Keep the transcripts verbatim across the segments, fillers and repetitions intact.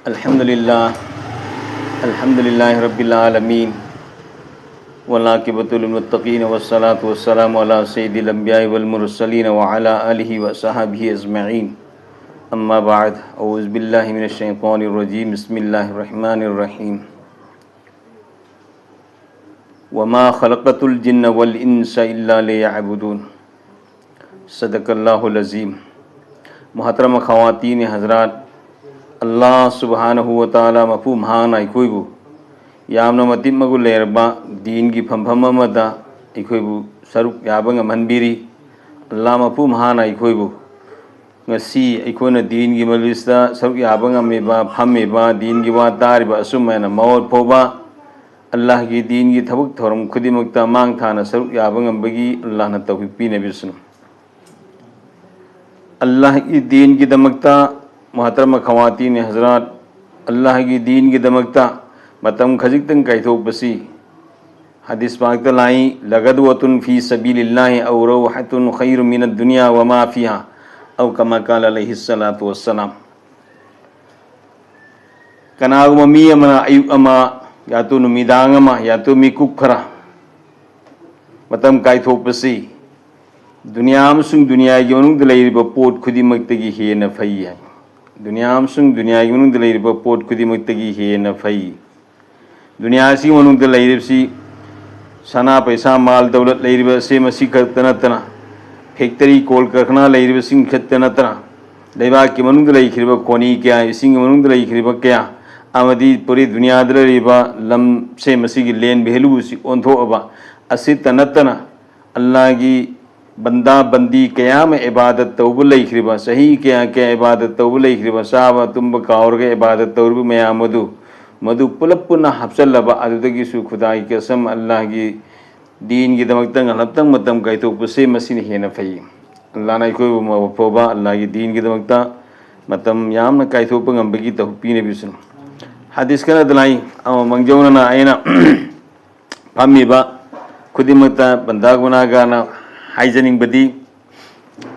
الحمد لله. الحمد لله رب العالمين. والعاقبة للمتقين والصلاة والسلام على سيد الأنبياء والمرسلين وعلى آله وصحبه أجمعين. أما بعد، أعوذ بالله من الشيطان الرجيم. بسم الله الرحمن الرحيم. وما خلقت الجن والإنس إلا ليعبدون. صدق الله العظيم. محترم خواتین حضرات، ꯑꯜꯂꯥꯍ ꯁꯨꯕꯍꯥꯅꯍꯨ ꯋ ꯇꯥꯂꯥ ꯃꯄꯨ ꯃꯍꯥꯛꯅ ꯑꯩꯈꯣꯏꯕꯨ ꯌꯥꯝꯅ ꯃꯇꯤꯛ ꯃꯒꯨꯟ ꯂꯩꯔꯕ ꯗꯤꯟꯒꯤ ꯐꯝꯐꯝ ꯑꯃꯗ ꯑꯩꯈꯣꯏꯕꯨ ꯁꯔꯨꯛ ꯌꯥꯕ ꯉꯝꯍꯟꯕꯤꯔꯤ꯫ ꯑꯜꯂꯥꯍ ꯃꯄꯨ ꯃꯍꯥꯛꯅ ꯑꯩꯈꯣꯏꯕꯨ ꯉꯁꯤ ꯑꯩꯈꯣꯏꯅ ꯗꯤꯟꯒꯤ ꯃꯖꯂꯤꯁꯇ ꯁꯔꯨꯛ ꯌꯥꯕ ꯉꯝꯃꯤꯕ, ꯐꯝꯃꯤꯕ, ꯗꯤꯟꯒꯤ ꯋꯥ ꯇꯥꯔꯤꯕ ꯑꯁꯨꯝ ꯍꯥꯏꯅ ꯃꯋꯠ ꯐꯥꯎꯕ ꯑꯜꯂꯥꯍꯒꯤ ꯗꯤꯟꯒꯤ ꯊꯕꯛ ꯊꯧꯔꯝ ꯈꯨꯗꯤꯡꯃꯛꯇ ꯃꯥꯡ ꯊꯥꯅ ꯁꯔꯨꯛ ꯌꯥꯕ ꯉꯝꯕꯒꯤ ꯑꯜꯂꯥꯍꯅ ꯇꯧꯐꯤꯛ ꯄꯤꯅꯕꯤꯁꯅꯨ꯫ ꯑꯜꯂꯥꯍꯒꯤ ꯗꯤꯟꯒꯤꯗꯃꯛꯇ, ꯃꯨꯍꯇꯔꯃ ꯈꯋꯥꯇꯤꯟ ꯍꯖꯔꯥꯠ, ꯑꯜꯂꯥꯍꯒꯤ ꯗꯤꯟꯒꯤꯗꯃꯛꯇ ꯃꯇꯝ ꯈꯖꯤꯛꯇꯪ ꯀꯥꯏꯊꯣꯛꯄꯁꯤ ꯍꯗꯤꯁ ꯄꯥꯛꯇ ꯂꯥꯛꯏ, "لغدوة في سبيل الله أو روحة خير من الدنيا وما فيها"، أو كما قال عليه الصلاة والسلام꯫ ꯀꯅꯥꯒꯨꯝꯕ ꯃꯤ ꯑꯃꯅ ꯑꯌꯨꯛ ꯑꯃ, ꯌꯥꯇꯣ ꯅꯨꯃꯤꯗꯥꯡ ꯑꯃ, ꯌꯥꯇꯣ ꯃꯤꯀꯨꯞ ꯈꯔ ꯃꯇꯝ ꯀꯥꯏꯊꯣꯛꯄꯁꯤ ꯗꯨꯅꯤꯌꯥ ꯑꯃꯁꯨꯡ ꯗꯨꯅꯤꯌꯥꯒꯤ ꯃꯅꯨꯡꯗ ꯂꯩꯔꯤꯕ ꯄꯣꯠ ꯈꯨꯗꯤꯡꯃꯛꯇꯒꯤ ꯍꯦꯟꯅ ꯐꯩ ꯍꯥꯏ꯫ ꯗꯨꯅꯤꯌꯥ ꯑꯃꯁꯨꯡ ꯗꯨꯅꯤꯌꯥꯒꯤ ꯃꯅꯨꯡꯗ ꯂꯩꯔꯤꯕ ꯄꯣꯠ ꯈꯨꯗꯤꯡꯃꯛꯇꯒꯤ ꯍꯦꯟꯅ ꯐꯩ꯫ ꯗꯨꯅꯤꯌꯥ ꯑꯁꯤꯒꯤ ꯃꯅꯨꯡꯗ ꯂꯩꯔꯤꯕꯁꯤ ꯁꯅꯥ ꯄꯩꯁꯥ, ꯃꯥꯜ ꯗꯧꯂꯠ ꯂꯩꯔꯤꯕ ꯑꯁꯤ ꯃꯁꯤ ꯈꯛꯇ ꯅꯠꯇꯅ, ꯐꯦꯛꯇꯔꯤ, ꯀꯣꯜ ꯀꯔꯈꯅꯥ ꯂꯩꯔꯤꯕꯁꯤꯡ ꯈꯛꯇ ꯅꯠꯇꯅ, ꯂꯩꯕꯥꯛꯀꯤ ꯃꯅꯨꯡꯗ ꯂꯩꯈ꯭ꯔꯤꯕ ꯈꯣꯅꯤ ꯀꯌꯥ, ꯏꯁꯤꯡꯒꯤ ꯃꯅꯨꯡꯗ ꯂꯩꯈ꯭ꯔꯤꯕ ꯀꯌꯥ, ꯑꯃꯗꯤ ꯄꯨꯔꯤ ꯗꯨꯅꯤꯌꯥꯗ ꯂꯩꯔꯤꯕ ꯂꯝꯁꯦ ꯃꯁꯤꯒꯤ ꯂꯦꯟ ꯚꯦꯂꯨꯁꯤ ꯑꯣꯟꯊꯣꯛꯑꯕ ꯑꯁꯤꯇ ꯅꯠꯇꯅ, ꯑꯜꯂꯥꯍꯒꯤ ꯕꯟꯗꯥ ꯕꯟꯗꯤ ꯀꯌꯥ ꯑꯃ ꯏꯕꯥꯗꯠ ꯇꯧꯕ ꯂꯩꯈ꯭ꯔꯤꯕ, ꯆꯍꯤ ꯀꯌꯥ ꯀꯌꯥ ꯏꯕꯥꯗꯠ ꯇꯧꯕ ꯂꯩꯈ꯭ꯔꯤꯕ, ꯆꯥꯕ ꯇꯨꯝꯕ ꯀꯥꯎꯔꯒ ꯏꯕꯥꯗꯠ ꯇꯧꯔꯤꯕ ꯃꯌꯥꯝ ꯑꯗꯨ, ꯃꯗꯨ ꯄꯨꯂꯞ ꯄꯨꯟꯅ ꯍꯥꯞꯆꯜꯂꯕ, ꯑꯗꯨꯗꯒꯤꯁꯨ ꯈꯨꯗꯥꯒꯤ ꯀꯁꯝ, ꯑꯜꯂꯥꯍꯒꯤ ꯗꯤꯟꯒꯤꯗꯃꯛꯇ ꯉꯜꯂꯞꯇꯪ ꯃꯇꯝ ꯀꯥꯏꯊꯣꯛꯄꯁꯦ ꯃꯁꯤꯅ ꯍꯦꯟꯅ ꯐꯩ꯫ ꯑꯜꯂꯥꯍꯅ ꯑꯩꯈꯣꯏꯕꯨ ꯃꯐꯕ ꯑꯜꯂꯥꯍꯒꯤ ꯗꯤꯟꯒꯤꯗꯃꯛꯇ ꯃꯇꯝ ꯌꯥꯝꯅ ꯀꯥꯏꯊꯣꯛꯄ ꯉꯝꯕꯒꯤ ꯇꯧꯐꯤꯛ ꯄꯤꯅꯕꯤꯁꯅꯨ꯫ ꯍꯗꯤꯁ ꯈꯔꯗ ꯂꯥꯛꯏ, ꯑꯃ ꯃꯥꯡꯖꯧꯅꯅ ꯑꯩꯅ ꯐꯝꯃꯤꯕ ꯈꯨꯗꯤꯡꯃꯛꯇ ꯕꯟꯗꯥ ꯒꯨꯅꯥꯒꯥꯔꯅ ꯍꯥꯏꯖꯅꯤꯡꯕꯗꯤ,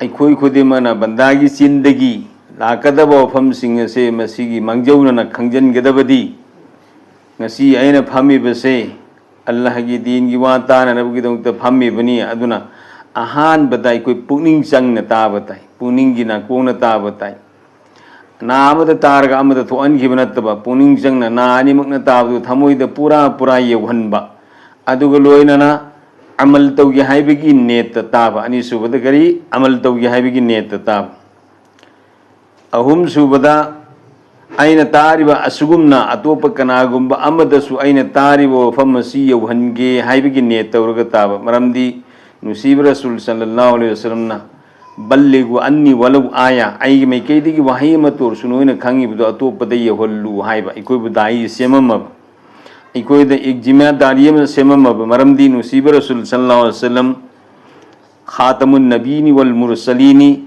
ꯑꯩꯈꯣꯏ ꯈꯨꯗꯤꯡꯃꯛꯅ ꯕꯟꯗꯥꯒꯤ ꯆꯤꯟꯗꯒꯤ ꯂꯥꯛꯀꯗꯕ ꯋꯥꯐꯝꯁꯤꯡ ꯑꯁꯦ ꯃꯁꯤꯒꯤ ꯃꯥꯡꯖꯧꯅꯅ ꯈꯪꯖꯤꯟꯒꯗꯕꯗꯤ, ꯉꯁꯤ ꯑꯩꯅ ꯐꯝꯃꯤꯕꯁꯦ ꯑꯜꯂꯥꯍꯒꯤ ꯗꯤꯟꯒꯤ ꯋꯥ ꯇꯥꯅꯅꯕꯒꯤꯗꯃꯛꯇ ꯐꯝꯃꯤꯕꯅꯤ꯫ ꯑꯗꯨꯅ ꯑꯍꯥꯟꯕꯗ ꯑꯩꯈꯣꯏ ꯄꯨꯛꯅꯤꯡ ꯆꯪꯅ ꯇꯥꯕ ꯇꯥꯏ, ꯄꯨꯛꯅꯤꯡꯒꯤ ꯅꯥꯀꯣꯡꯅ ꯇꯥꯕ ꯇꯥꯏ꯫ ꯅꯥ ꯑꯃꯗ ꯇꯥꯔꯒ ꯑꯃꯗ ꯊꯣꯛꯍꯟꯈꯤꯕ ꯅꯠꯇꯕ, ꯄꯨꯛꯅꯤꯡ ꯆꯪꯅ ꯅꯥ ꯑꯅꯤꯃꯛꯅ ꯇꯥꯕꯗꯨ ꯊꯃꯣꯏꯗ ꯄꯨꯔꯥ ꯄꯨꯔꯥ ꯌꯧꯍꯟꯕ, ꯑꯗꯨꯒ ꯂꯣꯏꯅꯅ ꯑꯃꯜ ꯇꯧꯒꯦ ꯍꯥꯏꯕꯒꯤ ꯅꯦꯠꯇ ꯇꯥꯕ꯫ ꯑꯅꯤꯁꯨꯕꯗ ꯀꯔꯤ? ꯑꯃꯜ ꯇꯧꯒꯦ ꯍꯥꯏꯕꯒꯤ ꯅꯦꯠꯇ ꯇꯥꯕ꯫ ꯑꯍꯨꯝꯁꯨꯕꯗ, ꯑꯩꯅ ꯇꯥꯔꯤꯕ ꯑꯁꯤꯒꯨꯝꯅ ꯑꯇꯣꯞꯄ ꯀꯅꯥꯒꯨꯝꯕ ꯑꯃꯗꯁꯨ ꯑꯩꯅ ꯇꯥꯔꯤꯕ ꯋꯥꯐꯝ ꯑꯁꯤ ꯌꯧꯍꯟꯒꯦ ꯍꯥꯏꯕꯒꯤ ꯅꯦꯠ ꯇꯧꯔꯒ ꯇꯥꯕ꯫ ꯃꯔꯝꯗꯤ ꯅꯨꯡꯁꯤꯕ ꯔꯁꯨꯜ ꯁꯜꯂꯜꯂꯥꯍꯨ ꯑꯂꯩꯍꯤ ꯋꯁꯜꯂꯝꯅ "ꯕꯜꯂꯤꯒꯨ ꯑꯟꯅꯤ ꯋꯂꯧ ꯑꯥꯌꯥ", ꯑꯩꯒꯤ ꯃꯥꯏꯀꯩꯗꯒꯤ ꯋꯥꯍꯩ ꯑꯃꯇ ꯑꯣꯏꯔꯁꯨ ꯅꯣꯏꯅ ꯈꯪꯉꯤꯕꯗꯣ ꯑꯇꯣꯞꯄꯗ ꯌꯧꯍꯜꯂꯨ ꯍꯥꯏꯕ꯫ ꯑꯩꯈꯣꯏꯕꯨ ꯗꯥꯏ ꯁꯦꯝꯃꯝꯃꯕ, ꯑꯩꯈꯣꯏꯗ ꯏꯛꯖꯤꯃꯥꯗꯥꯔꯤ ꯑꯃ ꯁꯦꯝꯃꯝꯃꯕ꯫ ꯃꯔꯝꯗꯤ ꯅꯨꯡꯁꯤꯕ ꯔꯁꯨꯜ ꯁꯜꯂꯜꯂꯥꯍꯨ ꯑꯂꯩꯍꯤ ꯋꯁꯜꯂꯝ ꯈꯥꯇꯃꯨꯟ ꯅꯕꯤꯅꯤ ꯋꯜ ꯃꯨꯔꯁꯂꯤꯅꯤ,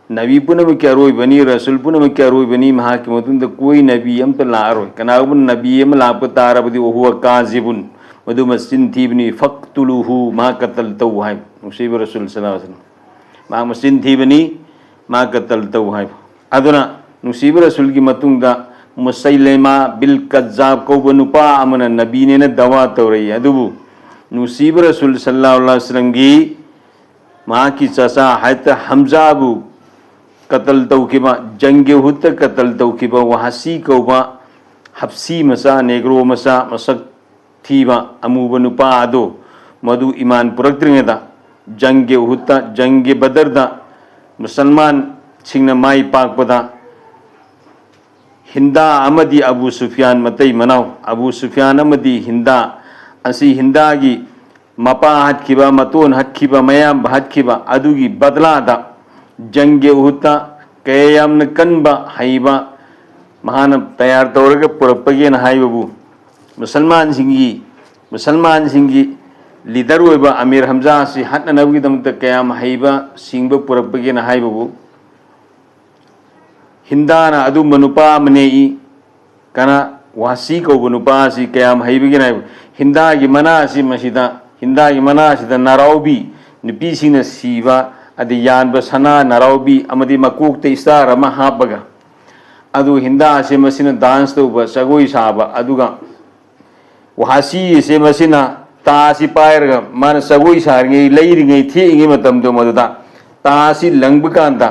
ꯅꯕꯤ ꯄꯨꯝꯅꯃꯛꯀꯤ ꯑꯔꯣꯏꯕꯅꯤ, ꯔꯁꯨꯜ ꯄꯨꯝꯅꯃꯛꯀꯤ ꯑꯔꯣꯏꯕꯅꯤ, ꯃꯍꯥꯛꯀꯤ ꯃꯇꯨꯡꯗ ꯀꯣꯏ ꯅꯕꯤ ꯑꯃꯠꯇ ꯂꯥꯛꯑꯔꯣꯏ꯫ ꯀꯅꯥꯒꯨꯝꯕ ꯅꯕꯤ ꯑꯃ ꯂꯥꯛꯄ ꯇꯥꯔꯕꯗꯤ "ꯋꯍꯨꯋ ꯀꯥꯖꯤꯕꯨꯟ", ꯃꯗꯨ ꯃꯆꯤꯟ ꯊꯤꯕꯅꯤ, "ꯐꯛꯇꯨꯂꯨꯍꯨ", ꯃꯍꯥꯛ ꯀꯇꯜ ꯇꯧ ꯍꯥꯏꯕ꯫ ꯅꯨꯡꯁꯤꯕ ꯔꯁꯨꯜ ꯁꯜꯂꯜꯂꯥꯍꯨ ꯑꯂꯩꯍꯤ ꯋꯁꯜꯂꯝ, ꯃꯍꯥꯛ ꯃꯆꯤꯟ ꯊꯤꯕꯅꯤ, ꯃꯍꯥꯛ ꯀꯇꯜ ꯇꯧ ꯍꯥꯏꯕ꯫ ꯑꯗꯨꯅ ꯅꯨꯡꯁꯤꯕ ꯔꯁꯨꯜꯒꯤ ꯃꯇꯨꯡꯗ ꯃꯨꯁꯩꯂꯩꯃꯥ ꯕꯤꯜ ꯀꯖꯥꯕ ꯀꯧꯕ ꯅꯨꯄꯥ ꯑꯃꯅ ꯅꯕꯤꯅꯦꯅ ꯗꯋꯥ ꯇꯧꯔꯛꯏ꯫ ꯑꯗꯨꯕꯨ ꯅꯨꯡꯁꯤꯕ ꯔꯁꯨꯜ ꯁꯜꯂꯜꯂꯥꯍꯨ ꯑꯂꯩꯍꯤ ꯋꯁꯜꯂꯝꯒꯤ ꯃꯍꯥꯛꯀꯤ ꯆꯆꯥ ꯍꯥꯏꯇ ꯍꯝꯖꯥꯕꯨ ꯀꯇꯜ ꯇꯧꯈꯤꯕ, ꯖꯪꯒꯤ ꯎꯍꯨꯗꯇ ꯀꯇꯜ ꯇꯧꯈꯤꯕ ꯋꯥꯍꯁꯤ ꯀꯧꯕ ꯍꯞꯁꯤ ꯃꯆꯥ, ꯅꯦꯒ꯭ꯔꯣ ꯃꯆꯥ, ꯃꯁꯛ ꯊꯤꯕ ꯑꯃꯨꯕ ꯅꯨꯄꯥ ꯑꯗꯨ, ꯃꯗꯨ ꯏꯃꯥꯟ ꯄꯨꯔꯛꯇ꯭ꯔꯤꯉꯩꯗ, ꯖꯪꯒꯤ ꯎꯍꯨꯗꯇ, ꯖꯪꯒꯤ ꯕꯗꯔꯗ ꯃꯨꯁꯜꯃꯥꯟꯁꯤꯡꯅ ꯃꯥꯏ ꯄꯥꯛꯄꯗ, ꯍꯤꯟꯗꯥ ꯑꯃꯗꯤ ꯑꯕꯨ ꯁꯨꯐꯤꯌꯥꯟ ꯃꯇꯩ ꯃꯅꯥꯎ, ꯑꯕꯨ ꯁꯨꯐꯤꯌꯥꯟ ꯑꯃꯗꯤ ꯍꯤꯟꯗꯥ ꯑꯁꯤ ꯍꯤꯟꯗꯥꯒꯤ ꯃꯄꯥ ꯍꯥꯠꯈꯤꯕ, ꯃꯇꯣꯟ ꯍꯥꯠꯈꯤꯕ, ꯃꯌꯥꯝꯕ ꯍꯥꯠꯈꯤꯕ ꯑꯗꯨꯒꯤ ꯕꯗꯂꯥꯗ ꯖꯪꯒꯤ ꯎꯍꯨꯗꯇ ꯀꯌꯥ ꯌꯥꯝꯅ ꯀꯟꯕ, ꯍꯩꯕ ꯃꯍꯥꯛꯅ ꯇꯌꯥꯔ ꯇꯧꯔꯒ ꯄꯨꯔꯛꯄꯒꯦꯅ ꯍꯥꯏꯕꯕꯨ, ꯃꯨꯁꯜꯃꯥꯟꯁꯤꯡꯒꯤ, ꯃꯨꯁꯜꯃꯥꯟꯁꯤꯡꯒꯤ ꯂꯤꯗꯔ ꯑꯣꯏꯕ ꯑꯃꯤꯔ ꯍꯝꯖꯥ ꯑꯁꯤ ꯍꯥꯠꯅꯅꯕꯒꯤꯗꯃꯛꯇ ꯀꯌꯥꯝ ꯍꯩꯕ ꯁꯤꯡꯕ ꯄꯨꯔꯛꯄꯒꯦꯅ ꯍꯥꯏꯕꯕꯨ, ꯍꯤꯟꯗꯥꯅ ꯑꯗꯨꯝꯕ ꯅꯨꯄꯥ ꯑꯃ ꯅꯦꯛꯏ꯫ ꯀꯅꯥ? ꯋꯥꯁꯤ ꯀꯧꯕ ꯅꯨꯄꯥ ꯑꯁꯤ ꯀꯌꯥꯝ ꯍꯩꯕꯒꯤꯅꯣ ꯍꯥꯏꯕ, ꯍꯤꯟꯗꯥꯒꯤ ꯃꯅꯥ ꯑꯁꯤ ꯃꯁꯤꯗ, ꯍꯤꯟꯗꯥꯒꯤ ꯃꯅꯥ ꯑꯁꯤꯗ ꯅꯥꯔꯥꯎꯕꯤ, ꯅꯨꯄꯤꯁꯤꯡꯅ ꯁꯤꯕ, ꯑꯗꯩ ꯌꯥꯟꯕ ꯁꯅꯥ ꯅꯥꯔꯥꯎꯕꯤ ꯑꯃꯗꯤ ꯃꯀꯣꯛꯇ ꯏꯁꯇꯥꯔ ꯑꯃ ꯍꯥꯞꯄꯒ, ꯑꯗꯨ ꯍꯤꯟꯗꯥ ꯑꯁꯦ ꯃꯁꯤꯅ ꯗꯥꯟꯁ ꯇꯧꯕ, ꯖꯒꯣꯏ ꯁꯥꯕ, ꯑꯗꯨꯒ ꯋꯥꯍꯥꯁꯤ ꯑꯁꯦ ꯃꯁꯤꯅ ꯇꯥ ꯑꯁꯤ ꯄꯥꯏꯔꯒ ꯃꯥꯅ ꯖꯒꯣꯏ ꯁꯥꯔꯤꯉꯩ, ꯂꯩꯔꯤꯉꯩ, ꯊꯦꯛꯏꯉꯩ ꯃꯇꯝꯗꯣ ꯃꯗꯨꯗ ꯇꯥ ꯑꯁꯤ ꯂꯪꯕ ꯀꯥꯟꯗ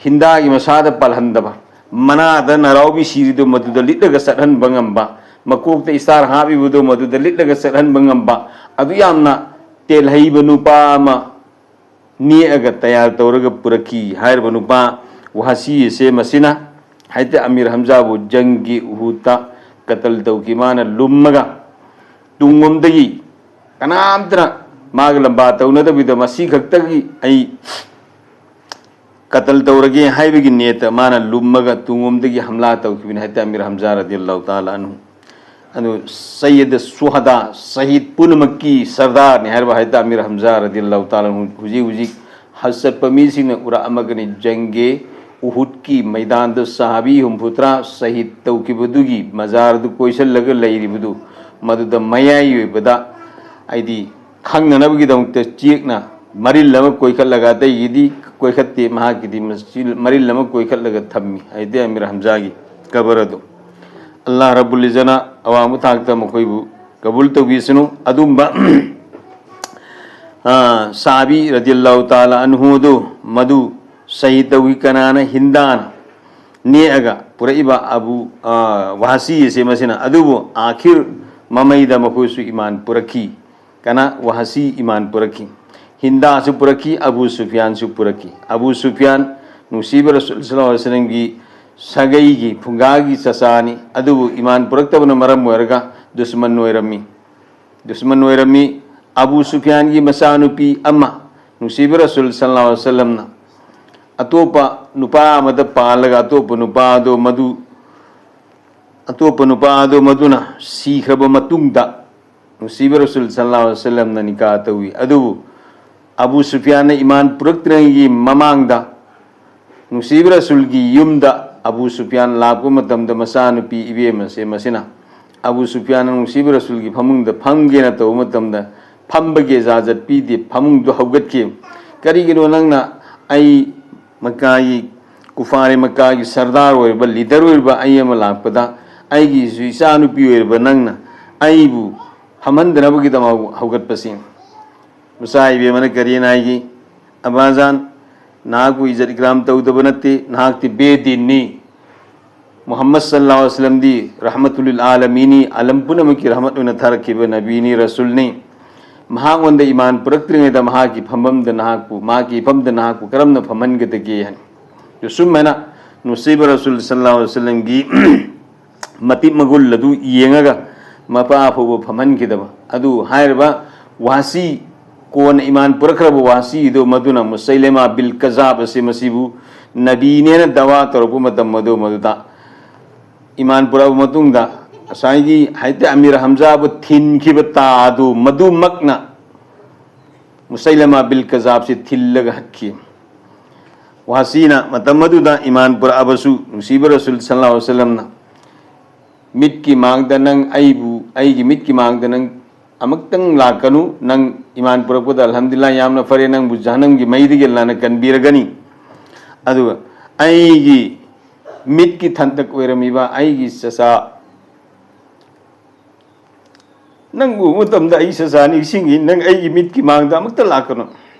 ꯍꯤꯟꯗꯥꯒꯤ ꯃꯁꯥꯗ ꯄꯥꯜꯍꯟꯗꯕ, ꯃꯅꯥꯗ ꯅꯥꯔꯥꯎꯕꯤ ꯁꯤꯔꯤꯗꯣ ꯃꯗꯨꯗ ꯂꯤꯠꯂꯒ ꯆꯠꯍꯟꯕ ꯉꯝꯕ, ꯃꯀꯣꯛꯇ ꯏꯁꯇꯥꯔ ꯍꯥꯞꯄꯤꯕꯗꯣ ꯃꯗꯨꯗ ꯂꯤꯠꯂꯒ ꯆꯠꯍꯟꯕ ꯉꯝꯕ, ꯑꯗꯨ ꯌꯥꯝꯅ ꯇꯦꯜꯍꯩꯕ ꯅꯨꯄꯥ ꯑꯃ ꯅꯦꯛꯑꯒ ꯇꯌꯥꯔ ꯇꯧꯔꯒ ꯄꯨꯔꯛꯈꯤ꯫ ꯍꯥꯏꯔꯤꯕ ꯅꯨꯄꯥ ꯋꯥꯍꯁꯤ ꯑꯁꯦ ꯃꯁꯤꯅ ꯍꯥꯏꯗꯤ ꯑꯃꯤꯔ ꯍꯝꯖꯥꯕꯨ ꯖꯪꯒꯤ ꯎꯍꯨꯗ ꯀꯇꯜ ꯇꯧꯈꯤ꯫ ꯃꯥꯅ ꯂꯨꯝꯃꯒ ꯇꯨꯡꯂꯣꯝꯗꯒꯤ ꯀꯅꯥꯝꯇꯅ ꯃꯥꯒ ꯂꯝꯕꯥ ꯇꯧꯅꯗꯕꯤꯗ ꯃꯁꯤ ꯈꯛꯇꯒꯤ ꯑꯩ ꯀꯇꯜ ꯇꯧꯔꯒꯦ ꯍꯥꯏꯕꯒꯤ ꯅꯦꯠꯇ ꯃꯥꯅ ꯂꯨꯝꯃꯒ ꯇꯨꯡꯂꯣꯝꯗꯒꯤ ꯍꯝꯂꯥ ꯇꯧꯈꯤꯕꯅꯤ ꯍꯥꯏꯇꯥꯔꯦ ꯑꯃꯤꯔ ꯍꯝꯖꯥ ꯔꯗꯤꯌꯜꯂꯥꯍꯨ ꯇꯥꯂꯥ ꯑꯟꯍꯨ꯫ ꯑꯗꯨ ꯁꯩꯌꯗ ꯁꯨꯍꯗꯥ, ꯁꯍꯤꯗ ꯄꯨꯝꯅꯃꯛꯀꯤ ꯁꯔꯗꯥꯔꯅꯤ ꯍꯥꯏꯔꯤꯕ ꯍꯥꯏꯇꯥꯔꯦ ꯑꯃꯤꯔ ꯍꯝꯖꯥ ꯔꯗꯤꯌꯜꯂꯥꯍꯨ ꯇꯥꯂꯥ ꯑꯟꯍꯨ ꯍꯧꯖꯤꯛ ꯍꯧꯖꯤꯛ ꯍꯖ ꯆꯠꯄ ꯃꯤꯁꯤꯡꯅ ꯎꯔꯛꯑꯝꯃꯒꯅꯤ꯫ ꯖꯪꯒꯦ ꯎꯍꯨꯗꯀꯤ ꯃꯩꯗꯥꯟꯗ ꯁꯍꯥꯕꯤ ꯍꯨꯝꯐꯨꯇꯔꯥ ꯁꯍꯤꯗ ꯇꯧꯈꯤꯕꯗꯨꯒꯤ ꯃꯖꯥꯔꯗꯨ ꯀꯣꯏꯁꯤꯜꯂꯒ ꯂꯩꯔꯤꯕꯗꯨ, ꯃꯗꯨꯗ ꯃꯌꯥꯏ ꯑꯣꯏꯕꯗ ꯍꯥꯏꯗꯤ ꯈꯪꯅꯅꯕꯒꯤꯗꯃꯛꯇ ꯆꯦꯛꯅ ꯃꯔꯤꯜ ꯑꯃ ꯀꯣꯏꯈꯠꯂꯒ, ꯑꯇꯩꯒꯤꯗꯤ ꯀꯣꯏꯈꯠꯇꯦ, ꯃꯍꯥꯛꯀꯤꯗꯤ ꯃꯁꯤ ꯃꯔꯤꯜ ꯑꯃ ꯀꯣꯏꯈꯠꯂꯒ ꯊꯝꯃꯤ ꯍꯥꯏꯗꯤ ꯑꯃꯤꯔ ꯍꯝꯖꯥꯒꯤ ꯀꯕꯔ ꯑꯗꯨ꯫ ꯑꯜꯂꯥꯍ ꯔꯕꯨꯜ ꯏꯖꯅ ꯑꯋꯥꯡꯕ ꯊꯥꯛꯇ ꯃꯈꯣꯏꯕꯨ ꯀꯕꯨꯜ ꯇꯧꯕꯤꯁꯅꯨ꯫ ꯑꯗꯨꯝꯕ, ꯑ, ꯁꯥꯕꯤ ꯔꯗꯤꯌꯜꯂꯥꯍꯨ ꯇꯥꯂꯥ ꯑꯟꯍꯨꯗꯨ ꯃꯗꯨ ꯁꯍꯤꯗ ꯇꯧꯏ꯫ ꯀꯅꯥꯅ? ꯍꯤꯟꯗꯥꯅ ꯅꯦꯛꯑꯒ ꯄꯨꯔꯛꯏꯕ ꯑꯕꯨ, ꯑ, ꯋꯥꯍꯁꯤ ꯑꯁꯤ ꯃꯁꯤꯅ꯫ ꯑꯗꯨꯕꯨ ꯑꯥꯈꯤꯔ ꯃꯃꯩꯗ ꯃꯈꯣꯏꯁꯨ ꯏꯃꯥꯟ ꯄꯨꯔꯛꯈꯤ꯫ ꯀꯅꯥ? ꯋꯥꯍꯁꯤ ꯏꯃꯥꯟ ꯄꯨꯔꯛꯈꯤ꯫ ꯍꯤꯟꯗꯥꯁꯨ ꯄꯨꯔꯛꯈꯤ, ꯑꯕꯨ ꯁꯨꯐꯤꯌꯥꯟꯁꯨ ꯄꯨꯔꯛꯈꯤ꯫ ꯑꯕꯨ ꯁꯨꯐꯤꯌꯥꯟ ꯅꯨꯡꯁꯤꯕ ꯔꯁꯨꯜ ꯁꯜꯂꯜꯂꯥꯍꯨ ꯑꯂꯩꯍꯤ ꯋꯁꯜꯂꯝꯒꯤ ꯁꯥꯒꯩꯒꯤ ꯐꯨꯡꯒꯥꯒꯤ ꯆꯆꯥꯅꯤ, ꯑꯗꯨꯕꯨ ꯏꯃꯥꯟ ꯄꯨꯔꯛꯇꯕꯅ ꯃꯔꯝ ꯑꯣꯏꯔꯒ ꯗꯨꯁꯃꯟ ꯑꯣꯏꯔꯝꯃꯤ꯫ ꯗꯨꯁꯃꯟ ꯑꯣꯏꯔꯝꯃꯤ꯫ ꯑꯕꯨ ꯁꯨꯐꯤꯌꯥꯟꯒꯤ ꯃꯆꯥꯅꯨꯄꯤ ꯑꯃ ꯅꯨꯡꯁꯤꯕ ꯔꯁꯨꯜ ꯁꯜꯂꯜꯂꯥꯍꯨ ꯑꯂꯩꯍꯤ ꯋꯁꯜꯂꯝꯅ ꯑꯇꯣꯞꯄ ꯅꯨꯄꯥ ꯑꯃꯗ ꯄꯥꯜꯂꯒ ꯑꯇꯣꯞꯄ ꯅꯨꯄꯥ ꯑꯗꯨ ꯃꯗꯨ, ꯑꯇꯣꯞꯄ ꯅꯨꯄꯥ ꯑꯗꯨ ꯃꯗꯨꯅ ꯁꯤꯈ꯭ꯔꯕ ꯃꯇꯨꯡꯗ ꯅꯨꯡꯁꯤꯕ ꯔꯁꯨꯜ ꯁꯜꯂꯜꯂꯥꯍꯨ ꯑꯂꯩꯍꯤ ꯋꯁꯜꯂꯝꯅ ꯅꯤꯀꯥ ꯇꯧꯏ꯫ ꯑꯗꯨꯕꯨ ꯑꯕꯨ ꯁꯨꯐꯤꯌꯥꯟꯅ ꯏꯃꯥꯟ ꯄꯨꯔꯛꯇ꯭ꯔꯤꯉꯩꯒꯤ ꯃꯃꯥꯡꯗ ꯅꯨꯡꯁꯤꯕ ꯔꯁꯨꯜꯒꯤ ꯌꯨꯝꯗ ꯑꯕꯨ ꯁꯨꯐꯤꯌꯥꯟ ꯂꯥꯛꯄ ꯃꯇꯝꯗ ꯃꯆꯥꯅꯨꯄꯤ ꯏꯕꯦꯝ ꯑꯁꯦ ꯃꯁꯤꯅ ꯑꯕꯨ ꯁꯨꯐꯤꯌꯥꯟꯅ ꯅꯨꯡꯁꯤꯕ ꯔꯁꯨꯜꯒꯤ ꯐꯃꯨꯡꯗ ꯐꯝꯒꯦꯅ ꯇꯧꯕ ꯃꯇꯝꯗ ꯐꯝꯕꯒꯤ ꯏꯖꯥꯖꯠ ꯄꯤꯗꯦ, ꯐꯃꯨꯡꯗꯨ ꯍꯧꯒꯠꯈꯤ꯫ "ꯀꯔꯤꯒꯤꯅꯣ ꯅꯪꯅ ꯑꯩ ꯃꯀꯥꯒꯤ, ꯀꯨꯐꯥꯔꯦ ꯃꯀꯥꯒꯤ ꯁꯔꯗꯥꯔ ꯑꯣꯏꯔꯤꯕ, ꯂꯤꯗꯔ ꯑꯣꯏꯔꯤꯕ ꯑꯩ ꯑꯃ ꯂꯥꯛꯄꯗ, ꯑꯩꯒꯤꯁꯨ ꯏꯆꯥꯅꯨꯄꯤ ꯑꯣꯏꯔꯤꯕ ꯅꯪꯅ ꯑꯩꯕꯨ ꯐꯝꯍꯟꯗꯅꯕꯒꯤꯗꯃꯛ ꯍꯧꯒꯠꯄꯁꯤ?" ꯃꯆꯥ ꯏꯕꯦꯝꯃꯅ ꯀꯔꯤꯅ ꯍꯥꯏꯒꯦ? "ꯑꯕꯥꯖꯥꯟ, ꯅꯍꯥꯛꯄꯨ ꯏꯖꯠ ꯏꯀ꯭ꯔꯥꯝ ꯇꯧꯗꯕ ꯅꯠꯇꯦ, ꯅꯍꯥꯛꯇꯤ ꯕꯦꯗꯤꯟꯅꯤ꯫ ꯃꯨꯍꯝꯃꯗ ꯁꯜꯂꯜꯂꯥꯍꯨ ꯑꯂꯩꯍꯤ ꯋꯁꯜꯂꯝꯗꯤ ꯔꯍꯃꯇꯨꯜ ꯂꯤꯜ ꯑꯥꯂꯃꯤꯅꯤ, ꯑꯂꯝ ꯄꯨꯝꯅꯃꯛꯀꯤ ꯔꯍꯃꯠ ꯑꯣꯏꯅ ꯊꯥꯔꯛꯈꯤꯕ ꯅꯕꯤꯅꯤ, ꯔꯁꯨꯜꯅꯤ꯫ ꯃꯍꯥꯛꯉꯣꯟꯗ ꯏꯃꯥꯟ ꯄꯨꯔꯛꯇ꯭ꯔꯤꯉꯩꯗ ꯃꯍꯥꯛꯀꯤ ꯐꯝꯐꯝꯗ ꯅꯍꯥꯛꯄꯨ, ꯃꯍꯥꯛꯀꯤ ꯏꯐꯝꯗ ꯅꯍꯥꯛꯄꯨ ꯀꯔꯝꯅ ꯐꯝꯍꯟꯒꯗꯒꯦ?" ꯍꯥꯏꯅ꯫ ꯑꯁꯨꯝ ꯍꯥꯏꯅ ꯅꯨꯡꯁꯤꯕ ꯔꯁꯨꯜ ꯁꯜꯂꯜꯂꯥꯍꯨ ꯑꯂꯩꯍꯤ ꯋꯁꯜꯂꯝꯒꯤ ꯃꯇꯤꯛ ꯃꯒꯨꯜ ꯑꯗꯨ ꯌꯦꯡꯉꯒ ꯃꯄꯥ ꯐꯥꯎꯕ ꯐꯝꯍꯟꯈꯤꯗꯕ ꯑꯗꯨ ꯍꯥꯏꯔꯤꯕ ꯋꯥꯁꯤ, ꯀꯣꯟꯅ ꯏꯃꯥꯟ ꯄꯨꯔꯛꯈ꯭ꯔꯕ ꯋꯥꯁꯤꯗꯣ, ꯃꯗꯨꯅ ꯃꯨꯁꯩꯂꯦꯃꯥ ꯕꯤꯜ ꯀꯖꯥꯕ ꯑꯁꯤ ꯃꯁꯤꯕꯨ ꯅꯕꯤꯅꯦꯅ ꯗꯋꯥ ꯇꯧꯔꯛꯄ ꯃꯇꯝ ꯑꯗꯨ, ꯃꯗꯨꯗ ꯏꯃꯥꯟ ꯄꯨꯔꯛꯑꯕ ꯃꯇꯨꯡꯗ ꯉꯁꯥꯏꯒꯤ ꯍꯥꯏꯗꯤ ꯑꯃꯤꯔ ꯍꯝꯖꯥꯕꯨ ꯊꯤꯟꯈꯤꯕ ꯇꯥ ꯑꯗꯨ ꯃꯗꯨꯃꯛꯅ ꯃꯨꯁꯩꯂꯃꯥ ꯕꯤꯜ ꯀꯖꯥꯕꯁꯤ ꯊꯤꯜꯂꯒ ꯍꯠꯈꯤ꯫ ꯋꯥꯁꯤꯅ ꯃꯇꯝ ꯑꯗꯨꯗ ꯏꯃꯥꯟ ꯄꯨꯔꯛꯑꯕꯁꯨ ꯅꯨꯡꯁꯤꯕ ꯔꯁꯨꯜ ꯁꯜꯂꯜꯂꯥꯍꯨ ꯑꯂꯩꯍꯤ ꯋꯁꯜꯂꯝꯅ, "ꯃꯤꯠꯀꯤ ꯃꯥꯡꯗ ꯅꯪ ꯑꯩꯕꯨ, ꯑꯩꯒꯤ ꯃꯤꯠꯀꯤ ꯃꯥꯡꯗ ꯅꯪ ꯑꯃꯨꯛꯇꯪ ꯂꯥꯛꯀꯅꯨ, ꯅꯪ ꯏꯃꯥꯟ ꯄꯨꯔꯛꯄꯗ ꯑꯜꯍꯝꯗꯨꯂꯤꯜꯂꯥꯍ ꯌꯥꯝꯅ ꯐꯔꯦ, ꯅꯪꯕꯨ ꯖꯍꯟꯅꯝꯒꯤ ꯃꯩꯗꯒꯤ ꯑꯜꯂꯥꯍꯅ ꯀꯟꯕꯤꯔꯒꯅꯤ, ꯑꯗꯨꯒ ꯑꯩꯒꯤ ꯃꯤꯠꯀꯤ ꯊꯟꯗꯛ ꯑꯣꯏꯔꯝꯃꯤꯕ ꯑꯩꯒꯤ ꯆꯆꯥ ꯅꯪ ꯎꯕ ꯃꯇꯝꯗ ꯑꯩ ꯆꯆꯥ ꯅꯤꯡꯁꯤꯡꯉꯤ, ꯅꯪ ꯑꯩꯒꯤ ꯃꯤꯠꯀꯤ ꯃꯥꯡꯗ ꯑꯃꯨꯛꯇ ꯂꯥꯛꯀꯅꯨ"꯫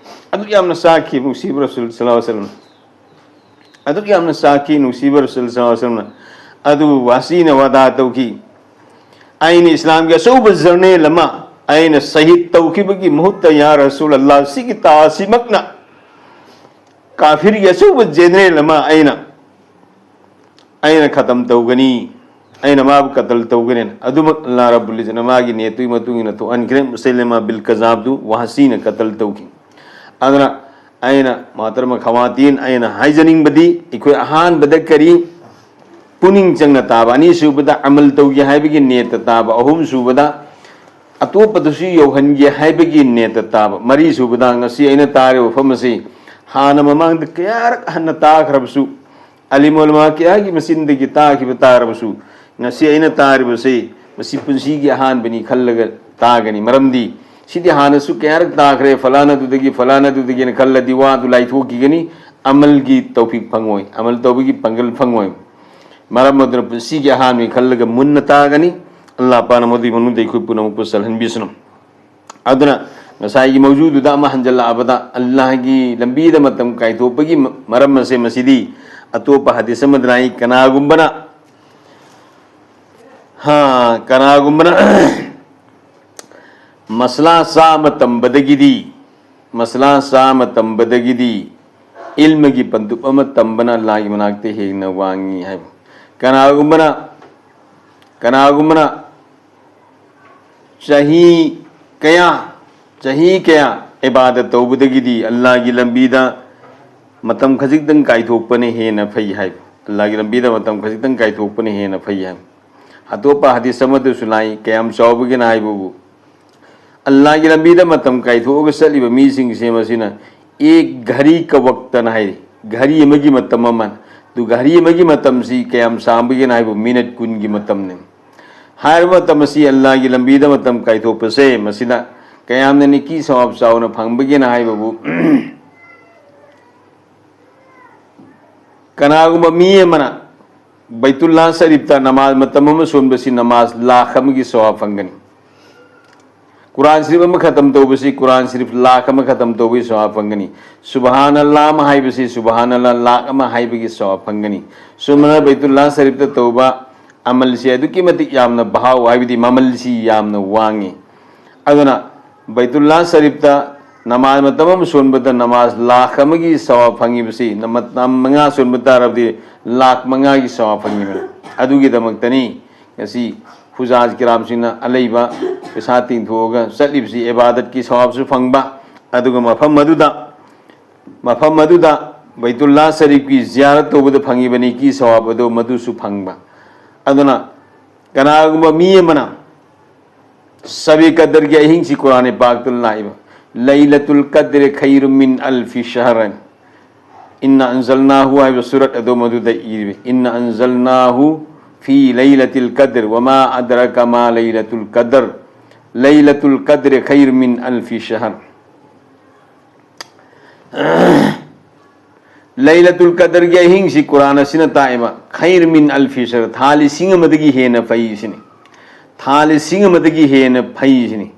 ꯑꯗꯨꯛ ꯌꯥꯝꯅ ꯆꯥꯛꯈꯤ ꯅꯨꯡꯁꯤꯕ ꯔꯁꯨꯜ ꯁꯜꯂꯜꯂꯥꯍꯨ ꯑꯂꯩꯍꯤ ꯋꯁꯜꯂꯝ, ꯑꯗꯨꯛ ꯌꯥꯝꯅ ꯆꯥꯛꯈꯤ ꯅꯨꯡꯁꯤꯕ ꯔꯁꯨꯜ ꯁꯜꯂꯜꯂꯥꯍꯨ ꯑꯂꯩꯍꯤ ꯋꯁꯜꯂꯝꯅ꯫ ꯑꯗꯨꯕꯨ ꯋꯥꯁꯤꯅ ꯋꯥꯗꯥ ꯇꯧꯈꯤ, "ꯑꯩꯅ ꯏꯁꯂꯥꯝꯒꯤ ꯑꯆꯧꯕ ꯖꯔꯅꯦꯜ ꯑꯃ ꯑꯩꯅ ꯁꯍꯤꯗ ꯇꯧꯈꯤꯕꯒꯤ ꯃꯍꯨꯠꯇ, ꯌꯥ ꯔꯁꯨꯜ ꯑꯜꯂꯥꯍ, ꯁꯤꯒꯤ ꯇꯥ ꯑꯁꯤꯃꯛꯅ ꯀꯥꯐꯤꯔꯒꯤ ꯑꯆꯧꯕ ꯖꯦꯅꯔꯦꯜ ꯑꯃ ꯑꯩꯅ, ꯑꯩꯅ ꯈꯇꯝ ꯇꯧꯒꯅꯤ, ꯑꯩꯅ ꯃꯥꯕꯨ ꯀꯇꯜ ꯇꯧꯒꯅꯤ"꯫ ꯑꯗꯨꯃꯛ ꯑꯜꯂꯥꯍ ꯔꯕꯨꯜ ꯏꯖꯠꯅ ꯃꯥꯒꯤ ꯅꯤꯌꯠꯇꯨꯒꯤ ꯃꯇꯨꯡ ꯏꯟꯅ ꯊꯣꯛꯍꯟꯈ꯭ꯔꯦ꯫ ꯃꯨꯁꯩꯂꯃꯥ ꯕꯤꯜ ꯀꯖꯥꯕꯗꯨ ꯋꯥꯁꯤꯅ ꯀꯇꯜ ꯇꯧꯈꯤ꯫ ꯑꯗꯨꯅ ꯑꯩꯅ, ꯃꯣꯍꯇꯔꯃ ꯈꯋꯥꯇꯤꯟ, ꯑꯩꯅ ꯍꯥꯏꯖꯅꯤꯡꯕꯗꯤ, ꯑꯩꯈꯣꯏ ꯑꯍꯥꯟꯕꯗ ꯀꯔꯤ ꯄꯨꯛꯅꯤꯡ ꯆꯪꯅ ꯇꯥꯕ, ꯑꯅꯤꯁꯨꯕꯗ ꯑꯃꯜ ꯇꯧꯒꯦ ꯍꯥꯏꯕꯒꯤ ꯅꯤꯌꯠꯇ ꯇꯥꯕ, ꯑꯍꯨꯝꯁꯨꯕꯗ ꯑꯇꯣꯞꯄꯗꯁꯨ ꯌꯧꯍꯟꯒꯦ ꯍꯥꯏꯕꯒꯤ ꯅꯤꯌꯠꯇ ꯇꯥꯕ, ꯃꯔꯤꯁꯨꯕꯗ ꯉꯁꯤ ꯑꯩꯅ ꯇꯥꯔꯤꯕ ꯋꯥꯐꯝ ꯑꯁꯤ ꯍꯥꯟꯅ ꯃꯃꯥꯡꯗ ꯀꯌꯥꯔꯛ ꯍꯟꯅ ꯇꯥꯈ꯭ꯔꯕꯁꯨ, ꯑꯂꯤꯝ ꯎꯂꯃꯥ ꯀꯌꯥꯒꯤ ꯃꯆꯤꯟꯗꯒꯤ ꯇꯥꯈꯤꯕ ꯇꯥꯔꯕꯁꯨ, ꯉꯁꯤ ꯑꯩꯅ ꯇꯥꯔꯤꯕꯁꯤ ꯃꯁꯤ ꯄꯨꯟꯁꯤꯒꯤ ꯑꯍꯥꯟꯕꯅꯤ ꯈꯜꯂꯒ ꯇꯥꯒꯅꯤ꯫ ꯃꯔꯝꯗꯤ ꯁꯤꯗꯤ ꯍꯥꯟꯅꯁꯨ ꯀꯌꯥꯔꯛ ꯇꯥꯈ꯭ꯔꯦ, ꯐꯂꯥꯅꯗꯨꯗꯒꯤ, ꯐꯂꯥꯅꯗꯨꯗꯒꯤꯅ ꯈꯜꯂꯗꯤ ꯋꯥꯗꯨ ꯂꯥꯏꯊꯣꯛꯈꯤꯒꯅꯤ, ꯑꯃꯜꯒꯤ ꯇꯧꯐꯤꯛ ꯐꯪꯉꯣꯏ, ꯑꯃꯜ ꯇꯧꯕꯒꯤ ꯄꯥꯡꯒꯜ ꯐꯪꯉꯣꯏ꯫ ꯃꯔꯝ ꯑꯗꯨꯅ ꯄꯨꯟꯁꯤꯒꯤ ꯑꯍꯥꯟꯕꯒꯤ ꯈꯜꯂꯒ ꯃꯨꯟꯅ ꯇꯥꯒꯅꯤ꯫ ꯑꯜꯂꯥꯍ ꯄꯥꯛꯅ ꯃꯗꯨꯒꯤ ꯃꯅꯨꯡꯗ ꯑꯩꯈꯣꯏ ꯄꯨꯝꯅꯃꯛꯄꯨ ꯆꯜꯍꯟꯕꯤꯁꯅꯨ꯫ ꯑꯗꯨꯅ ꯉꯁꯥꯏꯒꯤ ꯃꯧꯖꯨꯗꯨꯗ ꯑꯃ ꯍꯟꯖꯜꯂꯛꯑꯕꯗ, ꯑꯜꯂꯥꯍꯒꯤ ꯂꯝꯕꯤꯗ ꯃꯇꯝ ꯀꯥꯏꯊꯣꯛꯄꯒꯤ ꯃ-, ꯃꯔꯝ ꯑꯁꯦ, ꯃꯁꯤꯗꯤ ꯑꯇꯣꯞꯄ ꯍꯗꯤꯁ ꯑꯃꯗ ꯂꯥꯛꯏ, ꯀꯅꯥꯒꯨꯝꯕꯅ, ꯍꯥ, ꯀꯅꯥꯒꯨꯝꯕꯅ ꯃꯁꯂꯥ ꯆꯥꯃ ꯇꯝꯕꯗꯒꯤꯗꯤ, ꯃꯁꯂꯥ ꯆꯥꯃ ꯇꯝꯕꯗꯒꯤꯗꯤ ꯏꯜꯃꯒꯤ ꯄꯟꯗꯨꯞ ꯑꯃ ꯇꯝꯕꯅ ꯑꯜꯂꯥꯍꯒꯤ ꯃꯅꯥꯛꯇ ꯍꯦꯟꯅ ꯋꯥꯡꯉꯤ ꯍꯥꯏꯕ꯫ ꯀꯅꯥꯒꯨꯝꯕꯅ, ꯀꯅꯥꯒꯨꯝꯕꯅ ꯆꯍꯤ ꯀꯌꯥ, ꯆꯍꯤ ꯀꯌꯥ ꯏꯕꯥꯗꯠ ꯇꯧꯕꯗꯒꯤꯗꯤ ꯑꯜꯂꯥꯍꯒꯤ ꯂꯝꯕꯤꯗ ꯃꯇꯝ ꯈꯖꯤꯛꯇꯪ ꯀꯥꯏꯊꯣꯛꯄꯅ ꯍꯦꯟꯅ ꯐꯩ ꯍꯥꯏꯕ꯫ ꯑꯜꯂꯥꯍꯒꯤ ꯂꯝꯕꯤꯗ ꯃꯇꯝ ꯈꯖꯤꯛꯇꯪ ꯀꯥꯏꯊꯣꯛꯄꯅ ꯍꯦꯟꯅ ꯐꯩ ꯍꯥꯏꯕ꯫ ꯑꯇꯣꯞꯄ ꯍꯗꯤꯁ ꯑꯃꯗꯁꯨ ꯂꯥꯛꯏ, ꯀꯌꯥꯝ ꯆꯥꯎꯕꯒꯤꯅ ꯍꯥꯏꯕꯕꯨ, ꯑꯜꯂꯥꯍꯒꯤ ꯂꯝꯕꯤꯗ ꯃꯇꯝ ꯀꯥꯏꯊꯣꯛꯑꯒ ꯆꯠꯂꯤꯕ ꯃꯤꯁꯤꯡꯁꯦ, ꯃꯁꯤꯅ "ꯑꯦꯛ ꯘꯔꯤ ꯀ ꯋꯛꯇꯅ" ꯍꯥꯏꯔꯤ, ꯘꯔꯤ ꯑꯃꯒꯤ ꯃꯇꯝ ꯑꯃ꯫ ꯑꯗꯨ ꯘꯔꯤ ꯑꯃꯒꯤ ꯃꯇꯝꯁꯤ ꯀꯌꯥꯝ ꯁꯥꯡꯕꯒꯤꯅ ꯍꯥꯏꯕꯨ, ꯃꯤꯅꯠ ꯀꯨꯟꯒꯤ ꯃꯇꯝꯅꯤ꯫ ꯍꯥꯏꯔꯤꯕ ꯃꯇꯝ ꯑꯁꯤ ꯑꯜꯂꯥꯍꯒꯤ ꯂꯝꯕꯤꯗ ꯃꯇꯝ ꯀꯥꯏꯊꯣꯛꯄꯁꯦ, ꯃꯁꯤꯅ ꯀꯌꯥꯝꯅ ꯅꯤꯀꯤ ꯁꯋꯥꯕ ꯆꯥꯎꯅ ꯐꯪꯕꯒꯦꯅ ꯍꯥꯏꯕꯕꯨ, ꯀꯅꯥꯒꯨꯝꯕ ꯃꯤ ꯑꯃꯅ ꯕꯩꯇꯨꯜꯂꯥ ꯁꯔꯤꯐꯇ ꯅꯃꯥꯖ ꯃꯇꯝ ꯑꯃ ꯁꯣꯟꯕꯁꯤ ꯅꯃꯥꯖ ꯂꯥꯈ ꯑꯃꯒꯤ ꯁꯋꯥꯕ ꯐꯪꯒꯅꯤ꯫ ꯀꯨꯔꯥꯟ ꯁꯔꯤꯐ ꯑꯃ ꯈꯇꯝ ꯇꯧꯕꯁꯤ ꯀꯨꯔꯥꯟ ꯁꯔꯤꯐ ꯂꯥꯈ ꯑꯃ ꯈꯇꯝ ꯇꯧꯕꯒꯤ ꯁꯋꯥꯕ ꯐꯪꯒꯅꯤ꯫ ꯁꯨꯕꯍꯥꯅꯜꯂꯥꯍ ꯑꯃ ꯍꯥꯏꯕꯁꯤ ꯁꯨꯕꯍꯥꯅꯜꯂꯥꯍ ꯂꯥꯈ ꯑꯃ ꯍꯥꯏꯕꯒꯤ ꯁꯋꯥꯕ ꯐꯪꯒꯅꯤ꯫ ꯁꯨꯃꯥꯏꯅ ꯕꯩꯇꯨꯜꯂꯥ ꯁꯔꯤꯐꯇ ꯇꯧꯕ ꯑꯃꯜꯁꯤ ꯑꯗꯨꯛꯀꯤ ꯃꯇꯤꯛ ꯌꯥꯝꯅ ꯚꯥꯎ, ꯍꯥꯏꯕꯗꯤ ꯃꯃꯜꯁꯤ ꯌꯥꯝꯅ ꯋꯥꯡꯉꯤ꯫ ꯑꯗꯨꯅ ꯕꯩꯇꯨꯜꯂꯥ ꯁꯔꯤꯐꯇ ꯅꯃꯥꯖ ꯃꯇꯝ ꯑꯃ ꯁꯣꯟꯕꯗ ꯅꯃꯥꯖ ꯂꯥꯈ ꯑꯃꯒꯤ ꯁꯋꯥꯕ ꯐꯪꯉꯤꯕꯁꯤ, ꯅꯃ-, ꯃꯇꯝ ꯃꯉꯥ ꯁꯣꯟꯕ ꯇꯥꯔꯕꯗꯤ ꯂꯥꯈ ꯃꯉꯥꯒꯤ ꯁꯋꯥꯕ ꯐꯪꯉꯤꯕꯅꯤ꯫ ꯑꯗꯨꯒꯤꯗꯃꯛꯇꯅꯤ ꯉꯁꯤ ꯍꯨꯖꯥꯖ ꯀꯤꯔꯥꯝꯁꯤꯡꯅ ꯑꯂꯩꯕ ꯄꯩꯁꯥ ꯇꯤꯡꯊꯣꯛꯑꯒ ꯆꯠꯂꯤꯕꯁꯤ, ꯏꯕꯥꯗꯠꯀꯤ ꯁꯋꯥꯕꯁꯨ ꯐꯪꯕ, ꯑꯗꯨꯒ ꯃꯐꯝ ꯑꯗꯨꯗ, ꯃꯐꯝ ꯑꯗꯨꯗ ꯕꯩꯇꯨꯜꯂꯥ ꯁꯔꯤꯐꯀꯤ ꯖꯤꯌꯥꯔꯠ ꯇꯧꯕꯗ ꯐꯪꯉꯤꯕ ꯅꯤꯀꯤ ꯁꯋꯥꯕ ꯑꯗꯨ ꯃꯗꯨꯁꯨ ꯐꯪꯕ꯫ ꯑꯗꯨꯅ ꯀꯅꯥꯒꯨꯝꯕ ꯃꯤ ꯑꯃꯅ ꯁꯕꯤ ꯀꯗꯔꯒꯤ ꯑꯍꯤꯡꯁꯤ ꯀꯨꯔꯥꯟ ꯄꯥꯛꯇ ꯂꯥꯛꯏꯕ, "ꯂꯩꯂꯇꯨꯜ ꯀꯗ꯭ꯔ ꯈꯩꯔꯨꯝ ꯃꯤꯟ ꯑꯜꯐꯤ ꯁꯍꯔ" ꯍꯥꯏꯅ꯫ "ꯏꯟꯅ ꯑꯟꯖꯜꯅꯥꯍꯨ" ꯍꯥꯏꯕ ꯁꯨꯔꯠ ꯑꯗꯨ ꯃꯗꯨꯗ ꯏꯔꯤꯕ, "ꯏꯟꯅ ꯑꯟꯖꯜꯅꯥꯍꯨ ꯐꯤ ꯂꯩꯂꯇꯤꯜ ꯀꯗ꯭ꯔ, ꯋꯃꯥ ꯑꯗ꯭ꯔꯀ ꯃꯥ ꯂꯩꯂꯇꯨꯜ ꯀꯗ꯭ꯔ, ꯂꯩꯂꯇꯨꯜ ꯀꯗ꯭ꯔ ꯈꯩꯔ ꯃꯤꯟ ꯑꯜꯐꯤ ꯁꯍꯔ꯫ ꯂꯩꯂꯇꯨꯜ ꯀꯗꯔꯒꯤ ꯑꯍꯤꯡꯁꯤ ꯀꯨꯔꯥꯟ ꯑꯁꯤꯅ ꯇꯥꯛꯑꯦꯕ, ꯈꯩꯔ ꯃꯤꯟ ꯑꯜꯐꯤ ꯁꯍꯔ, ꯊꯥ ꯂꯤꯁꯤꯡ ꯑꯃꯗꯒꯤ ꯍꯦꯟꯅ ꯐꯩ ꯁꯤꯅꯤ꯫ ꯊꯥ ꯂꯤꯁꯤꯡ ꯑꯃꯗꯒꯤ ꯍꯦꯟꯅ ꯐꯩ ꯁꯤꯅꯤ꯫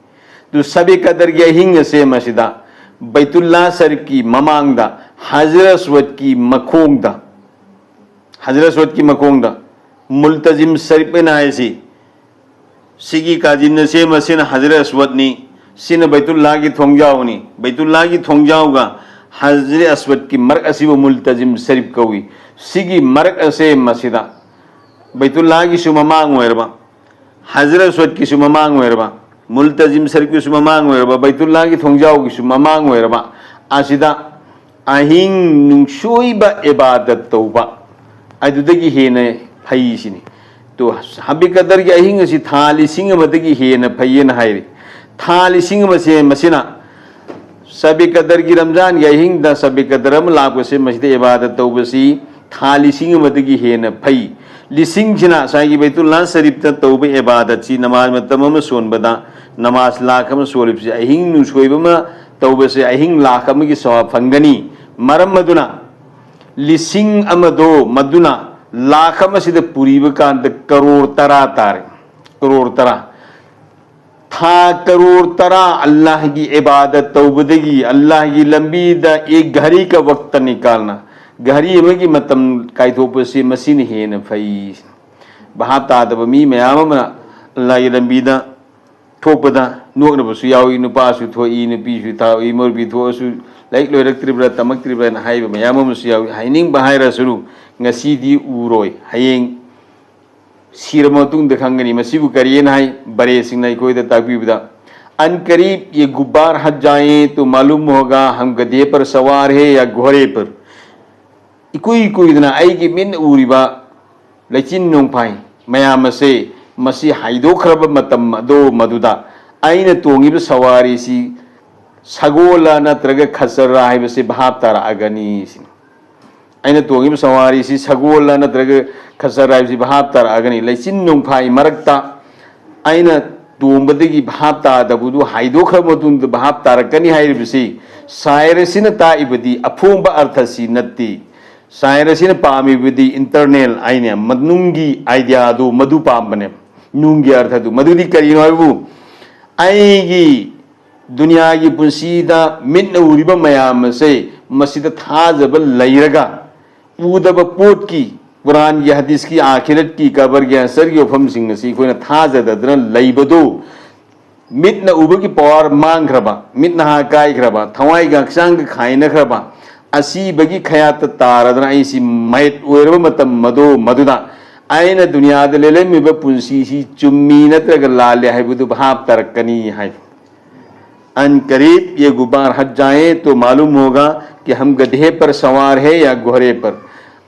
ꯑꯗꯨ ꯁꯕꯦ ꯀꯗꯔꯒꯤ ꯑꯍꯤꯡ ꯑꯁꯦ ꯃꯁꯤꯗ ꯕꯩꯇꯨꯜꯂꯥ ꯁꯔꯤꯐꯀꯤ ꯃꯃꯥꯡꯗ, ꯍꯖꯔ ꯑꯁꯋꯗꯀꯤ ꯃꯈꯣꯡꯗ, ꯍꯖꯔ ꯑꯁꯋꯗꯀꯤ ꯃꯈꯣꯡꯗ, ꯃꯨꯜꯇꯖꯤꯝ ꯁꯔꯤꯐ ꯑꯅ ꯍꯥꯏꯁꯤ, ꯁꯤꯒꯤ ꯀꯥꯖꯤꯟ ꯑꯁꯦ ꯃꯁꯤꯅ ꯍꯖꯔ ꯑꯁꯋꯗꯅꯤ, ꯁꯤꯅ ꯕꯩꯇꯨꯜꯂꯥꯒꯤ ꯊꯣꯡꯖꯥꯎꯅꯤ꯫ ꯕꯩꯇꯨꯜꯂꯥꯒꯤ ꯊꯣꯡꯖꯥꯎꯒ ꯍꯖꯔ ꯑꯁꯋꯗꯀꯤ ꯃꯔꯛ ꯑꯁꯤꯕꯨ ꯃꯨꯜꯇꯖꯤꯝ ꯁꯔꯤꯐ ꯀꯧꯏ꯫ ꯁꯤꯒꯤ ꯃꯔꯛ ꯑꯁꯦ ꯃꯁꯤꯗ ꯕꯩꯇꯨꯜꯂꯥꯒꯤꯁꯨ ꯃꯃꯥꯡ ꯑꯣꯏꯔꯕ, ꯍꯖꯔ ꯑꯁꯋꯗꯀꯤꯁꯨ ꯃꯃꯥꯡ ꯑꯣꯏꯔꯕ, ꯃꯨꯜꯇꯖꯤꯝ ꯁꯔꯤꯐꯀꯤꯁꯨ ꯃꯃꯥꯡ ꯑꯣꯏꯔꯕ, ꯕꯩꯇꯨꯜꯂꯥꯒꯤ ꯊꯣꯡꯖꯥꯎꯒꯤꯁꯨ ꯃꯃꯥꯡ ꯑꯣꯏꯔꯕ ꯑꯁꯤꯗ ꯑꯍꯤꯡ ꯅꯨꯡꯁꯣꯏꯕ ꯏꯕꯥꯗꯠ ꯇꯧꯕ ꯑꯗꯨꯗꯒꯤ ꯍꯦꯟꯅ ꯐꯩ ꯁꯤꯅꯤ꯫ ꯇꯣ, ꯁꯕꯦ ꯀꯗꯔꯒꯤ ꯑꯍꯤꯡ ꯑꯁꯤ ꯊꯥ ꯂꯤꯁꯤꯡ ꯑꯃꯗꯒꯤ ꯍꯦꯟꯅ ꯐꯩꯌꯦꯅ ꯍꯥꯏꯔꯤ꯫ ꯊꯥ ꯂꯤꯁꯤꯡ ꯑꯃꯁꯦ ꯃꯁꯤꯅ ꯁꯕꯦ ꯀꯗꯔꯒꯤ, ꯔꯝꯖꯥꯟꯒꯤ ꯑꯍꯤꯡꯗ ꯁꯕꯦ ꯀꯗꯔ ꯑꯃ ꯂꯥꯛꯄꯁꯦ, ꯃꯁꯤꯗ ꯏꯕꯥꯗꯠ ꯇꯧꯕꯁꯤ ꯊꯥ ꯂꯤꯁꯤꯡ ꯑꯃꯗꯒꯤ ꯍꯦꯟꯅ ꯐꯩ꯫ ꯂꯤꯁꯤꯡꯁꯤꯅ ꯉꯁꯥꯏꯒꯤ ꯕꯩꯇꯨꯜꯂꯥ ꯁꯔꯤꯐꯇ ꯇꯧꯕ ꯏꯕꯥꯗꯠꯁꯤ, ꯅꯃꯥꯖ ꯃꯇꯝ ꯑꯃ ꯁꯣꯟꯕꯗ ꯅꯃꯥꯖ ꯂꯥꯈ ꯑꯃ ꯁꯣꯜꯂꯤꯕꯁꯤ, ꯑꯍꯤꯡ ꯅꯨꯡꯁꯣꯏꯕ ꯑꯃ ꯇꯧꯕꯁꯦ ꯑꯍꯤꯡ ꯂꯥꯈ ꯑꯃꯒꯤ ꯁꯋꯥꯕ ꯐꯪꯒꯅꯤ꯫ ꯃꯔꯝ ꯑꯗꯨꯅ ꯂꯤꯁꯤꯡ ꯑꯃꯗꯣ ꯃꯗꯨꯅ ꯂꯥꯈ ꯑꯃꯁꯤꯗ ꯄꯨꯔꯤꯕ ꯀꯥꯟꯗ ꯀꯔꯣꯔ ꯇꯔꯥ ꯇꯥꯔꯦ꯫ ꯀꯔꯣꯔ ꯇꯔꯥ꯫ ꯊꯥ ꯀꯔꯣꯔ ꯇꯔꯥ ꯑꯜꯂꯥꯍꯒꯤ ꯏꯕꯥꯗꯠ ꯇꯧꯕꯗꯒꯤ, ꯑꯜꯂꯥꯍꯒꯤ ꯂꯝꯕꯤꯗ ꯑꯦꯛ ꯘꯔꯤ ꯀ ꯋꯛꯇ ꯅꯤꯀꯥꯜꯅ, ꯘꯔꯤ ꯑꯃꯒꯤ ꯃꯇꯝ ꯀꯥꯏꯊꯣꯛꯄꯁꯤ ꯃꯁꯤꯅ ꯍꯦꯟꯅ ꯐꯩ꯫ ꯚꯥꯞ ꯇꯥꯗꯕ ꯃꯤ ꯃꯌꯥꯝ ꯑꯃꯅ ꯑꯜꯂꯥꯍꯒꯤ ꯂꯝꯕꯤꯗ ꯊꯣꯛꯄꯗ ꯅꯣꯛꯅꯕꯁꯨ ꯌꯥꯎꯏ, ꯅꯨꯄꯥꯁꯨ ꯊꯣꯛꯏ, ꯅꯨꯄꯤꯁꯨ ꯊꯣꯛꯏ, ꯃꯧꯔꯨꯕꯤ ꯊꯣꯛꯑꯁꯨ, ꯂꯥꯏꯔꯤꯛ ꯂꯣꯏꯔꯛꯇ꯭ꯔꯤꯕ꯭ꯔꯥ, ꯇꯝꯃꯛꯇ꯭ꯔꯤꯕ꯭ꯔꯥꯅ ꯍꯥꯏꯕ ꯃꯌꯥꯝ ꯑꯃꯁꯨ ꯌꯥꯎꯏ꯫ ꯍꯥꯏꯅꯤꯡꯕ ꯍꯥꯏꯔꯁꯅꯨ, ꯉꯁꯤꯗꯤ ꯎꯔꯣꯏ, ꯍꯌꯦꯡ ꯁꯤꯔꯕ ꯃꯇꯨꯡꯗ ꯈꯪꯒꯅꯤ꯫ ꯃꯁꯤꯕꯨ ꯀꯔꯤꯅ ꯍꯥꯏ? ꯕꯔꯦꯁꯤꯡꯅ ꯑꯩꯈꯣꯏꯗ ꯇꯥꯛꯄꯤꯕꯗ, "ꯑꯟ ꯀꯔꯤꯕ ꯌꯦ ꯒꯨꯕꯥꯔ ꯍꯠ ꯖꯥꯌꯦ ꯇꯣ ꯃꯥꯂꯨꯝ ꯍꯣꯒꯥ ꯍꯝ ꯒꯙꯦ ꯄꯔ ꯁꯋꯥꯔ ꯍꯦ ꯌꯥ ꯘꯣꯔꯦ ꯄꯔ"꯫ ꯏꯀꯨꯏ ꯀꯨꯏꯗꯅ ꯑꯩꯒꯤ ꯃꯤꯠꯅ ꯎꯔꯤꯕ ꯂꯩꯆꯤꯟ ꯅꯣꯡꯐꯥꯏ ꯃꯌꯥꯝ ꯑꯁꯦ, ꯃꯁꯤ ꯍꯥꯏꯗꯣꯛꯈ꯭ꯔꯕ ꯃꯇꯝ ꯑꯗꯣ, ꯃꯗꯨꯗ ꯑꯩꯅ ꯇꯣꯡꯉꯤꯕ ꯁꯋꯥꯔꯤꯁꯤ ꯁꯒꯣꯜꯂ ꯅꯠꯇ꯭ꯔꯒ ꯈꯆꯔ ꯍꯥꯏꯕꯁꯤ ꯚꯥꯞ ꯇꯥꯔꯛꯑꯒꯅꯤ ꯁꯤꯅꯤ꯫ ꯑꯩꯅ ꯇꯣꯡꯉꯤꯕ ꯁꯋꯥꯔꯤꯁꯤ ꯁꯒꯣꯜꯂ ꯅꯠꯇ꯭ꯔꯒ ꯈꯆꯔ ꯍꯥꯏꯕꯁꯤ ꯚꯥꯞ ꯇꯥꯔꯛꯑꯒꯅꯤ꯫ ꯂꯩꯆꯤꯟ ꯅꯣꯡꯐꯥꯏ ꯃꯔꯛꯇ ꯑꯩꯅ ꯇꯣꯡꯕꯗꯒꯤ ꯚꯥꯞ ꯇꯥꯗꯕꯗꯨ ꯍꯥꯏꯗꯣꯛꯈ꯭ꯔꯕ ꯃꯇꯨꯡꯗ ꯚꯥꯞ ꯇꯥꯔꯛꯀꯅꯤ ꯍꯥꯏꯔꯤꯕꯁꯤ ꯁꯥꯏꯟꯁ ꯑꯁꯤꯅ ꯇꯥꯛꯏꯕꯗꯤ ꯑꯐꯣꯡꯕ ꯑꯔꯊꯁꯤ ꯅꯠꯇꯦ꯫ ꯁꯥꯏꯟꯁ ꯑꯁꯤꯅ ꯄꯥꯝꯃꯤꯕꯗꯤ ꯏꯟꯇꯔꯅꯦꯜ ꯍꯥꯏꯅ ꯃꯅꯨꯡꯒꯤ ꯑꯥꯏꯗꯤꯌꯥꯗꯨ ꯃꯗꯨ ꯄꯥꯝꯕꯅꯦ꯫ ꯅꯨꯡꯒꯤ ꯑꯔꯊꯗꯨ ꯃꯗꯨꯗꯤ ꯀꯔꯤꯅꯣ ꯍꯥꯏꯕꯨ, ꯑꯩꯒꯤ ꯗꯨꯅꯤꯌꯥꯒꯤ ꯄꯨꯟꯁꯤꯗ ꯃꯤꯠꯅ ꯎꯔꯤꯕ ꯃꯌꯥꯝ ꯑꯁꯦ ꯃꯁꯤꯗ ꯊꯥꯖꯕ ꯂꯩꯔꯒ, ꯎꯗꯕ ꯄꯣꯠꯀꯤ, ꯀꯨꯔꯥꯟꯒꯤ, ꯍꯗꯤꯁꯀꯤ, ꯑꯥꯈꯤꯔꯠꯀꯤ, ꯀꯕꯔꯒꯤ, ꯑꯟꯁꯔꯒꯤ ꯋꯥꯐꯝꯁꯤꯡ ꯑꯁꯤ ꯑꯩꯈꯣꯏꯅ ꯊꯥꯖꯗꯗꯅ ꯂꯩꯕꯗꯨ, ꯃꯤꯠꯅ ꯎꯕꯒꯤ ꯄꯋꯥꯔ ꯃꯥꯡꯈ꯭ꯔꯕ, ꯃꯤꯠ ꯅꯍꯥ ꯀꯥꯏꯈ꯭ꯔꯕ, ꯊꯋꯥꯏꯒ ꯍꯛꯆꯥꯡꯒ ꯈꯥꯏꯅꯈ꯭ꯔꯕ, ꯑꯁꯤꯕꯒꯤ ꯈꯌꯥꯠꯇ ꯇꯥꯔꯗꯅ ꯑꯩꯁꯤ ꯃꯌꯦꯠ ꯑꯣꯏꯔꯕ ꯃꯇꯝ ꯃꯗꯨ ꯃꯗꯨꯗ ꯑꯩꯅ ꯗꯨꯅꯤꯌꯥꯗ ꯂꯦꯜꯂꯝꯃꯤꯕ ꯄꯨꯟꯁꯤꯁꯤ ꯆꯨꯝꯃꯤ ꯅꯠꯇ꯭ꯔꯒ ꯂꯥꯜꯂꯤ ꯍꯥꯏꯕꯗꯨ ꯚꯥꯞ ꯇꯥꯔꯛꯀꯅꯤ ꯍꯥꯏ꯫ अन करीब ये गुबार हट जाए तो मालूम होगा कि हम गधे पर सवार है या घोड़े पर।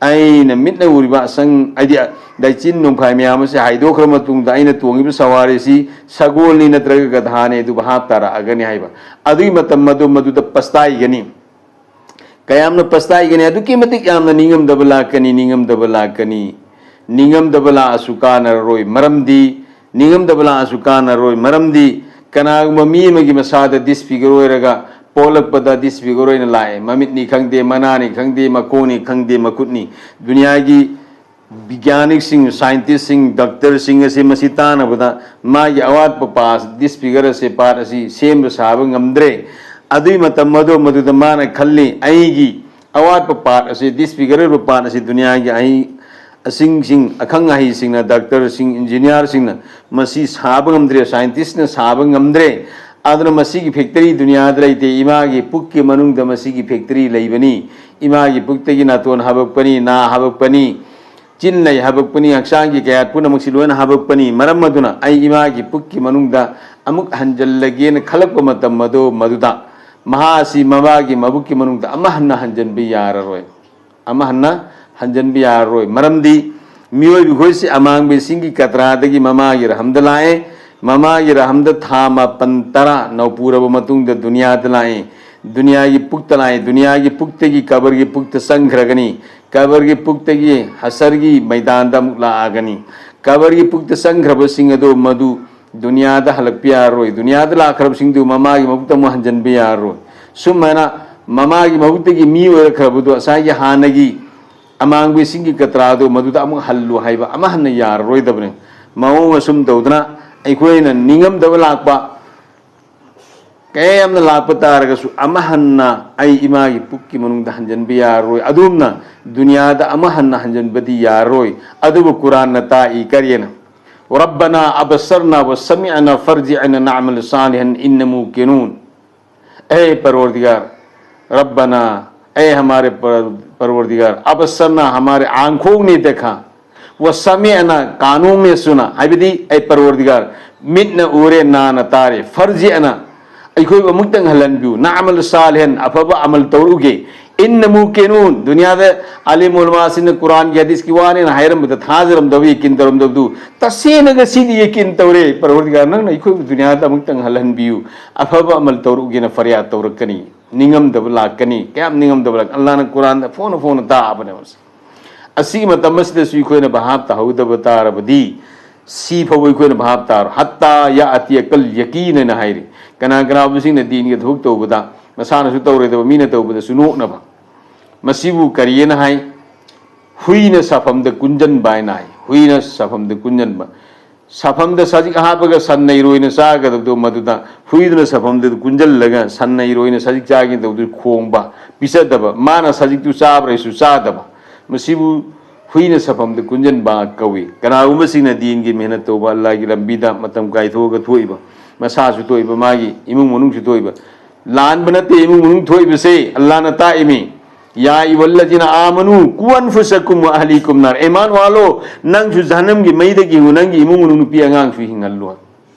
ꯑꯩꯅ ꯃꯤꯠꯅ ꯎꯔꯤꯕ ꯑꯁꯪ, ꯍꯥꯏꯗꯤ ꯂꯩꯆꯤꯟ ꯅꯣꯡꯐꯥꯏ ꯃꯌꯥꯝ ꯑꯁꯤ ꯍꯥꯏꯗꯣꯛꯈ꯭ꯔ ꯃꯇꯨꯡꯗ ꯑꯩꯅ ꯇꯣꯡꯉꯤꯕ ꯁꯋꯥꯔꯤꯁꯤ ꯁꯒꯣꯜꯅꯤ ꯅꯠꯇ꯭ꯔꯒ ꯒꯙꯥꯅꯤ ꯑꯗꯨ ꯚꯥꯞ ꯇꯥꯔꯛꯑꯒꯅꯤ ꯍꯥꯏꯕ꯫ ꯑꯗꯨꯒꯤ ꯃꯇꯝ ꯑꯗꯨ ꯃꯗꯨꯗ ꯄꯁꯇꯥꯏꯒꯅꯤ꯫ ꯀꯌꯥꯝꯅ ꯄꯁꯇꯥꯏꯒꯅꯤ? ꯑꯗꯨꯛꯀꯤ ꯃꯇꯤꯛ ꯌꯥꯝꯅ ꯅꯤꯡꯉꯝꯗꯕ ꯂꯥꯛꯀꯅꯤ, ꯅꯤꯡꯉꯝꯗꯕ ꯂꯥꯛꯀꯅꯤ꯫ ꯅꯤꯡꯉꯝꯗꯕ ꯂꯥꯛꯑꯁꯨ ꯀꯥꯟꯅꯔꯔꯣꯏ꯫ ꯃꯔꯝꯗꯤ, ꯅꯤꯡꯉꯝꯗꯕ ꯂꯥꯛꯑꯁꯨ ꯀꯥꯟꯅꯔꯣꯏ꯫ ꯃꯔꯝꯗꯤ, ꯀꯅꯥꯒꯨꯝꯕ ꯃꯤ ꯑꯃꯒꯤ ꯃꯁꯥꯗ ꯗꯤꯁꯐꯤꯒꯔ ꯑꯣꯏꯔꯒ, ꯄꯣꯛꯂꯛꯄꯗ ꯗꯤꯁꯐꯤꯒꯔ ꯑꯣꯏꯅ ꯂꯥꯛꯑꯦ꯫ ꯃꯃꯤꯠꯅꯤ ꯈꯪꯗꯦ, ꯃꯅꯥꯅꯤ ꯈꯪꯗꯦ, ꯃꯈꯣꯡꯅꯤ ꯈꯪꯗꯦ, ꯃꯈꯨꯠꯅꯤ꯫ ꯗꯨꯅꯤꯌꯥꯒꯤ ꯕꯤꯒ꯭ꯌꯥꯅꯤꯛꯁꯤꯡ, ꯁꯥꯏꯟꯇꯤꯁꯁꯤꯡ, ꯗꯣꯛꯇꯔꯁꯤꯡ ꯑꯁꯤ ꯃꯁꯤ ꯇꯥꯅꯕꯗ ꯃꯥꯒꯤ ꯑꯋꯥꯠꯄ ꯄꯥꯁ, ꯗꯤꯁꯐꯤꯒꯔ ꯑꯁꯤ, ꯄꯥꯔꯠ ꯑꯁꯤ ꯁꯦꯝꯕ ꯁꯥꯕ ꯉꯝꯗ꯭ꯔꯦ꯫ ꯑꯗꯨꯒꯤ ꯃꯇꯝ ꯑꯗꯨ ꯃꯗꯨꯗ ꯃꯥꯅ ꯈꯜꯂꯤ, ꯑꯩꯒꯤ ꯑꯋꯥꯠꯄ ꯄꯥꯔꯠ ꯑꯁꯤ, ꯗꯤꯁꯐꯤꯒꯔ ꯑꯣꯏꯕ ꯄꯥꯔꯠ ꯑꯁꯤ ꯗꯨꯅꯤꯌꯥꯒꯤ ꯑꯍꯩ ꯑꯁꯤꯡꯁꯤꯡ, ꯑꯈꯪ ꯑꯍꯩꯁꯤꯡꯅ, ꯗꯣꯛꯇꯔꯁꯤꯡ, ꯏꯟꯖꯤꯅꯤꯌꯥꯔꯁꯤꯡꯅ ꯃꯁꯤ ꯁꯥꯕ ꯉꯝꯗ꯭ꯔꯦ, ꯁꯥꯏꯟꯇꯤꯁꯅ ꯁꯥꯕ ꯉꯝꯗ꯭ꯔꯦ꯫ ꯑꯗꯨꯅ ꯃꯁꯤꯒꯤ ꯐꯦꯛꯇꯔꯤ ꯗꯨꯅꯤꯌꯥꯗ ꯂꯩꯇꯦ꯫ ꯏꯃꯥꯒꯤ ꯄꯨꯛꯀꯤ ꯃꯅꯨꯡꯗ ꯃꯁꯤꯒꯤ ꯐꯦꯛꯇꯔꯤ ꯂꯩꯕꯅꯤ꯫ ꯏꯃꯥꯒꯤ ꯄꯨꯛꯇꯒꯤ ꯅꯥꯇꯣꯟ ꯍꯥꯕꯛꯄꯅꯤ, ꯅꯥ ꯍꯥꯕꯛꯄꯅꯤ, ꯆꯤꯟ ꯂꯩ ꯍꯥꯕꯛꯄꯅꯤ, ꯍꯛꯆꯥꯡꯒꯤ ꯀꯌꯥꯠ ꯄꯨꯝꯅꯃꯛꯁꯤ ꯂꯣꯏꯅ ꯍꯥꯕꯛꯄꯅꯤ꯫ ꯃꯔꯝ ꯑꯗꯨꯅ ꯑꯩ ꯏꯃꯥꯒꯤ ꯄꯨꯛꯀꯤ ꯃꯅꯨꯡꯗ ꯑꯃꯨꯛ ꯍꯟꯖꯜꯂꯒꯦꯅ ꯈꯜꯂꯛꯄ ꯃꯇꯝ ꯑꯗꯨ ꯃꯗꯨꯗ ꯃꯍꯥꯛ ꯑꯁꯤ ꯃꯃꯥꯒꯤ ꯃꯕꯨꯛꯀꯤ ꯃꯅꯨꯡꯗ ꯑꯃ ꯍꯟꯅ ꯍꯟꯖꯟꯕ ꯌꯥꯔꯔꯣꯏ꯫ ꯑꯃ ꯍꯟꯅ ꯍꯟꯖꯟꯕ ꯌꯥꯔꯔꯣꯏ꯫ ꯃꯔꯝꯗꯤ ꯃꯤꯑꯣꯏꯕ ꯑꯩꯈꯣꯏꯁꯤ ꯑꯃꯥꯡꯕ ꯏꯁꯤꯡꯒꯤ ꯀꯇ꯭ꯔꯥꯗꯒꯤ ꯃꯃꯥꯒꯤ ꯔꯍꯝꯗ ꯂꯥꯛꯑꯦ꯫ ꯃꯃꯥꯒꯤ ꯔꯍꯝꯗ ꯊꯥ ꯃꯥꯄꯟ ꯇꯔꯥ ꯅꯧꯄꯨꯔꯕ ꯃꯇꯨꯡꯗ ꯗꯨꯅꯤꯌꯥꯗ ꯂꯥꯛꯑꯦ꯫ ꯗꯨꯅꯤꯌꯥꯒꯤ ꯄꯨꯛꯇ ꯂꯥꯛꯑꯦ꯫ ꯗꯨꯅꯤꯌꯥꯒꯤ ꯄꯨꯛꯇꯒꯤ ꯀꯕꯔꯒꯤ ꯄꯨꯛꯇ ꯆꯪꯈ꯭ꯔꯒꯅꯤ꯫ ꯀꯕꯔꯒꯤ ꯄꯨꯛꯇꯒꯤ ꯍꯁꯔꯒꯤ ꯃꯩꯗꯥꯟꯗ ꯑꯃꯨꯛ ꯂꯥꯛꯑꯒꯅꯤ꯫ ꯀꯕꯔꯒꯤ ꯄꯨꯛꯇ ꯆꯪꯈ꯭ꯔꯕꯁꯤꯡ ꯑꯗꯨ ꯃꯗꯨ ꯗꯨꯅꯤꯌꯥꯗ ꯍꯜꯂꯛꯄ ꯌꯥꯔꯔꯣꯏ꯫ ꯗꯨꯅꯤꯌꯥꯗ ꯂꯥꯛꯈ꯭ꯔꯕꯁꯤꯡꯗꯨ ꯃꯃꯥꯒꯤ ꯃꯕꯨꯛꯇ ꯑꯃꯨꯛ ꯍꯟꯖꯤꯟꯕ ꯌꯥꯔꯔꯣꯏ꯫ ꯁꯨꯝ ꯍꯥꯏꯅ ꯃꯃꯥꯒꯤ ꯃꯕꯨꯛꯇꯒꯤ ꯃꯤ ꯑꯣꯏꯔꯛꯈ꯭ꯔꯕꯗꯣ ꯉꯁꯥꯏꯒꯤ ꯍꯥꯟꯅꯒꯤ ꯑꯃꯥꯡꯕ ꯏꯁꯤꯡꯒꯤ ꯀꯇ꯭ꯔꯥꯗꯣ ꯃꯗꯨꯗ ꯑꯃꯨꯛ ꯍꯜꯂꯨ ꯍꯥꯏꯕ ꯑꯃ ꯍꯟꯅ ꯌꯥꯔꯔꯣꯏꯗꯕꯅꯤ꯫ ꯃꯑꯣꯡ ꯑꯁꯨꯝ ꯇꯧꯗꯅ ꯑꯩꯈꯣꯏꯅ ꯅꯤꯡꯉꯝꯗꯕ ꯂꯥꯛꯄ ꯀꯌꯥ ꯌꯥꯝꯅ ꯂꯥꯛꯄ ꯇꯥꯔꯒꯁꯨ ꯑꯃ ꯍꯟꯅ ꯑꯩ ꯏꯃꯥꯒꯤ ꯄꯨꯛꯀꯤ ꯃꯅꯨꯡꯗ ꯍꯟꯖꯤꯟꯕ ꯌꯥꯔꯔꯣꯏ꯫ ꯑꯗꯨꯝꯅ ꯗꯨꯅꯤꯌꯥꯗ ꯑꯃ ꯍꯟꯅ ꯍꯟꯖꯤꯟꯕꯗꯤ ꯌꯥꯔꯔꯣꯏ꯫ ꯑꯗꯨꯕꯨ ꯀꯨꯔꯥꯟꯅ ꯇꯥꯛꯏ ꯀꯔꯤꯅ? ربنا أبصرنا وسمعنا فارجعنا نعمل صالحا إنا موقنون. اے پروردگار، ربنا، اے ہمارے پر-، پروردگار، ابصرنا، ہمارے آنکھوں نے دیکھا، وسمعنا، کانوں نے سنا، ꯍꯥꯏꯕꯗꯤ ꯑꯩ ꯄꯔꯋꯔꯗꯤꯒꯥꯔ, ꯃꯤꯠꯅ ꯎꯔꯦ, ꯅꯥꯅ ꯇꯥꯔꯦ, ꯐꯔꯖꯤꯑꯅ, ꯑꯩꯈꯣꯏꯕꯨ ꯑꯃꯨꯛꯇꯪ ꯍꯜꯍꯟꯕꯤꯌꯨ, ꯅꯥꯃꯜ ꯁꯥꯂꯤꯍꯟ, ꯑꯐꯕ ꯑꯃꯜ ꯇꯧꯔꯨꯒꯦ, ꯏꯟꯅ ꯃꯨꯀꯤꯅꯨꯟ, ꯗꯨꯅꯤꯌꯥꯗ ꯑꯥꯂꯤꯝ ꯎꯂꯃꯥꯁꯤꯡꯅ ꯀꯨꯔꯥꯟꯒꯤ ꯍꯗꯤꯁꯀꯤ ꯋꯥꯅꯦꯅ ꯍꯥꯏꯔꯝꯕꯗ ꯊꯥꯖꯔꯝꯗꯕ, ꯌꯦꯀꯤꯟ ꯇꯧꯔꯝꯗꯕꯗꯨ ꯇꯁꯦꯡꯅ ꯉꯁꯤꯗꯤ ꯌꯦꯀꯤꯟ ꯇꯧꯔꯦ꯫ ꯄꯔꯋꯔꯗꯤꯒꯥꯔ, ꯅꯪꯅ ꯑꯩꯈꯣꯏꯕꯨ ꯗꯨꯅꯤꯌꯥꯗ ꯑꯃꯨꯛꯇꯪ ꯍꯜꯍꯟꯕꯤꯌꯨ, ꯑꯐꯕ ꯑꯃꯜ ꯇꯧꯔꯨꯒꯦꯅ ꯐꯔꯤꯌꯥꯗ ꯇꯧꯔꯛꯀꯅꯤ꯫ ꯅꯤꯡꯉꯝꯗꯕ ꯂꯥꯛꯀꯅꯤ꯫ ꯀꯌꯥꯝ ꯅꯤꯡꯉꯝꯗꯕ ꯂꯥꯛ-, ꯑꯜꯂꯥꯍꯅ ꯀꯨꯔꯥꯟꯗ ꯐꯣꯡꯅ ꯐꯣꯡꯅ ꯇꯥꯛꯑꯕꯅꯦ ꯃꯁꯤ꯫ ꯑꯁꯤꯒꯤ ꯃꯇꯝ ꯑꯁꯤꯗꯁꯨ ꯑꯩꯈꯣꯏꯅ ꯚꯥꯞ ꯇꯥꯍꯧꯗꯕ ꯇꯥꯔꯕꯗꯤ, ꯁꯤ ꯐꯥꯎꯕ ꯑꯩꯈꯣꯏꯅ ꯚꯥꯞ ꯇꯥꯔꯣ꯫ ꯍꯠꯇꯥ ꯌꯥ ꯑꯇꯤ ꯑꯀꯜ ꯌꯀꯤꯟ ꯍꯥꯏꯅ ꯍꯥꯏꯔꯤ꯫ ꯀꯅꯥ ꯀꯅꯥꯒꯨꯝꯕꯁꯤꯡꯅ ꯗꯤꯟꯒꯤ ꯊꯕꯛ ꯇꯧꯕꯗ, ꯃꯁꯥꯅꯁꯨ ꯇꯧꯔꯣꯏꯗꯕ ꯃꯤꯅ ꯇꯧꯕꯗꯁꯨ ꯅꯣꯛꯅꯕ, ꯃꯁꯤꯕꯨ ꯀꯔꯤꯑꯅ ꯍꯥꯏ? ꯍꯨꯏꯅ ꯁꯥꯐꯝꯗ ꯀꯨꯟꯖꯟꯕ ꯍꯥꯏꯅ ꯍꯥꯏ꯫ ꯍꯨꯏꯅ ꯁꯥꯐꯝꯗ ꯀꯨꯟꯖꯟꯕ꯫ ꯁꯥꯐꯝꯗ ꯁꯖꯤꯛ ꯍꯥꯞꯄꯒ ꯁꯟꯅ ꯏꯔꯣꯏꯅ ꯆꯥꯒꯗꯕꯗꯣ, ꯃꯗꯨꯗ ꯍꯨꯏꯗꯨꯅ ꯁꯥꯐꯝꯗꯨꯗ ꯀꯨꯟꯖꯜꯂꯒ ꯁꯟꯅ ꯏꯔꯣꯏꯅ ꯁꯖꯤꯛ ꯆꯥꯒꯦ ꯇꯧꯗꯨꯅ ꯈꯣꯡꯕ, ꯄꯤꯖꯗꯕ, ꯃꯥꯅ ꯁꯖꯤꯛꯇꯨ ꯆꯥꯕ꯭ꯔꯁꯨ ꯆꯥꯗꯕ, ꯃꯁꯤꯕꯨ ꯍꯨꯏꯅ ꯁꯥꯐꯝꯗ ꯀꯨꯟꯖꯟꯕ ꯀꯧꯏ꯫ ꯀꯅꯥꯒꯨꯝꯕꯁꯤꯡꯅ ꯗꯤꯟꯒꯤ ꯃꯦꯍꯅꯠ ꯇꯧꯕ, ꯑꯜꯂꯥꯍꯒꯤ ꯂꯝꯕꯤꯗ ꯃꯇꯝ ꯀꯥꯏꯊꯣꯛꯑꯒ ꯊꯣꯛꯏꯕ, ꯃꯁꯥꯁꯨ ꯊꯣꯛꯏꯕ, ꯃꯥꯒꯤ ꯏꯃꯨꯡ ꯃꯅꯨꯡꯁꯨ ꯊꯣꯛꯏꯕ, ꯂꯥꯟꯕ ꯅꯠꯇꯦ ꯏꯃꯨꯡ ꯃꯅꯨꯡ ꯊꯣꯛꯏꯕꯁꯦ, ꯑꯜꯂꯥꯍꯅ ꯇꯥꯛꯏꯃꯤ꯫ ꯌꯥ ꯑꯌꯨꯍꯜꯂꯖꯤꯅ ꯑꯥꯃꯅꯨ ꯀꯨ ꯑꯟꯐꯨꯁꯥꯀꯨꯝ ꯋ ꯑꯍꯂꯤꯀꯨꯝ ꯅꯥꯔ꯫ ꯏꯃꯥꯟ ꯋꯥꯂꯣ, ꯅꯪꯁꯨ ꯖꯍꯟꯅꯝꯒꯤ ꯃꯩꯗꯒꯤ ꯍꯤꯡꯉꯨ, ꯅꯪꯒꯤ ꯏꯃꯨꯡ ꯃꯅꯨꯡ ꯅꯨꯄꯤ ꯑꯉꯥꯡꯁꯨ ꯍꯤꯡꯍꯜꯂꯨ꯫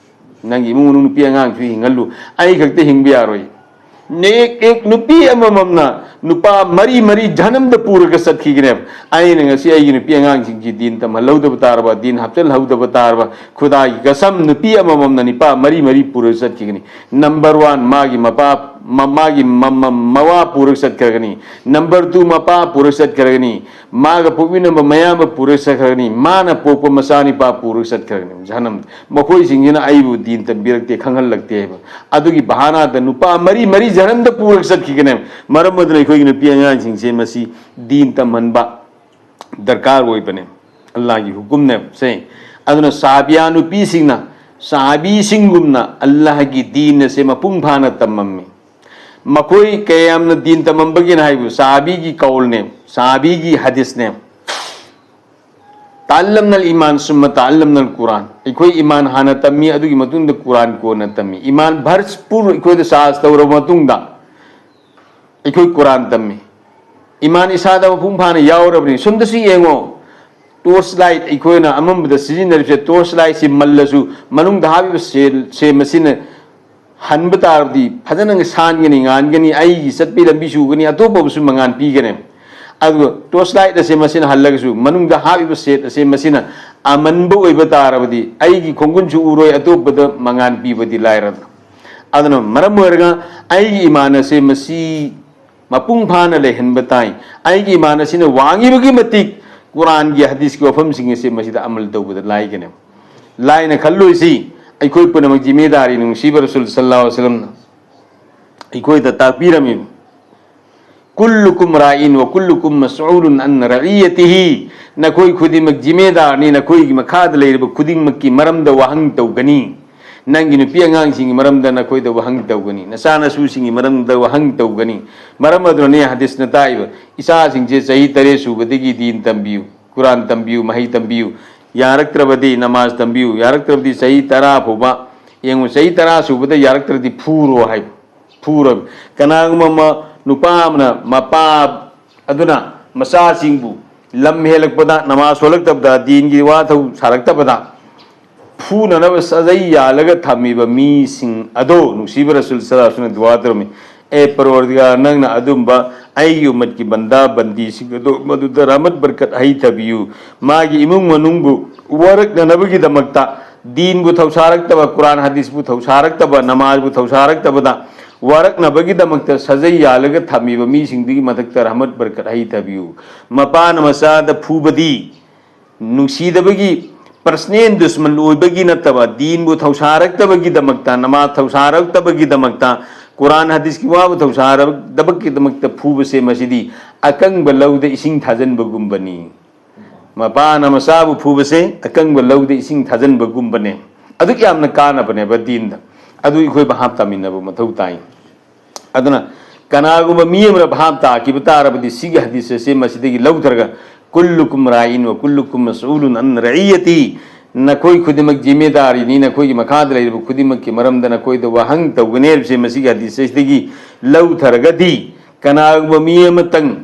ꯅꯪꯒꯤ ꯏꯃꯨꯡ ꯃꯅꯨꯡ ꯅꯨꯄꯤ ꯑꯉꯥꯡꯁꯨ ꯍꯤꯡꯍꯜꯂꯨ꯫ ꯑꯩ ꯈꯛꯇ ꯍꯤꯡꯕ ꯌꯥꯔꯣꯏ꯫ ꯅꯦꯛ ꯑꯦꯛ ꯅꯨꯄꯤ ꯑꯃꯃꯝꯅ ꯅꯨꯄꯥ ꯃꯔꯤ ꯃꯔꯤ ꯖꯍꯟꯅꯝꯗ ꯄꯨꯔꯒ ꯆꯠꯈꯤꯒꯅꯦꯕ꯫ ꯑꯩꯅ ꯉꯁꯤ ꯑꯩꯒꯤ ꯅꯨꯄꯤ ꯑꯉꯥꯡꯁꯤꯡꯁꯤ ꯗꯤꯟ ꯇꯝꯍꯜꯍꯧꯗꯕ ꯇꯥꯔꯕ, ꯗꯤꯟ ꯍꯥꯞꯆꯤꯜꯍꯧꯗꯕ ꯇꯥꯔꯕ, ꯈꯨꯗꯥꯒꯤ ꯀꯁꯝ, ꯅꯨꯄꯤ ꯑꯃꯃꯝꯅ ꯅꯨꯄꯥ ꯃꯔꯤ ꯃꯔꯤ ꯄꯨꯔꯒ ꯆꯠꯈꯤꯒꯅꯤ꯫ ꯅꯝꯕꯔ ꯋꯥꯟ, ꯃꯥꯒꯤ ꯃꯄꯥ ꯃ-, ꯃꯥꯒꯤ ꯃ-, ꯃ-, ꯃꯋꯥ ꯄꯨꯔꯒ ꯆꯠꯈ꯭ꯔꯒꯅꯤ꯫ Number two ꯃꯄꯥ ꯄꯨꯔꯒ ꯆꯠꯈ꯭ꯔꯒꯅꯤ꯫ ꯃꯥꯒ ꯄꯣꯛꯃꯤꯟꯅꯕ ꯃꯌꯥꯝꯕ ꯄꯨꯔꯒ ꯆꯠꯈ꯭ꯔꯒꯅꯤ꯫ ꯃꯥꯅ ꯄꯣꯛꯄ ꯃꯆꯥꯅꯤꯄꯥ ꯄꯨꯔꯒ ꯆꯠꯈ꯭ꯔꯒꯅꯤ ꯖꯍꯟꯅꯝꯗ꯫ ꯃꯈꯣꯏꯁꯤꯡꯁꯤꯅ ꯑꯩꯕꯨ ꯗꯤꯟ ꯇꯝꯕꯤꯔꯛꯇꯦ, ꯈꯪꯍꯜꯂꯛꯇꯦ ꯍꯥꯏꯕ꯫ ꯑꯗꯨꯒꯤ ꯕꯍꯥꯅꯥꯗ ꯅꯨꯄꯥ ꯃꯔꯤ ꯃꯔꯤ ꯖꯍꯟꯅꯝꯗ ꯄꯨꯔꯒ ꯆꯠꯈꯤꯒꯅꯦꯕ꯫ ꯃꯔꯝ ꯑꯗꯨꯅ ꯑꯩꯈꯣꯏꯒꯤ ꯅꯨꯄꯤ ꯑꯉꯥꯡꯁꯤꯡꯁꯦ ꯃꯁꯤ ꯗꯤꯟ ꯇꯝꯍꯟꯕ ꯗꯔꯀꯥꯔ ꯑꯣꯏꯕꯅꯦ꯫ ꯑꯜꯂꯥꯍꯒꯤ ꯍꯨꯀꯨꯝꯅꯦꯕ ꯁꯦ꯫ ꯑꯗꯨꯅ ꯁꯍꯥꯕꯤꯌꯥ ꯅꯨꯄꯤꯁꯤꯡꯅ ꯁꯍꯥꯕꯤꯁꯤꯡꯒꯨꯝꯅ ꯑꯜꯂꯥꯍꯒꯤ ꯗꯤꯟ ꯑꯁꯦ ꯃꯄꯨꯡ ꯐꯥꯅ ꯇꯝꯃꯝꯃꯤ꯫ ꯃꯈꯣꯏ ꯀꯌꯥꯝꯅ ꯗꯤꯟ ꯇꯝꯃꯝꯕꯒꯤꯅ ꯍꯥꯏꯕꯨ ꯁꯍꯥꯕꯤꯒꯤ ꯀꯧꯜꯅꯦ, ꯁꯍꯥꯕꯤꯒꯤ ꯍꯗꯤꯁꯅꯦ꯫ تعلمنا الإيمان ثم تعلمنا القرآن꯫ ꯑꯩꯈꯣꯏ ꯏꯃꯥꯟ ꯍꯥꯟꯅ ꯇꯝꯃꯤ, ꯑꯗꯨꯒꯤ ꯃꯇꯨꯡꯗ ꯀꯨꯔꯥꯟ ꯀꯣꯟꯅ ꯇꯝꯃꯤ꯫ ꯏꯃꯥꯟ ꯚꯔꯁ ꯄꯨꯔ ꯑꯩꯈꯣꯏꯗ ꯆꯥꯔꯖ ꯇꯧꯔꯕ ꯃꯇꯨꯡꯗ ꯑꯩꯈꯣꯏ ꯀꯨꯔꯥꯟ ꯇꯝꯃꯤ꯫ ꯏꯃꯥꯟ ꯏꯁꯥꯗ ꯃꯄꯨꯡ ꯐꯥꯅ ꯌꯥꯎꯔꯕꯅꯤ꯫ ꯁꯣꯝꯗꯁꯨ ꯌꯦꯡꯉꯣ, ꯇꯣꯔꯆ ꯂꯥꯏꯠ ꯑꯩꯈꯣꯏꯅ ꯑꯃꯝꯕꯗ ꯁꯤꯖꯤꯟꯅꯔꯤꯕꯁꯦ, ꯇꯣꯔꯆ ꯂꯥꯏꯠꯁꯤ ꯃꯜꯂꯁꯨ ꯃꯅꯨꯡꯗ ꯍꯥꯞꯄꯤꯕ ꯁꯦꯜ, ꯁꯦꯝ ꯑꯁꯤꯅ ꯍꯟꯕ ꯇꯥꯔꯕꯗꯤ ꯐꯖꯅ ꯁꯥꯟꯒꯅꯤ, ꯉꯥꯟꯒꯅꯤ, ꯑꯩꯒꯤ ꯆꯠꯄꯒꯤ ꯂꯝꯕꯤ ꯁꯨꯒꯅꯤ, ꯑꯇꯣꯞꯄꯕꯨꯁꯨ ꯃꯉꯥꯟ ꯄꯤꯒꯅꯤ꯫ ꯑꯗꯨꯒ ꯇꯣꯔꯆ ꯂꯥꯏꯠ ꯑꯁꯦ ꯃꯁꯤꯅ ꯍꯜꯂꯒꯁꯨ ꯃꯅꯨꯡꯗ ꯍꯥꯞꯄꯤꯕ ꯁꯦꯠ ꯑꯁꯦ ꯃꯁꯤꯅ ꯑꯃꯟꯕ ꯑꯣꯏꯕ ꯇꯥꯔꯕꯗꯤ ꯑꯩꯒꯤ ꯈꯣꯡꯒꯨꯟꯁꯨ ꯎꯔꯣꯏ, ꯑꯇꯣꯞꯄꯗ ꯃꯉꯥꯟ ꯄꯤꯕꯗꯤ ꯂꯥꯏꯔꯗꯅ꯫ ꯑꯗꯨꯅ ꯃꯔꯝ ꯑꯣꯏꯔꯒ ꯑꯩꯒꯤ ꯏꯃꯥꯟ ꯑꯁꯦ ꯃꯁꯤ ꯃꯄꯨꯡ ꯐꯥꯅ ꯂꯩꯍꯟꯕ ꯇꯥꯏ꯫ ꯑꯩꯒꯤ ꯏꯃꯥꯟ ꯑꯁꯤꯅ ꯋꯥꯡꯉꯤꯕꯒꯤ ꯃꯇꯤꯛ ꯀꯨꯔꯥꯟꯒꯤ ꯍꯗꯤꯁꯀꯤ ꯋꯥꯐꯝꯁꯤꯡ ꯑꯁꯦ ꯃꯁꯤꯗ ꯑꯃꯜ ꯇꯧꯕꯗ ꯂꯥꯏꯒꯅꯤ꯫ ꯂꯥꯏꯅ ꯈꯜꯂꯣꯏꯁꯤ, ꯑꯩꯈꯣꯏ ꯄꯨꯝꯅꯃꯛ ꯖꯤꯃꯦꯗꯥꯔꯤ꯫ ꯅꯨꯡꯁꯤꯕ ꯔꯁꯨꯜ ꯁꯜꯂꯜꯂꯥꯍꯨ ꯑꯂꯩꯍꯤ ꯋꯁꯜꯂꯝꯅ ꯑꯩꯈꯣꯏꯗ ꯇꯥꯛꯄꯤꯔꯝꯃꯤ, "كلكم راع وكلكم مسؤول عن رعيته"꯫ ꯅꯈꯣꯏ ꯈꯨꯗꯤꯡꯃꯛ ꯖꯤꯃꯦꯗꯥꯔꯅꯤ, ꯅꯈꯣꯏꯒꯤ ꯃꯈꯥꯗ ꯂꯩꯔꯤꯕ ꯈꯨꯗꯤꯡꯃꯛꯀꯤ ꯃꯔꯝꯗ ꯋꯥꯍꯪ ꯇꯧꯒꯅꯤ꯫ ꯅꯪꯒꯤ ꯅꯨꯄꯤ ꯑꯉꯥꯡꯁꯤꯡꯒꯤ ꯃꯔꯝꯗ ꯅꯈꯣꯏꯗ ꯋꯥꯍꯪ ꯇꯧꯒꯅꯤ, ꯅꯆꯥꯅꯁꯨꯁꯤꯡꯒꯤ ꯃꯔꯝꯗ ꯋꯥꯍꯪ ꯇꯧꯒꯅꯤ꯫ ꯃꯔꯝ ꯑꯗꯨꯅꯅꯦ ꯍꯗꯤꯁꯅ ꯇꯥꯛꯏꯕ, ꯏꯆꯥꯁꯤꯡꯁꯦ ꯆꯍꯤ ꯇꯔꯦꯠ ꯁꯨꯕꯗꯒꯤ ꯗꯤꯟ ꯇꯝꯕꯤꯌꯨ, ꯀꯨꯔꯥꯟ ꯇꯝꯕꯤꯌꯨ, ꯃꯍꯩ ꯇꯝꯕꯤꯌꯨ, ꯌꯥꯔꯛꯇ꯭ꯔꯕꯗꯤ ꯅꯃꯥꯖ ꯇꯝꯕꯤꯌꯨ, ꯌꯥꯔꯛꯇ꯭ꯔꯕꯗꯤ ꯆꯍꯤ ꯇꯔꯥ ꯐꯥꯎꯕ ꯌꯦꯡꯉꯨ, ꯆꯍꯤ ꯇꯔꯥ ꯁꯨꯕꯗ ꯌꯥꯔꯛꯇ꯭ꯔꯗꯤ ꯐꯨꯔꯣ ꯍꯥꯏꯕ꯫ ꯐꯨꯔꯕ꯫ ꯀꯅꯥꯒꯨꯝꯕ ꯑꯃ, ꯅꯨꯄꯥ ꯑꯃꯅ ꯃꯄꯥ ꯑꯗꯨꯅ ꯃꯆꯥꯁꯤꯡꯕꯨ ꯂꯝ ꯍꯦꯜꯂꯛꯄꯗ, ꯅꯃꯥꯖ ꯁꯣꯜꯂꯛꯇꯕꯗ, ꯗꯤꯟꯒꯤ ꯋꯥ ꯊꯧ ꯁꯥꯔꯛꯇꯕꯗ ꯐꯨꯅꯅꯕ ꯁꯖꯩ ꯌꯥꯜꯂꯒ ꯊꯝꯃꯤꯕ ꯃꯤꯁꯤꯡ ꯑꯗꯣ ꯅꯨꯡꯁꯤꯕ ꯔꯁꯨꯜ ꯁꯜꯂꯜꯂꯥꯍꯨ ꯑꯂꯩꯍꯤ ꯋꯁꯜꯂꯝꯅ ꯗꯨꯋꯥ ꯇꯧꯔꯝꯃꯤ, "ꯑꯦ ꯄꯔꯋꯔꯗꯤꯒꯥꯔ, ꯅꯪꯅ ꯑꯗꯨꯝꯕ ꯑꯩꯒꯤ ꯎꯝꯃꯠꯀꯤ ꯕꯟꯗꯥ ꯕꯟꯗꯤꯁꯤꯡ ꯑꯗꯨ ꯃꯗꯨꯗ ꯔꯍꯃꯠ ꯕꯔꯀꯠ ꯍꯩꯊꯕꯤꯌꯨ꯫ ꯃꯥꯒꯤ ꯏꯃꯨꯡ ꯃꯅꯨꯡꯕꯨ ꯋꯥꯔꯛꯅꯅꯕꯒꯤꯗꯃꯛꯇ ꯗꯤꯟꯕꯨ ꯊꯧꯁꯥꯔꯛꯇꯕ, ꯀꯨꯔꯥꯟ ꯍꯗꯤꯁꯄꯨ ꯊꯧꯁꯥꯔꯛꯇꯕ, ꯅꯃꯥꯖꯕꯨ ꯊꯧꯁꯥꯔꯛꯇꯕꯗ ꯋꯥꯔꯛꯅꯕꯒꯤꯗꯃꯛꯇ ꯁꯖꯩ ꯌꯥꯜꯂꯒ ꯊꯝꯃꯤꯕ ꯃꯤꯁꯤꯡꯗꯨꯒꯤ ꯃꯊꯛꯇ ꯔꯍꯃꯠ ꯕꯔꯀꯠ ꯍꯩꯊꯕꯤꯌꯨ꯫ ꯃꯄꯥꯅ ꯃꯆꯥꯗ ꯐꯨꯕꯗꯤ ꯅꯨꯡꯁꯤꯗꯕꯒꯤ personal ꯗꯨꯁꯃꯟ ꯑꯣꯏꯕꯒꯤ ꯅꯠꯇꯕ, ꯗꯤꯟꯕꯨ ꯊꯧꯁꯥꯔꯛꯇꯕꯒꯤꯗꯃꯛꯇ, ꯅꯃꯥꯖ ꯊꯧꯁꯥꯔꯛꯇꯕꯒꯤꯗꯃꯛꯇ, ꯀꯨꯔꯥꯟ ꯍꯗꯤꯁꯀꯤ ꯋꯥꯕꯨ ꯊꯧꯁꯥꯔꯛꯇꯕꯒꯤꯗꯃꯛꯇ ꯐꯨꯕꯁꯦ, ꯃꯁꯤꯗꯤ ꯑꯀꯪꯕ ꯂꯧꯗ ꯏꯁꯤꯡ ꯊꯥꯖꯤꯟꯕꯒꯨꯝꯕꯅꯤ꯫ ꯃꯄꯥꯅ ꯃꯆꯥꯕꯨ ꯐꯨꯕꯁꯦ ꯑꯀꯪꯕ ꯂꯧꯗ ꯏꯁꯤꯡ ꯊꯥꯖꯤꯟꯕꯒꯨꯝꯕꯅꯦ꯫ ꯑꯗꯨꯛ ꯌꯥꯝꯅ ꯀꯥꯟꯅꯕꯅꯦꯕ ꯗꯤꯟꯗ꯫ ꯑꯗꯨ ꯑꯩꯈꯣꯏ ꯚꯥꯞ ꯇꯥꯃꯤꯟꯅꯕ ꯃꯊꯧ ꯇꯥꯏ꯫ ꯑꯗꯨꯅ ꯀꯅꯥꯒꯨꯝꯕ ꯃꯤ ꯑꯃꯅ ꯚꯥꯞ ꯇꯥꯈꯤꯕ ꯇꯥꯔꯕꯗꯤ, ꯁꯤꯒꯤ ꯍꯗꯤꯁ ꯑꯁꯤ ꯃꯁꯤꯗꯒꯤ ꯂꯧꯊꯔꯒ, "ꯀꯨꯜꯂꯨꯀꯨꯝ ꯔꯥꯏꯟ ꯋ ꯀꯨꯜꯂꯨꯀꯨꯝ ꯃꯁꯎꯂꯨꯟ ꯑꯟ ꯔꯏꯌꯇꯤ", ꯅꯈꯣꯏ ꯈꯨꯗꯤꯡꯃꯛ ꯖꯤꯝꯃꯦꯗꯥꯔꯤꯅꯤ, ꯅꯈꯣꯏꯒꯤ ꯃꯈꯥꯗ ꯂꯩꯔꯤꯕ ꯈꯨꯗꯤꯡꯃꯛꯀꯤ ꯃꯔꯝꯗ ꯅꯈꯣꯏꯗ ꯋꯥꯍꯪ ꯇꯧꯒꯅꯤ ꯍꯥꯏꯕꯁꯦ ꯃꯁꯤꯒꯤ ꯍꯗꯤꯁ ꯑꯁꯤꯗꯒꯤ ꯂꯧꯊꯔꯒꯗꯤ, ꯀꯅꯥꯒꯨꯝꯕ ꯃꯤ ꯑꯃꯇꯪ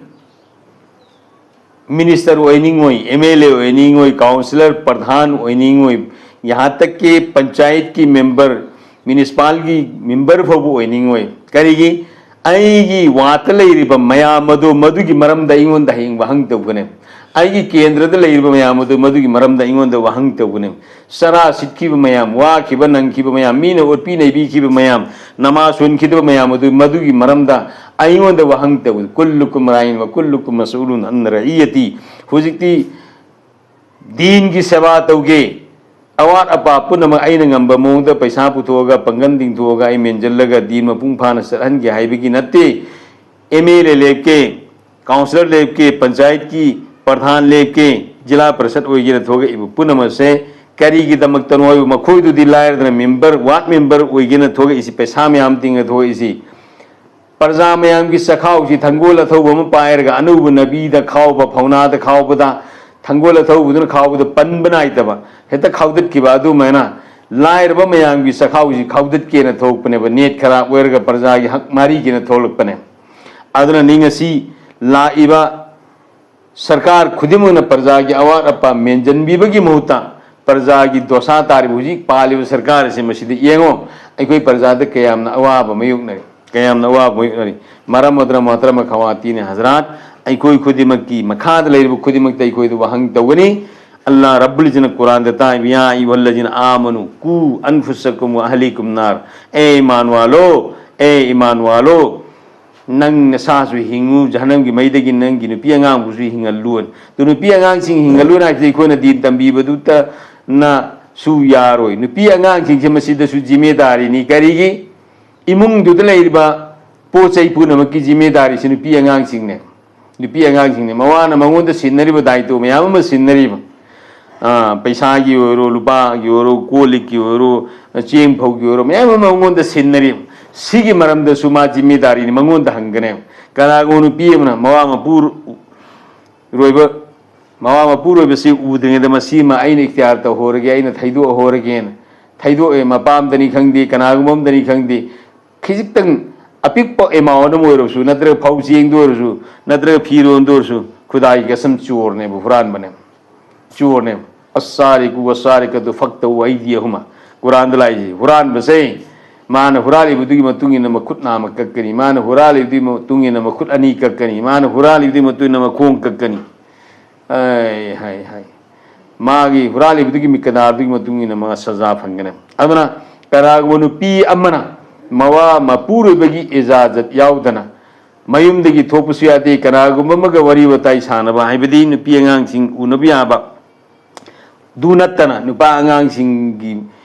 minister ꯑꯣꯏꯅꯤꯡꯉꯣꯏ, M L A ꯑꯣꯏꯅꯤꯡꯉꯣꯏ, councillor, ꯄ꯭ꯔꯙꯥꯟ ꯑꯣꯏꯅꯤꯡꯉꯣꯏ, ꯌꯍꯥꯟ ꯇꯛ ꯀꯤ ꯄꯟꯆꯥꯌꯠꯀꯤ member, municipalꯒꯤ member ꯐꯥꯎꯕ ꯑꯣꯏꯅꯤꯡꯉꯣꯏ꯫ ꯀꯔꯤꯒꯤ? ꯑꯩꯒꯤ ꯋꯥꯠꯇ ꯂꯩꯔꯤꯕ ꯃꯌꯥꯝ ꯑꯗꯨ, ꯃꯗꯨꯒꯤ ꯃꯔꯝꯗ ꯑꯩꯉꯣꯟꯗ ꯍꯌꯦꯡ ꯋꯥꯍꯪ ꯇꯧꯒꯅꯤ꯫ ꯑꯩꯒꯤ ꯀꯦꯟꯗ꯭ꯔꯗ ꯂꯩꯔꯤꯕ ꯃꯌꯥꯝ ꯑꯗꯨ, ꯃꯗꯨꯒꯤ ꯃꯔꯝꯗ ꯑꯩꯉꯣꯟꯗ ꯋꯥꯍꯪ ꯇꯧꯒꯅꯤ꯫ ꯆꯔꯥ ꯁꯤꯠꯈꯤꯕ ꯃꯌꯥꯝ, ꯋꯥꯈꯤꯕ ꯅꯪꯈꯤꯕ ꯃꯌꯥꯝ, ꯃꯤꯅ ꯑꯣꯠꯄꯤ ꯅꯩꯕꯤꯈꯤꯕ ꯃꯌꯥꯝ, ꯅꯃꯥꯖ ꯁꯣꯟꯈꯤꯗꯕ ꯃꯌꯥꯝ ꯑꯗꯨ, ꯃꯗꯨꯒꯤ ꯃꯔꯝꯗ ꯑꯩꯉꯣꯟꯗ ꯋꯥꯍꯪ ꯇꯧꯒꯅꯤ꯫ "ꯀꯨꯜꯂꯨꯀꯨꯝ ꯔꯥꯏꯟ ꯋ ꯀꯨꯜꯂꯨꯀꯨꯝ ꯃꯁꯎꯂꯨꯟ ꯑꯟ ꯔꯏꯌꯇꯤ"꯫ ꯍꯧꯖꯤꯛꯇꯤ ꯗꯤꯟꯒꯤ ꯁꯦꯕꯥ ꯇꯧꯒꯦ, ꯑꯋꯥꯠ ꯑꯄꯥ ꯄꯨꯝꯅꯃꯛ ꯑꯩꯅ ꯉꯝꯕ ꯃꯑꯣꯡꯗ ꯄꯩꯁꯥ ꯄꯨꯊꯣꯛꯑꯒ, ꯄꯥꯡꯒꯜ ꯇꯤꯡꯊꯣꯛꯑꯒ, ꯑꯩ ꯃꯦꯟꯁꯤꯜꯂꯒ ꯗꯤꯟ ꯃꯄꯨꯡ ꯐꯥꯅ ꯆꯠꯍꯟꯒꯦ ꯍꯥꯏꯕꯒꯤ ꯅꯠꯇꯦ꯫ M L A ꯂꯦꯞꯀꯦ, councillor ꯂꯦꯞꯀꯦ, ꯄꯟꯆꯥꯌꯠꯀꯤ ꯄ꯭ꯔꯙꯥꯟ ꯂꯦꯞꯀꯦ, ꯖꯤꯂꯥ ꯄꯔꯤꯁꯠ ꯑꯣꯏꯒꯦꯅ ꯊꯣꯛꯂꯛꯏꯕ ꯄꯨꯝꯅꯃꯛꯁꯦ ꯀꯔꯤꯒꯤꯗꯃꯛꯇꯅꯣ ꯍꯥꯏꯕ, ꯃꯈꯣꯏꯗꯨꯗꯤ ꯂꯥꯏꯔꯗꯅ member, ward member ꯑꯣꯏꯒꯦꯅ ꯊꯣꯛꯂꯛꯏꯁꯤ, ꯄꯩꯁꯥ ꯃꯌꯥꯝ ꯇꯤꯡꯉ ꯊꯣꯛꯂꯛꯏꯁꯤ꯫ ꯄ꯭ꯔꯖꯥ ꯃꯌꯥꯝꯒꯤ ꯆꯈꯥꯎꯁꯤ ꯊꯥꯡꯒꯣꯜ ꯑꯊꯧꯕ ꯑꯃ ꯄꯥꯏꯔꯒ ꯑꯅꯧꯕ ꯅꯥꯄꯤꯗ ꯈꯥꯎꯕ, ꯐꯧꯅꯥꯗ ꯈꯥꯎꯕꯗ, ꯊꯥꯡꯒꯣꯜ ꯑꯊꯧꯕꯗꯨꯅ ꯈꯥꯎꯕꯗ ꯄꯟꯕ ꯅꯥꯏꯗꯕ, ꯍꯦꯛꯇ ꯈꯥꯎꯗꯠꯈꯤꯕ ꯑꯗꯨꯃꯥꯏꯅ ꯂꯥꯏꯔꯕ ꯃꯌꯥꯝꯒꯤ ꯆꯈꯥꯎꯁꯤ ꯈꯥꯎꯗꯠꯀꯦꯅ ꯊꯣꯛꯄꯅꯦꯕ꯫ Net ꯈꯔꯥꯕ ꯑꯣꯏꯔꯒ ꯄ꯭ꯔꯖꯥꯒꯤ ꯍꯛ ꯃꯥꯔꯤꯒꯦꯅ ꯊꯣꯛꯂꯛꯄꯅꯦ꯫ ꯑꯗꯨꯅꯅꯤ ꯉꯁꯤ ꯂꯥꯛꯏꯕ ꯁꯔꯀꯥꯔ ꯈꯨꯗꯤꯡꯃꯛꯅ ꯄ꯭ꯔꯖꯥꯒꯤ ꯑꯋꯥꯠ ꯑꯄꯥ ꯃꯦꯟꯁꯤꯟꯕꯤꯕꯒꯤ ꯃꯍꯨꯠꯇ ꯄ꯭ꯔꯖꯥꯒꯤ ꯗꯣꯁꯥ ꯇꯥꯔꯤꯕ ꯍꯧꯖꯤꯛ ꯄꯥꯜꯂꯤꯕ ꯁꯔꯀꯥꯔ ꯑꯁꯤ, ꯃꯁꯤꯗ ꯌꯦꯡꯉꯣ, ꯑꯩꯈꯣꯏ ꯄ꯭ꯔꯖꯥꯗ ꯀꯌꯥꯝꯅ ꯑꯋꯥꯕ ꯃꯥꯌꯣꯛꯅꯔꯤ, ꯀꯌꯥꯝꯅ ꯑꯋꯥꯕ ꯃꯥꯌꯣꯛꯅꯔꯤ꯫ ꯃꯔꯝ ꯑꯗꯨꯅ ꯃꯣꯍꯇꯔꯝ ꯈꯋꯥꯇꯤꯟ ꯍꯖꯔꯥꯠ, ꯑꯩꯈꯣꯏ ꯈꯨꯗꯤꯡꯃꯛꯀꯤ ꯃꯈꯥꯗ ꯂꯩꯔꯤꯕ ꯈꯨꯗꯤꯡꯃꯛꯇ ꯑꯩꯈꯣꯏꯗ ꯋꯥꯍꯪ ꯇꯧꯒꯅꯤ꯫ ꯑꯜꯂꯥꯍ ꯔꯕꯨꯜ ꯏꯖꯠꯅ ꯀꯨꯔꯥꯟꯗ ꯇꯥꯛꯏꯕ, "ꯌꯥ ꯑꯌꯨꯍꯜꯂꯖꯤꯅ ꯑꯥꯃꯅꯨ ꯀꯨ ꯑꯟꯐꯨꯁꯀꯨꯝ ꯋ ꯑꯍꯂꯤꯀꯨꯝ ꯅꯥꯔ", ꯑꯦ ꯏꯃꯥꯟ ꯋꯥꯂꯣ, ꯑꯦ ꯏꯃꯥꯟꯋꯥꯂꯣ, ꯅꯪ ꯅꯁꯥꯁꯨ ꯍꯤꯡꯉꯨ, ꯖꯍꯟꯅꯝꯒꯤ ꯃꯩꯗꯒꯤ ꯅꯪꯒꯤ ꯅꯨꯄꯤ ꯑꯉꯥꯡꯕꯨꯁꯨ ꯍꯤꯡꯍꯜꯂꯨ꯫ ꯑꯗꯨ ꯅꯨꯄꯤ ꯑꯉꯥꯡꯁꯤꯡ ꯍꯤꯡꯍꯜꯂꯨ ꯍꯥꯏꯕꯁꯤ ꯑꯩꯈꯣꯏꯅ ꯗꯤꯟ ꯇꯝꯕꯤꯕꯗꯨꯇꯅꯁꯨ ꯌꯥꯔꯣꯏ꯫ ꯅꯨꯄꯤ ꯑꯉꯥꯡꯁꯤꯡꯁꯦ ꯃꯁꯤꯗꯁꯨ ꯖꯤꯝꯃꯦꯗꯥꯔꯤꯅꯤ꯫ ꯀꯔꯤꯒꯤ? ꯏꯃꯨꯡꯗꯨꯗ ꯂꯩꯔꯤꯕ ꯄꯣꯠ ꯆꯩ ꯄꯨꯝꯅꯃꯛꯀꯤ ꯖꯤꯝꯃꯦꯗꯥꯔꯤꯁꯤ ꯅꯨꯄꯤ ꯑꯉꯥꯡꯁꯤꯡꯅꯦ꯫ ꯅꯨꯄꯤ ꯑꯉꯥꯡꯁꯤꯡꯅꯦ꯫ ꯃꯋꯥꯅ ꯃꯉꯣꯟꯗ ꯁꯤꯟꯅꯔꯤꯕ ꯗꯥꯏꯇꯣ ꯃꯌꯥꯝ ꯑꯃ ꯁꯤꯟꯅꯔꯤꯕ, ꯑꯥ, ꯄꯩꯁꯥꯒꯤ ꯑꯣꯏꯔꯣ, ꯂꯨꯄꯥꯒꯤ ꯑꯣꯏꯔꯣ, ꯀꯣꯜ ꯂꯤꯛꯀꯤ ꯑꯣꯏꯔꯣ, ꯆꯦꯡ ꯐꯧꯒꯤ ꯑꯣꯏꯔꯣ, ꯃꯌꯥꯝ ꯑꯃ ꯃꯉꯣꯟꯗ ꯁꯤꯟꯅꯔꯤꯕ꯫ ꯁꯤꯒꯤ ꯃꯔꯝꯗꯁꯨ ꯃꯥ ꯖꯤꯝꯃꯦꯗꯥꯔꯤꯅꯤ, ꯃꯉꯣꯟꯗ ꯍꯪꯒꯅꯦꯕ꯫ ꯀꯅꯥꯒꯨꯝꯕ ꯅꯨꯄꯤ ꯑꯃꯅ ꯃꯋꯥ ꯃꯄꯨꯔꯣꯏꯕ, ꯃꯋꯥ ꯃꯄꯨꯔꯣꯏꯕꯁꯤ ꯎꯗ꯭ꯔꯤꯉꯩꯗ ꯃꯁꯤꯃ ꯑꯩꯅ ꯏꯈꯇꯤꯌꯥꯔ ꯇꯧꯍꯧꯔꯒꯦ, ꯑꯩꯅ ꯊꯩꯗꯣꯛꯍꯧꯔꯒꯦꯅ ꯊꯩꯗꯣꯛꯑꯦ, ꯃꯄꯥꯝꯗꯅꯤ ꯈꯪꯗꯦ, ꯀꯅꯥꯒꯨꯝꯕ ꯑꯃꯗꯅꯤ ꯈꯪꯗꯦ, ꯈꯤꯖꯤꯛꯇꯪ ꯑꯄꯤꯛꯄ ꯑꯦꯃꯥꯎꯟ ꯑꯃ ꯑꯣꯏꯔꯁꯨ, ꯅꯠꯇ꯭ꯔꯒ ꯐꯧ ꯆꯦꯡꯗ ꯑꯣꯏꯔꯁꯨ, ꯅꯠꯇ꯭ꯔꯒ ꯐꯤꯔꯣꯟꯗ ꯑꯣꯏꯔꯁꯨ, ꯈꯨꯗꯥꯒꯤ ꯀꯁꯝ, ꯆꯣꯔꯅꯦꯕ, ꯍꯨꯔꯥꯟꯕꯅꯦꯕ, ꯆꯣꯔꯅꯦꯕ꯫ "ꯑꯁꯥꯔꯤꯀꯨ ꯋꯁꯥꯔꯤꯀꯇꯨ ꯐꯛꯇꯧ ꯑꯩꯗꯤꯌꯍꯨꯃꯥ", ꯀꯨꯔꯥꯟꯗ ꯂꯥꯛꯏꯁꯦ꯫ ꯍꯨꯔꯥꯟꯕꯁꯦ ꯃꯥꯅ ꯍꯨꯔꯥꯜꯂꯤꯕꯗꯨꯒꯤ ꯃꯇꯨꯡ ꯏꯟꯅ ꯃꯈꯨꯠ ꯅꯥꯝꯃ ꯀꯛꯀꯅꯤ, ꯃꯥꯅ ꯍꯨꯔꯥꯜꯂꯤꯕꯗꯨꯒꯤ ꯃꯇꯨꯡ ꯏꯟꯅ ꯃꯈꯨꯠ ꯑꯅꯤ ꯀꯛꯀꯅꯤ, ꯃꯥꯅ ꯍꯨꯔꯥꯜꯂꯤꯕꯗꯨꯒꯤ ꯃꯇꯨꯡ ꯏꯟꯅ ꯃꯈꯣꯡ ꯀꯛꯀꯅꯤ꯫ ꯑꯩ, ꯍꯥꯏ, ꯍꯥꯏ꯫ ꯃꯥꯒꯤ ꯍꯨꯔꯥꯜꯂꯤꯕꯗꯨꯒꯤ ꯃꯤꯀꯗꯥꯔꯗꯨꯒꯤ ꯃꯇꯨꯡ ꯏꯟꯅ ꯃꯥ ꯁꯖꯥ ꯐꯪꯒꯅꯤ꯫ ꯑꯗꯨꯅ ꯀꯅꯥꯒꯨꯝꯕ ꯅꯨꯄꯤ ꯑꯃꯅ ꯃꯋꯥ ꯃꯄꯨꯔꯣꯏꯕꯒꯤ ꯏꯖꯥꯖꯠ ꯌꯥꯎꯗꯅ ꯃꯌꯨꯝꯗꯒꯤ ꯊꯣꯛꯄꯁꯨ ꯌꯥꯗꯦ, ꯀꯅꯥꯒꯨꯝꯕ ꯑꯃꯒ ꯋꯥꯔꯤ ꯋꯥꯇꯥꯏ ꯁꯥꯟꯅꯕ ꯍꯥꯏꯕꯗꯤ ꯅꯨꯄꯤ ꯑꯉꯥꯡꯁꯤꯡ ꯎꯅꯕ ꯌꯥꯕ ꯗꯨ ꯅꯠꯇꯅ ꯅꯨꯄꯥ ꯑꯉꯥꯡꯁꯤꯡꯒꯤ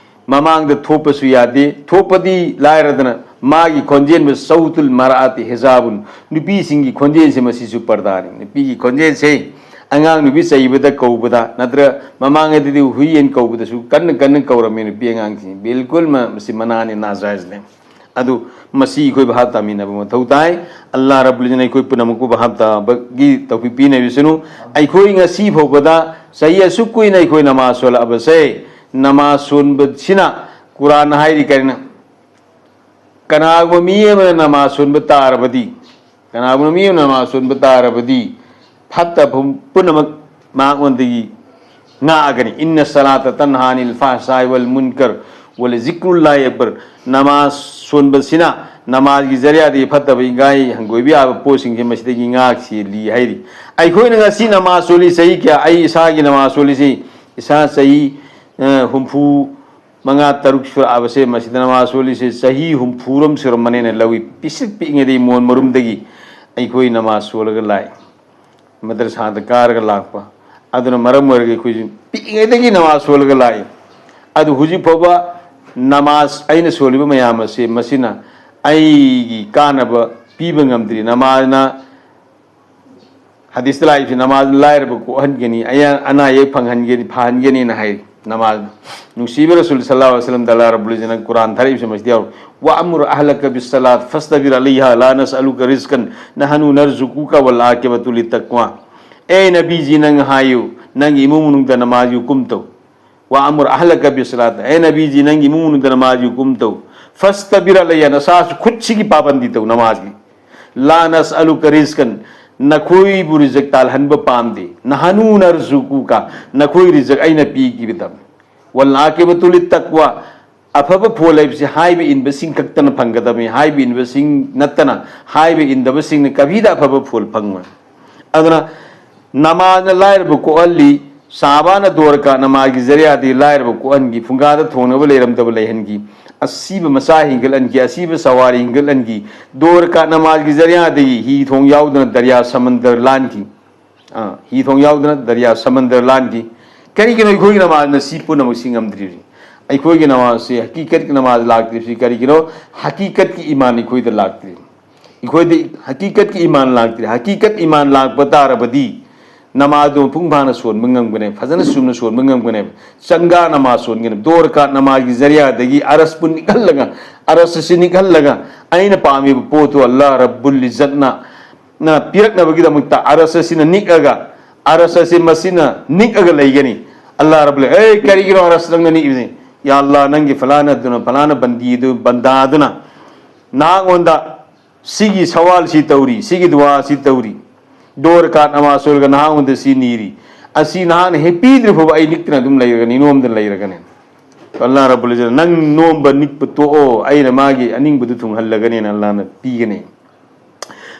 ꯃꯃꯥꯡꯗ ꯊꯣꯛꯄꯁꯨ ꯌꯥꯗꯦ꯫ ꯊꯣꯛꯄꯗꯤ ꯂꯥꯏꯔꯗꯅ ꯃꯥꯒꯤ ꯈꯣꯟꯖꯦꯜꯕꯨ, "ꯁꯧꯇꯨꯜ ꯃꯔꯥꯇꯤ ꯍꯤꯖꯥꯕꯨꯟ", ꯅꯨꯄꯤꯁꯤꯡꯒꯤ ꯈꯣꯟꯖꯦꯜꯁꯦ ꯃꯁꯤꯁꯨ ꯄꯔꯗꯥꯅꯤ꯫ ꯅꯨꯄꯤꯒꯤ ꯈꯣꯟꯖꯦꯜꯁꯦ ꯑꯉꯥꯡ ꯅꯨꯄꯤ ꯆꯩꯕꯗ ꯀꯧꯕꯗ ꯅꯠꯇ꯭ꯔꯒ ꯃꯃꯥꯡꯉꯩꯗꯗꯤ ꯍꯨꯏ ꯌꯦꯟ ꯀꯧꯕꯗꯁꯨ ꯀꯟꯅ ꯀꯟꯅ ꯀꯧꯔꯝꯃꯤ ꯅꯨꯄꯤ ꯑꯉꯥꯡꯁꯤꯡ꯫ ꯕꯤꯜꯀꯨꯜ ꯃ-, ꯃꯁꯤ ꯃꯅꯥꯅꯤ, ꯅꯥꯖꯥꯏꯖꯅꯦ꯫ ꯑꯗꯨ ꯃꯁꯤ ꯑꯩꯈꯣꯏ ꯚꯥꯞ ꯇꯥꯃꯤꯟꯅꯕ ꯃꯊꯧ ꯇꯥꯏ꯫ ꯑꯜꯂꯥꯍ ꯔꯕꯨꯜ ꯏꯖ꯭ꯖꯠꯅ ꯑꯩꯈꯣꯏ ꯄꯨꯝꯅꯃꯛꯄꯨ ꯚꯥꯞ ꯇꯥꯕꯒꯤ ꯇꯧꯐꯤꯛ ꯄꯤꯅꯕꯤꯁꯅꯨ꯫ ꯑꯩꯈꯣꯏ ꯉꯁꯤ ꯐꯥꯎꯕꯗ ꯆꯍꯤ ꯑꯁꯨꯛ ꯀꯨꯏꯅ ꯑꯩꯈꯣꯏ ꯅꯃꯥꯖ ꯁꯣꯜꯂꯛꯑꯕꯁꯦ, ꯅꯃꯥꯖ ꯁꯣꯟꯕꯁꯤꯅ ꯀꯨꯔꯥꯟꯅ ꯍꯥꯏꯔꯤ ꯀꯔꯤꯅꯣ? ꯀꯅꯥꯒꯨꯝꯕ ꯃꯤ ꯑꯃꯅ ꯅꯃꯥꯖ ꯁꯣꯟꯕ ꯇꯥꯔꯕꯗꯤ, ꯀꯅꯥꯒꯨꯝꯕ ꯃꯤ ꯑꯃꯅ ꯅꯃꯥꯖ ꯁꯣꯟꯕ ꯇꯥꯔꯕꯗꯤ, ꯐꯠꯇ ꯐꯨ-, ꯄꯨꯝꯅꯃꯛ ꯃꯉꯣꯟꯗꯒꯤ ꯉꯥꯛꯑꯒꯅꯤ꯫ "ꯏꯟꯅ ꯁꯂꯥꯇ ꯇꯟꯍꯥ ꯑꯅꯤꯜ ꯐꯥꯍꯁꯥꯏ ꯋꯜ ꯃꯨꯟꯀꯔ ꯋꯜ ꯖꯤꯀ꯭ꯔꯨꯜꯂꯥꯍꯤ ꯑꯛꯕꯔ", ꯅꯃꯥꯖ ꯁꯣꯟꯕꯁꯤꯅ ꯅꯃꯥꯖꯒꯤ ꯖꯔꯤꯌꯥꯗꯒꯤ ꯐꯠꯇꯕ ꯏꯟꯒꯥꯏ ꯍꯪꯒꯣꯏꯕ ꯌꯥꯕ ꯄꯣꯠꯁꯤꯡꯁꯦ ꯃꯁꯤꯗꯒꯤ ꯉꯥꯛ ꯁꯦꯜꯂꯤ ꯍꯥꯏꯔꯤ꯫ ꯑꯩꯈꯣꯏꯅ ꯉꯁꯤ ꯅꯃꯥꯖ ꯁꯣꯜꯂꯤ ꯆꯍꯤ ꯀꯌꯥ? ꯑꯩ ꯏꯁꯥꯒꯤ ꯅꯃꯥꯖ ꯁꯣꯜꯂꯤꯁꯤ ꯏꯁꯥ ꯆꯍꯤ, ꯑ, ꯍꯨꯝꯐꯨ ꯃꯉꯥ ꯇꯔꯨꯛ ꯁꯨꯔꯛꯑꯕꯁꯦ, ꯃꯁꯤꯗ ꯅꯃꯥꯖ ꯁꯣꯜꯂꯤꯁꯦ ꯆꯍꯤ ꯍꯨꯝꯐꯨꯔꯣꯝ ꯁꯨꯔꯝꯃꯅꯦꯅ ꯂꯧꯏ꯫ ꯄꯤꯁꯤꯛ ꯄꯤꯛꯏꯉꯩꯗꯒꯤ ꯃꯣꯟ ꯃꯔꯨꯝꯗꯒꯤ ꯑꯩꯈꯣꯏ ꯅꯃꯥꯖ ꯁꯣꯜꯂꯒ ꯂꯥꯛꯏ꯫ ꯃꯗꯔꯁꯥꯗ ꯀꯥꯔꯒ ꯂꯥꯛꯄ꯫ ꯑꯗꯨꯅ ꯃꯔꯝ ꯑꯣꯏꯔꯒ ꯑꯩꯈꯣꯏꯁꯨ ꯄꯤꯛꯏꯉꯩꯗꯒꯤ ꯅꯃꯥꯖ ꯁꯣꯜꯂꯒ ꯂꯥꯛꯏ꯫ ꯑꯗꯨ ꯍꯧꯖꯤꯛ ꯐꯥꯎꯕ ꯅꯃꯥꯖ ꯑꯩꯅ ꯁꯣꯜꯂꯤꯕ ꯃꯌꯥꯝ ꯑꯁꯦ, ꯃꯁꯤꯅ ꯑꯩꯒꯤ ꯀꯥꯟꯅꯕ ꯄꯤꯕ ꯉꯝꯗ꯭ꯔꯤ꯫ ꯅꯃꯥꯖꯅ, ꯍꯗꯤꯁꯇ ꯂꯥꯛꯏꯁꯤ, ꯅꯃꯥꯖꯅ ꯂꯥꯏꯔꯕ ꯀꯣꯛꯍꯟꯒꯅꯤ, ꯑꯌꯥ-, ꯑꯅꯥ ꯑꯌꯦꯛ ꯐꯪꯍꯟꯒꯅꯤ, ꯐꯍꯟꯒꯅꯤꯅ ꯍꯥꯏ꯫ ꯅꯃꯥꯖꯅ, ꯅꯨꯡꯁꯤꯕ ꯔꯁꯨꯜ ꯁꯜꯂꯜꯂꯥꯍꯨ ꯑꯂꯥꯏꯍꯤ ꯋꯥꯁꯜꯂꯝꯗ ꯑꯜꯂꯥꯍ ꯔꯕꯨꯜ ꯏꯖ꯭ꯖꯠꯅ ꯀꯨꯔꯥꯟ ꯊꯥꯔꯛꯏꯕꯁꯦ ꯃꯁꯤꯗ ꯌꯥꯎꯔꯤ꯫ "ꯋꯥ ꯑꯃꯨꯔ ꯑꯍꯂꯀ ꯕꯤꯁ ꯁꯂꯥꯠ ꯐꯁꯇꯕꯤꯔ ꯑꯂꯩꯍꯥ ꯂꯥ ꯅꯁ ꯑꯂꯨꯀ ꯔꯤꯖꯀꯟ ꯅꯍꯅꯨ ꯅꯔꯖꯨꯀꯨꯀ ꯋꯜ ꯑꯥꯀꯤꯕꯇꯨ ꯂꯤꯠ ꯇꯛꯋꯥ"꯫ ꯑꯦ ꯅꯕꯤꯖꯤ, ꯅꯪ ꯍꯥꯏꯌꯨ, ꯅꯪꯒꯤ ꯏꯃꯨꯡ ꯃꯅꯨꯡꯗ ꯅꯃꯥꯖ ꯍꯨꯀꯨꯝ ꯇꯧ꯫ "ꯋꯥ ꯑꯃꯨꯔ ꯑꯍꯂꯀ ꯕꯤꯁ ꯁꯂꯥꯠ"꯫ ꯑꯦ ꯅꯕꯤꯖꯤ, ꯅꯪꯒꯤ ꯏꯃꯨꯡ ꯃꯅꯨꯡꯗ ꯅꯃꯥꯖ ꯍꯨꯀꯨꯝ ꯇꯧ꯫ "ꯐꯁꯇꯕꯤꯔ ꯑꯂꯩꯍꯥ", ꯅꯁꯥꯁꯨ ꯈꯨꯠꯁꯤꯒꯤ ꯄꯥꯕꯟꯗꯤ ꯇꯧ ꯅꯃꯥꯖꯒꯤ꯫ "ꯂꯥ ꯅꯁ ꯑꯂꯨꯀ ꯔꯤꯖꯀꯟ", ꯅꯈꯣꯏꯕꯨ ꯔꯤꯖꯛ ꯇꯥꯜꯍꯟꯕ ꯄꯥꯝꯗꯦ꯫ "ꯅꯍꯅꯨ ꯅꯔꯖꯨꯀꯨꯀ", ꯅꯈꯣꯏ ꯔꯤꯖꯛ ꯑꯩꯅ ꯄꯤꯈꯤꯒꯗꯕ꯫ "ꯋꯜ ꯑꯥꯀꯤꯕꯇꯨ ꯂꯤꯠ ꯇꯛꯋꯥ", ꯑꯐꯕ ꯐꯣꯜ ꯍꯥꯏꯕꯁꯤ ꯍꯥꯏꯕ ꯏꯟꯕꯁꯤꯡ ꯈꯛꯇꯅ ꯐꯪꯒꯗꯕꯅꯤ꯫ ꯍꯥꯏꯕ ꯏꯟꯕꯁꯤꯡ ꯅꯠꯇꯅ, ꯍꯥꯏꯕ ꯏꯟꯗꯕꯁꯤꯡꯅ ꯀꯕꯤꯗ ꯑꯐꯕ ꯐꯣꯜ ꯐꯪꯉꯣꯏ꯫ ꯑꯗꯨꯅ ꯅꯃꯥꯖꯅ ꯂꯥꯏꯔꯕ ꯀꯣꯛꯍꯜꯂꯤ, ꯁꯥꯕꯥꯅ ꯗꯣꯔꯀꯥ ꯅꯃꯥꯖꯒꯤ ꯖꯔꯤꯌꯥꯗꯒꯤ ꯂꯥꯏꯔꯕ ꯀꯣꯛꯍꯟꯈꯤ, ꯐꯨꯡꯒꯥꯗ ꯊꯣꯡꯅꯕ ꯂꯩꯔꯝꯗꯕ ꯂꯩꯍꯟꯈꯤ, ꯑꯁꯤꯕ ꯃꯆꯥ ꯍꯦꯟꯒꯠꯍꯟꯈꯤ, ꯑꯁꯤꯕ ꯁꯋꯥꯔꯤ ꯍꯦꯟꯒꯠꯍꯟꯈꯤ, ꯗꯣꯔꯀꯥ ꯅꯃꯥꯖꯒꯤ ꯖꯔꯤꯌꯥꯗꯒꯤ ꯍꯤ ꯊꯣꯡ ꯌꯥꯎꯗꯅ ꯗꯔꯤꯌꯥ ꯁꯃꯟꯗꯔ ꯂꯥꯟꯈꯤ꯫ ꯑꯥ, ꯍꯤ ꯊꯣꯡ ꯌꯥꯎꯗꯅ ꯗꯔꯤꯌꯥ ꯁꯃꯟꯗꯔ ꯂꯥꯟꯈꯤ꯫ ꯀꯔꯤꯒꯤꯅꯣ ꯑꯩꯈꯣꯏꯒꯤ ꯅꯃꯥꯖꯅ ꯁꯤ ꯄꯨꯝꯅꯃꯛꯁꯤ ꯉꯝꯗ꯭ꯔꯤꯕꯁꯤ? ꯑꯩꯈꯣꯏꯒꯤ ꯅꯃꯥꯖꯁꯤ, ꯍꯀꯤꯀꯠꯀꯤ ꯅꯃꯥꯖ ꯂꯥꯛꯇ꯭ꯔꯤꯕꯁꯤ ꯀꯔꯤꯒꯤꯅꯣ? ꯍꯀꯤꯀꯠꯀꯤ ꯏꯃꯥꯟ ꯑꯩꯈꯣꯏꯗ ꯂꯥꯛꯇ꯭ꯔꯤ꯫ ꯑꯩꯈꯣꯏꯗ ꯍꯀꯤꯀꯠꯀꯤ ꯏꯃꯥꯟ ꯂꯥꯛꯇ꯭ꯔꯤ꯫ ꯍꯀꯤꯀꯠ ꯏꯃꯥꯟ ꯂꯥꯛꯄ ꯇꯥꯔꯕꯗꯤ ꯅꯃꯥꯖꯗꯨ ꯃꯄꯨꯡ ꯐꯥꯅ ꯁꯣꯟꯕ ꯉꯝꯒꯅꯦꯕ, ꯐꯖꯅ ꯆꯨꯝꯅ ꯁꯣꯟꯕ ꯉꯝꯒꯅꯦꯕ꯫ ꯆꯪꯒꯥ ꯅꯃꯥꯖ ꯁꯣꯟꯒꯅꯦꯕ꯫ ꯗꯣꯔꯀꯥꯠ ꯅꯃꯥꯖꯒꯤ ꯖꯔꯤꯌꯥꯗꯒꯤ ꯑꯔꯁꯄꯨ ꯅꯤꯛꯍꯜꯂꯒ, ꯑꯔꯁ ꯑꯁꯤ ꯅꯤꯛꯍꯜꯂꯒ ꯑꯩꯅ ꯄꯥꯝꯃꯤꯕ ꯄꯣꯠꯇꯨ ꯑꯜꯂꯥꯍ ꯔꯕꯨꯜ ꯏꯖꯠꯅ ꯅ ꯄꯤꯔꯛꯅꯕꯒꯤꯗꯃꯛꯇ ꯑꯔꯁ ꯑꯁꯤꯅ ꯅꯤꯛꯑꯒ, ꯑꯔꯁ ꯑꯁꯤ ꯃꯁꯤꯅ ꯅꯤꯛꯑꯒ ꯂꯩꯒꯅꯤ꯫ ꯑꯜꯂꯥꯍ ꯔꯕꯨꯜ, "ꯑꯦ, ꯀꯔꯤꯒꯤꯅꯣ ꯑꯔꯁ ꯅꯪꯅ ꯅꯤꯛꯏꯕꯁꯤ? ꯌꯥ ꯑꯜꯂꯥꯍ, ꯅꯪꯒꯤ ꯐꯂꯥꯅ ꯑꯗꯨꯅ, ꯐꯂꯥꯅ ꯕꯟꯗꯤꯗꯨ, ꯕꯟꯗꯥꯗꯨꯅ ꯅꯍꯥꯛꯉꯣꯟꯗ ꯁꯤꯒꯤ ꯁꯋꯥꯜꯁꯤ ꯇꯧꯔꯤ, ꯁꯤꯒꯤ ꯗꯨꯋꯥꯁꯤ ꯇꯧꯔꯤ, ꯗꯣꯔꯀꯥꯠ ꯅꯃꯥꯖ ꯁꯣꯜꯂꯒ ꯅꯍꯥꯛꯉꯣꯟꯗ ꯁꯤ ꯅꯤꯔꯤ꯫ ꯑꯁꯤ ꯅꯍꯥꯛꯅ ꯍꯦꯛ ꯄꯤꯗ꯭ꯔꯤ ꯐꯥꯎꯕ ꯑꯩ ꯅꯤꯛꯇꯅ ꯑꯗꯨꯝ ꯂꯩꯔꯒꯅꯤ, ꯅꯣꯝꯗꯅ ꯂꯩꯔꯒꯅꯤ"꯫ ꯑꯜꯂꯥꯍ ꯔꯕꯨꯜ ꯏꯖꯠꯅ, "ꯅꯪ ꯅꯣꯝꯕ ꯅꯤꯛꯄ ꯇꯣꯛꯑꯣ, ꯑꯩꯅ ꯃꯥꯒꯤ ꯑꯅꯤꯡꯕꯗꯨ ꯊꯨꯡꯍꯜꯂꯒꯅꯦꯅ" ꯑꯜꯂꯥꯍꯅ ꯄꯤꯒꯅꯤ꯫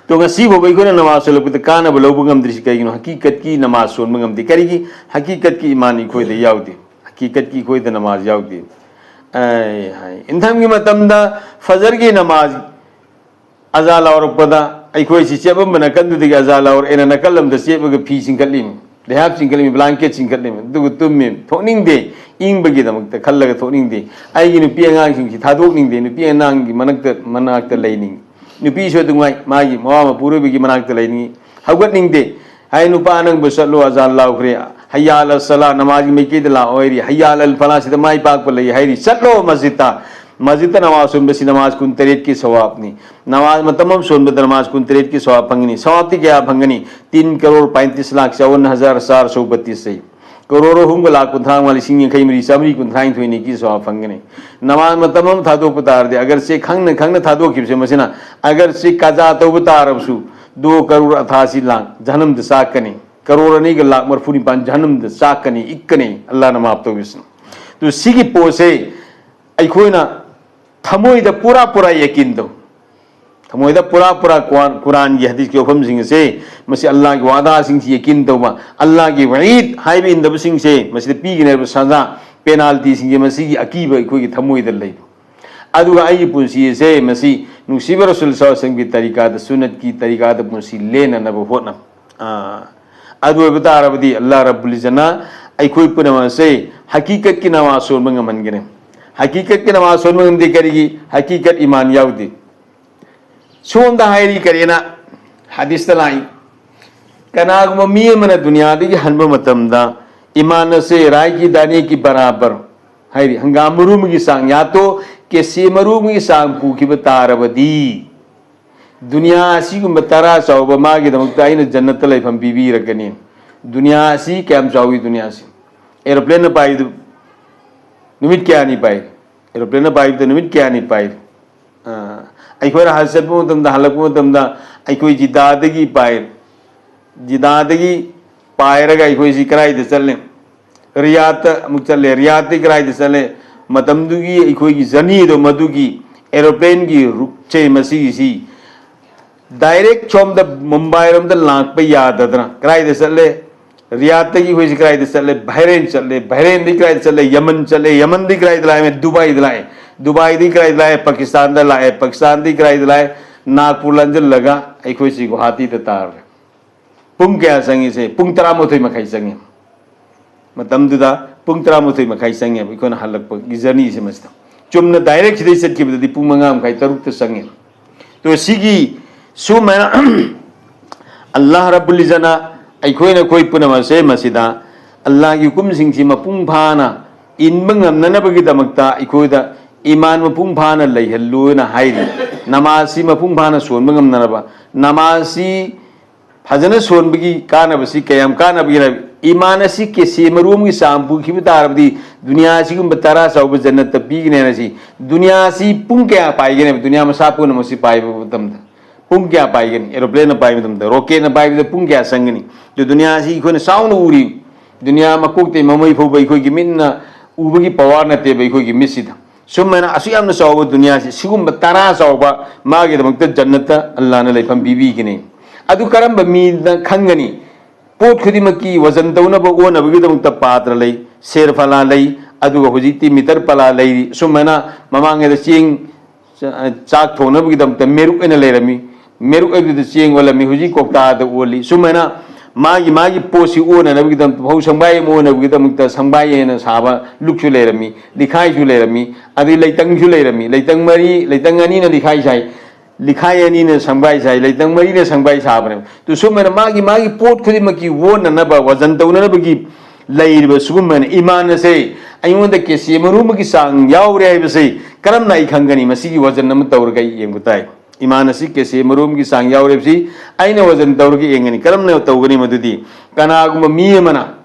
ꯑꯗꯣ ꯉꯁꯤ ꯐꯥꯎꯕ ꯑꯩꯈꯣꯏꯅ ꯅꯃꯥꯖ ꯁꯣꯜꯂꯛꯄꯗ ꯀꯥꯟꯅꯕ ꯂꯧꯕ ꯉꯝꯗ꯭ꯔꯤꯁꯤ ꯀꯩꯒꯤꯅꯣ? ꯍꯀꯤꯀꯠꯀꯤ ꯅꯃꯥꯖ ꯁꯣꯟꯕ ꯉꯝꯗꯦ꯫ ꯀꯔꯤꯒꯤ? ꯍꯀꯤꯀꯠꯀꯤ ꯏꯃꯥꯟ ꯑꯩꯈꯣꯏꯗ ꯌꯥꯎꯗꯦ꯫ ꯍꯀꯤꯀꯠꯀꯤ ꯑꯩꯈꯣꯏꯗ ꯅꯃꯥꯖ ꯌꯥꯎꯗꯦ꯫ ꯑꯩ ꯍꯥꯏ, ꯏꯟꯊꯝꯒꯤ ꯃꯇꯝꯗ ꯐꯖꯔꯒꯤ ꯅꯃꯥꯖ ꯑꯖꯥ ꯂꯥꯎꯔꯛꯄꯗ ꯑꯩꯈꯣꯏꯁꯤ ꯆꯦꯞꯂꯝꯕ ꯅꯥꯀꯟꯗꯨꯗꯒꯤ ꯑꯖꯥ ꯂꯥꯎꯔꯛꯑꯦꯅ ꯅꯥꯀꯜ ꯑꯃꯗ ꯆꯦꯞꯂꯒ ꯐꯤ ꯆꯤꯡꯈꯠꯂꯤꯃꯤ, ꯂꯩꯍꯥꯞ ꯆꯤꯡꯈꯠꯂꯤꯃꯤ, ꯕ꯭ꯂꯥꯡꯀꯦꯠ ꯆꯤꯡꯈꯠꯂꯤꯃꯤ, ꯑꯗꯨꯒ ꯇꯨꯝꯃꯤ꯫ ꯊꯣꯛꯅꯤꯡꯗꯦ, ꯏꯪꯕꯒꯤꯗꯃꯛꯇ ꯈꯜꯂꯒ ꯊꯣꯛꯅꯤꯡꯗꯦ꯫ ꯑꯩꯒꯤ ꯅꯨꯄꯤ ꯑꯉꯥꯡꯁꯤꯡꯁꯤ ꯊꯥꯗꯣꯛꯅꯤꯡꯗꯦ, ꯅꯨꯄꯤ ꯑꯉꯥꯡꯒꯤ ꯃꯅꯥꯛꯇ ꯃꯅꯥꯛꯇ ꯂꯩꯅꯤꯡꯉꯤ꯫ ꯅꯨꯄꯤꯁꯨ ꯑꯗꯨꯉꯥꯏ ꯃꯥꯒꯤ ꯃꯋꯥ ꯃꯄꯨꯔꯣꯏꯕꯒꯤ ꯃꯅꯥꯛꯇ ꯂꯩꯅꯤꯡꯉꯤ꯫ ꯍꯧꯒꯠꯅꯤꯡꯗꯦ꯫ ꯍꯥꯏ, ꯅꯨꯄꯥ ꯅꯪꯕꯨ ꯆꯠꯂꯣ, ꯑꯖꯥꯟ ꯂꯥꯎꯈ꯭ꯔꯦ, ꯍꯩꯌꯥ ꯑꯂ ꯁꯂꯥ, ꯅꯃꯥꯖꯒꯤ ꯃꯥꯏꯀꯩꯗ ꯂꯥꯛꯑꯣ ꯍꯥꯏꯔꯤ, ꯍꯩꯌꯥ ꯑꯂ ꯐꯂꯥꯁꯤꯗ ꯃꯥꯏ ꯄꯥꯛꯄ ꯂꯩ ꯍꯥꯏꯔꯤ, ꯆꯠꯂꯣ ꯃꯁꯖꯤꯗꯇ꯫ ꯃꯁꯖꯤꯗꯇ ꯅꯃꯥꯖ ꯁꯣꯟꯕꯁꯤ ꯅꯃꯥꯖ ꯀꯨꯟꯇꯔꯦꯠꯀꯤ ꯁꯋꯥꯕꯅꯤ꯫ ꯅꯃꯥꯖ ꯃꯇꯝ ꯑꯃ ꯁꯣꯟꯕꯗ ꯅꯃꯥꯖ ꯀꯨꯟꯇꯔꯦꯠꯀꯤ ꯁꯋꯥꯕ ꯐꯪꯒꯅꯤ꯫ ꯁꯋꯥꯕꯇꯤ ꯀꯌꯥ ꯐꯪꯒꯅꯤ? ꯇꯤꯟ ꯀꯔꯣꯔ ꯄꯥꯏꯟꯇꯤꯁ ꯂꯥꯛ ꯆꯥꯋꯟ ꯍꯖꯥꯔ ꯆꯥꯔ ꯁꯧ ꯕꯇꯤꯁ ꯆꯍꯤ꯫ ꯀꯔꯣꯔ ꯑꯍꯨꯝꯒ ꯂꯥꯛ ꯀꯨꯟꯊ꯭ꯔꯥ ꯃꯉꯥ ꯂꯤꯁꯤꯡ ꯌꯥꯡꯈꯩ ꯃꯔꯤ ꯆꯥꯃꯔꯤ ꯀꯨꯟꯊ꯭ꯔꯥ ꯅꯤꯊꯣꯏꯅꯤꯒꯤ ꯁꯋꯥꯕ ꯐꯪꯒꯅꯤ꯫ ꯅꯃꯥꯖ ꯃꯇꯝ ꯑꯃ ꯊꯥꯗꯣꯛꯄ ꯇꯥꯔꯗꯤ, ꯑꯒꯔꯁꯦ ꯈꯪꯅ ꯈꯪꯅ ꯊꯥꯗꯣꯛꯈꯤꯕꯁꯦ ꯃꯁꯤꯅ, ꯑꯒꯔꯁꯦ ꯀꯖꯥ ꯇꯧꯕ ꯇꯥꯔꯕꯁꯨ, ꯗꯣ ꯀꯔꯣꯔ ꯑꯊꯥꯁꯤ ꯂꯥꯛ ꯖꯍꯅꯝꯗ ꯆꯥꯛꯀꯅꯤ꯫ ꯀꯔꯣꯔ ꯑꯅꯤꯒ ꯂꯥꯛ ꯃꯔꯐꯨ ꯅꯤꯄꯥꯟ ꯖꯍꯅꯝꯗ ꯆꯥꯛꯀꯅꯤ, ꯏꯛꯀꯅꯤ, ꯑꯜꯂꯥꯍꯅ ꯃꯥꯐ ꯇꯧꯕꯤꯁꯅꯨ꯫ ꯑꯗꯨ ꯁꯤꯒꯤ ꯄꯣꯠꯁꯦ ꯑꯩꯈꯣꯏꯅ ꯊꯃꯣꯏꯗ ꯄꯨꯔꯥ ꯄꯨꯔꯥ ꯌꯦꯀꯤꯟ ꯇꯧ꯫ ꯊꯃꯣꯏꯗ ꯄꯨꯔꯥ ꯄꯨꯔꯥ ꯀꯨꯔꯥꯟ, ꯀꯨꯔꯥꯟꯒꯤ ꯍꯗꯤꯁꯀꯤ ꯋꯥꯐꯝꯁꯤꯡ ꯑꯁꯦ, ꯃꯁꯤ ꯑꯜꯂꯥꯍꯒꯤ ꯋꯥꯗꯥꯁꯤꯡꯁꯤ ꯌꯦꯀꯤꯟ ꯇꯧꯕ, ꯑꯜꯂꯥꯍꯒꯤ ꯋꯥꯏꯗ ꯍꯥꯏꯕ ꯏꯟꯗꯕꯁꯤꯡꯁꯦ ꯃꯁꯤꯗ ꯄꯤꯒꯅꯤ ꯍꯥꯏꯕ ꯁꯖꯥ, ꯄꯦꯅꯥꯜꯇꯤꯁꯤꯡꯁꯦ ꯃꯁꯤꯒꯤ ꯑꯀꯤꯕ ꯑꯩꯈꯣꯏꯒꯤ ꯊꯃꯣꯏꯗ ꯂꯩꯕ꯫ ꯑꯗꯨꯒ ꯑꯩꯒꯤ ꯄꯨꯟꯁꯤ ꯑꯁꯦ ꯃꯁꯤ ꯅꯨꯡꯁꯤꯕ ꯔꯁꯨꯜ ꯁꯜꯂꯜꯂꯥꯍꯨ ꯑꯂꯥꯏꯍꯤ ꯋꯁꯜꯂꯝꯒꯤ ꯇꯔꯤꯀꯥꯗ, ꯁꯨꯟꯅꯠꯀꯤ ꯇꯔꯤꯀꯥꯗ ꯄꯨꯟꯁꯤ ꯂꯦꯟꯅꯅꯕ ꯍꯣꯠꯅꯕ꯫ ꯑꯥ, ꯑꯗꯨ ꯑꯣꯏꯕ ꯇꯥꯔꯕꯗꯤ ꯑꯜꯂꯥꯍ ꯔꯕꯨꯜ ꯏꯖꯠꯅ ꯑꯩꯈꯣꯏ ꯄꯨꯝꯅꯃꯛ ꯑꯁꯦ ꯍꯀꯤꯀꯠꯀꯤ ꯅꯃꯥꯖ ꯁꯣꯟꯕ ꯉꯝꯍꯟꯒꯅꯤ꯫ ꯍꯀꯤꯀꯠꯀꯤ ꯅꯃꯥꯖ ꯁꯣꯟꯕ ꯉꯝꯗꯦ꯫ ꯀꯔꯤꯒꯤ? ꯍꯀꯤꯀꯠ ꯏꯃꯥꯟ ꯌꯥꯎꯗꯦ꯫ ꯁꯣꯝꯗ ꯍꯥꯏꯔꯤ ꯀꯔꯤꯅ? ꯍꯗꯤꯁꯇ ꯂꯥꯛꯏ, ꯀꯅꯥꯒꯨꯝꯕ ꯃꯤ ꯑꯃꯅ ꯗꯨꯅꯤꯌꯥꯗꯒꯤ ꯍꯟꯕ ꯃꯇꯝꯗ ꯏꯃꯥꯟ ꯑꯁꯦ ꯔꯥꯏꯒꯤ ꯗꯥꯅꯦꯒꯤ ꯕꯔꯥꯕꯔ ꯍꯥꯏꯔꯤ, ꯍꯪꯒꯥꯝ ꯃꯔꯨ ꯑꯃꯒꯤ ꯆꯥꯡ, ꯌꯥꯇꯣ ꯀꯦꯁꯤ ꯃꯔꯨ ꯑꯃꯒꯤ ꯆꯥꯡ ꯄꯨꯈꯤꯕ ꯇꯥꯔꯕꯗꯤ, ꯗꯨꯅꯤꯌꯥ ꯑꯁꯤꯒꯨꯝꯕ ꯇꯔꯥ ꯆꯥꯎꯕ ꯃꯥꯒꯤꯗꯃꯛꯇ ꯑꯩꯅ ꯖꯟꯅꯠꯇ ꯂꯩꯐꯝ ꯄꯤꯕꯤꯔꯛꯀꯅꯤ꯫ ꯗꯨꯅꯤꯌꯥ ꯑꯁꯤ ꯀꯌꯥꯝ ꯆꯥꯎꯏ? ꯗꯨꯅꯤꯌꯥ ꯑꯁꯤ ꯑꯦꯔꯣꯄ꯭ꯂꯦꯟꯅ ꯄꯥꯏꯗꯨ ꯅꯨꯃꯤꯠ ꯀꯌꯥꯅꯤ ꯄꯥꯏ? ꯑꯦꯔꯣꯄ꯭ꯂꯦꯟꯅ ꯄꯥꯏꯕꯗ ꯅꯨꯃꯤꯠ ꯀꯌꯥꯅꯤ ꯄꯥꯏ? ꯑ, ꯑꯩꯈꯣꯏꯅ ꯍꯖ ꯆꯠꯄ ꯃꯇꯝꯗ, ꯍꯜꯂꯛꯄ ꯃꯇꯝꯗ ꯑꯩꯈꯣꯏ ꯖꯤꯗꯥꯗꯒꯤ ꯄꯥꯏ, ꯖꯤꯗꯥꯗꯒꯤ ꯄꯥꯏꯔꯒ ꯑꯩꯈꯣꯏꯁꯤ ꯀꯗꯥꯏꯗ ꯆꯠꯂꯦ? ꯔꯤꯌꯥꯗꯇ ꯑꯃꯨꯛ ꯆꯠꯂꯦ꯫ ꯔꯤꯌꯥꯗꯇꯒꯤ ꯀꯗꯥꯏꯗ ꯆꯠꯂꯦ? ꯃꯇꯝꯗꯨꯒꯤ ꯑꯩꯈꯣꯏꯒꯤ ꯖꯔꯅꯤꯗꯣ, ꯃꯗꯨꯒꯤ ꯑꯦꯔꯣꯄ꯭ꯂꯦꯟꯒꯤ ꯔꯨꯠꯁꯦ, ꯃꯁꯤꯒꯤꯁꯤ ꯗꯥꯏꯔꯦꯛ ꯁꯣꯝꯗ ꯃꯨꯝꯕꯥꯏꯔꯣꯝꯗ ꯂꯥꯛꯄ ꯌꯥꯗꯗꯅ ꯀꯗꯥꯏꯗ ꯆꯠꯂꯦ? ꯔꯤꯌꯥꯗꯇꯒꯤ ꯑꯩꯈꯣꯏꯁꯤ ꯀꯗꯥꯏꯗ ꯆꯠꯂꯦ? ꯕꯍꯔꯦꯟ ꯆꯠꯂꯦ꯫ ꯕꯍꯔꯦꯟꯗꯒꯤ ꯀꯗꯥꯏꯗ ꯆꯠꯂꯦ? ꯌꯃꯟ ꯆꯠꯂꯦ꯫ ꯌꯃꯟꯗꯒꯤ ꯀꯗꯥꯏꯗ ꯂꯥꯛꯑꯦ? ꯗꯨꯕꯥꯏꯗ ꯂꯥꯛꯑꯦ꯫ ꯗꯨꯕꯥꯏꯗꯒꯤ ꯀꯗꯥꯏꯗ ꯂꯥꯛꯑꯦ? ꯄꯥꯀꯤꯁꯇꯥꯟꯗ ꯂꯥꯛꯑꯦ꯫ ꯄꯥꯀꯤꯁꯇꯥꯟꯗꯒꯤ ꯀꯗꯥꯏꯗ ꯂꯥꯛꯑꯦ? ꯅꯥꯒꯄꯨꯔ ꯂꯥꯟꯁꯤꯜꯂꯒ ꯑꯩꯈꯣꯏꯁꯤ ꯒꯨꯋꯥꯍꯥꯇꯤꯗ ꯇꯥꯔꯦ꯫ ꯄꯨꯡ ꯀꯌꯥ ꯆꯪꯉꯤꯁꯦ? ꯄꯨꯡ ꯇꯔꯥꯃꯥꯊꯣꯏ ꯃꯈꯥꯏ ꯆꯪꯉꯦ꯫ ꯃꯇꯝꯗꯨꯗ ꯄꯨꯡ ꯇꯔꯥꯃꯥꯊꯣꯏ ꯃꯈꯥꯏ ꯆꯪꯉꯦꯕ ꯑꯩꯈꯣꯏꯅ ꯍꯜꯂꯛꯄꯒꯤ ꯖꯔꯅꯤꯁꯦ꯫ ꯃꯁꯤꯗ ꯆꯨꯝꯅ ꯗꯥꯏꯔꯦꯛ ꯁꯤꯗꯩ ꯆꯠꯈꯤꯕꯗꯗꯤ ꯄꯨꯡ ꯃꯉꯥ ꯃꯈꯥꯏ, ꯇꯔꯨꯛꯇ ꯆꯪꯉꯦ꯫ ꯇꯣ ꯁꯤꯒꯤ ꯁꯨꯃꯥꯏꯅ ꯑꯜꯂꯥꯍ ꯔꯕꯨꯜ ꯏꯖꯅ ꯑꯩꯈꯣꯏꯅ ꯑꯩꯈꯣꯏ ꯄꯨꯝꯅꯃꯛꯁꯦ ꯃꯁꯤꯗ ꯑꯜꯂꯥꯍꯒꯤ ꯍꯨꯀꯨꯝꯁꯤꯡꯁꯤ ꯃꯄꯨꯡ ꯐꯥꯅ ꯏꯟꯕ ꯉꯝꯅꯅꯕꯒꯤꯗꯃꯛꯇ ꯑꯩꯈꯣꯏꯗ ꯏꯃꯥꯟ ꯃꯄꯨꯡ ꯐꯥꯅ ꯂꯩꯍꯜꯂꯨꯅ ꯍꯥꯏꯔꯤ꯫ ꯅꯃꯥꯖꯁꯤ ꯃꯄꯨꯡ ꯐꯥꯅ ꯁꯣꯟꯕ ꯉꯝꯅꯅꯕ꯫ ꯅꯃꯥꯖꯁꯤ ꯐꯖꯅ ꯁꯣꯟꯕꯒꯤ ꯀꯥꯟꯅꯕꯁꯤ ꯀꯌꯥꯝ ꯀꯥꯟꯅꯕꯒꯦ ꯍꯥꯏꯕ, ꯏꯃꯥꯟ ꯑꯁꯤ ꯀꯦꯁꯦ ꯃꯔꯨꯝꯒꯤ ꯆꯥꯡ ꯄꯨꯈꯤꯕ ꯇꯥꯔꯕꯗꯤ, ꯗꯨꯅꯤꯌꯥ ꯑꯁꯤꯒꯨꯝꯕ ꯇꯔꯥ ꯆꯥꯎꯕ ꯖꯟꯅꯠꯇ ꯄꯤꯒꯅꯤ ꯍꯥꯏꯅ ꯁꯤ, ꯗꯨꯅꯤꯌꯥ ꯑꯁꯤ ꯄꯨꯡ ꯀꯌꯥ ꯄꯥꯏꯒꯅꯤ ꯍꯥꯏꯕ? ꯗꯨꯅꯤꯌꯥ ꯃꯁꯥ ꯄꯨꯝꯅꯃꯛꯁꯤ ꯄꯥꯏꯕ ꯃꯇꯝꯗ ꯄꯨꯡ ꯀꯌꯥ ꯄꯥꯏꯒꯅꯤ? ꯑꯦꯔꯣꯄ꯭ꯂꯦꯟꯅ ꯄꯥꯏꯕ ꯃꯇꯝꯗ, ꯔꯣꯀꯦꯠꯅ ꯄꯥꯏꯕꯗ ꯄꯨꯡ ꯀꯌꯥ ꯆꯪꯒꯅꯤ? ꯑꯗꯨ ꯗꯨꯅꯤꯌꯥ ꯑꯁꯤ ꯑꯩꯈꯣꯏꯅ ꯆꯥꯎꯅ ꯎꯔꯤ, ꯗꯨꯅꯤꯌꯥ ꯃꯀꯣꯛꯇꯩ ꯃꯃꯩ ꯐꯥꯎꯕ ꯑꯩꯈꯣꯏꯒꯤ ꯃꯤꯠꯅ ꯎꯕꯒꯤ ꯄꯋꯥꯔ ꯅꯠꯇꯦꯕ ꯑꯩꯈꯣꯏꯒꯤ ꯃꯤꯠꯁꯤꯗ꯫ ꯁꯨꯃꯥꯏꯅ ꯑꯁꯨꯛ ꯌꯥꯝꯅ ꯆꯥꯎꯕ ꯗꯨꯅꯤꯌꯥꯁꯤ, ꯁꯤꯒꯨꯝꯕ ꯇꯔꯥ ꯆꯥꯎꯕ ꯃꯥꯒꯤꯗꯃꯛꯇ ꯖꯟꯅꯠꯇ ꯑꯜꯂꯥꯍꯅ ꯂꯩꯐꯝ ꯄꯤꯕꯤꯒꯅꯤ꯫ ꯑꯗꯨ ꯀꯔꯝꯕ ꯃꯤꯅ ꯈꯪꯒꯅꯤ? ꯄꯣꯠ ꯈꯨꯗꯤꯡꯃꯛꯀꯤ ꯋꯖꯟ ꯇꯧꯅꯕ ꯑꯣꯟꯅꯕꯒꯤꯗꯃꯛꯇ ꯄꯥꯇ꯭ꯔ ꯂꯩ, ꯁꯦꯔ ꯐꯂꯥ ꯂꯩ, ꯑꯗꯨꯒ ꯍꯧꯖꯤꯛꯇꯤ ꯃꯤꯇꯔ ꯄꯂꯥ ꯂꯩꯔꯤ꯫ ꯁꯨꯃꯥꯏꯅ ꯃꯃꯥꯡꯉꯩꯗ ꯆꯦꯡ ꯆꯥꯛ ꯊꯣꯡꯅꯕꯒꯤꯗꯃꯛꯇ ꯃꯦꯔꯨꯛ ꯑꯣꯏꯅ ꯂꯩꯔꯝꯃꯤ, ꯃꯦꯔꯨꯛ ꯑꯗꯨꯗ ꯆꯦꯡ ꯑꯣꯜꯂꯝꯃꯤ, ꯍꯧꯖꯤꯛ ꯀꯧꯇꯥꯗ ꯑꯣꯜꯂꯤ꯫ ꯁꯨꯃꯥꯏꯅ ꯃꯥꯒꯤ ꯃꯥꯒꯤ ꯄꯣꯠꯁꯤ ꯑꯣꯟꯅꯅꯕꯒꯤꯗꯃꯛꯇ, ꯐꯧ ꯁꯪꯕꯥꯏ ꯑꯃ ꯑꯣꯟꯅꯕꯒꯤꯗꯃꯛꯇ ꯁꯪꯕꯥꯏ ꯍꯥꯏꯅ ꯁꯥꯕ ꯂꯨꯛꯁꯨ ꯂꯩꯔꯝꯃꯤ, ꯂꯤꯈꯥꯏꯁꯨ ꯂꯩꯔꯝꯃꯤ, ꯑꯗꯩ ꯂꯩꯇꯪꯁꯨ ꯂꯩꯔꯝꯃꯤ꯫ ꯂꯩꯇꯪ ꯃꯔꯤ, ꯂꯩꯇꯪ ꯑꯅꯤꯅ ꯂꯤꯈꯥꯏ ꯁꯥꯏ, ꯂꯤꯈꯥꯏ ꯑꯅꯤꯅ ꯁꯪꯕꯥꯏ ꯁꯥꯏ, ꯂꯩꯇꯪ ꯃꯔꯤꯅ ꯁꯪꯕꯥꯏ ꯁꯥꯕꯅꯦꯕ꯫ ꯑꯗꯨ ꯁꯨꯃꯥꯏꯅ ꯃꯥꯒꯤ ꯃꯥꯒꯤ ꯄꯣꯠ ꯈꯨꯗꯤꯡꯃꯛꯀꯤ ꯑꯣꯟꯅꯅꯕ, ꯋꯖꯟ ꯇꯧꯅꯅꯕꯒꯤ ꯂꯩꯔꯤꯕ ꯁꯤꯒꯨꯝꯕꯅ ꯏꯃꯥꯟ ꯑꯁꯦ ꯑꯩꯉꯣꯟꯗ ꯀꯦꯁꯤ ꯑꯃ ꯔꯨꯝꯒꯤ ꯆꯥꯡ ꯌꯥꯎꯔꯦ ꯍꯥꯏꯕꯁꯦ ꯀꯔꯝꯅ ꯑꯩ ꯈꯪꯒꯅꯤ? ꯃꯁꯤꯒꯤ ꯋꯖꯟ ꯑꯃ ꯇꯧꯔꯒ ꯑꯩ ꯌꯦꯡꯕ ꯇꯥꯏ꯫ ꯏꯃꯥꯟ ꯑꯁꯤ ꯀꯦꯁꯤ ꯑꯃ ꯔꯨꯝꯒꯤ ꯆꯥꯡ ꯌꯥꯎꯔꯦ ꯍꯥꯏꯕꯁꯤ ꯑꯩꯅ ꯋꯖꯟ ꯇꯧꯔꯒ ꯌꯦꯡꯒꯅꯤ꯫ ꯀꯔꯝꯅ ꯇꯧꯒꯅꯤ ꯃꯗꯨꯗꯤ? ꯀꯅꯥꯒꯨꯝꯕ ꯃꯤ ꯑꯃꯅ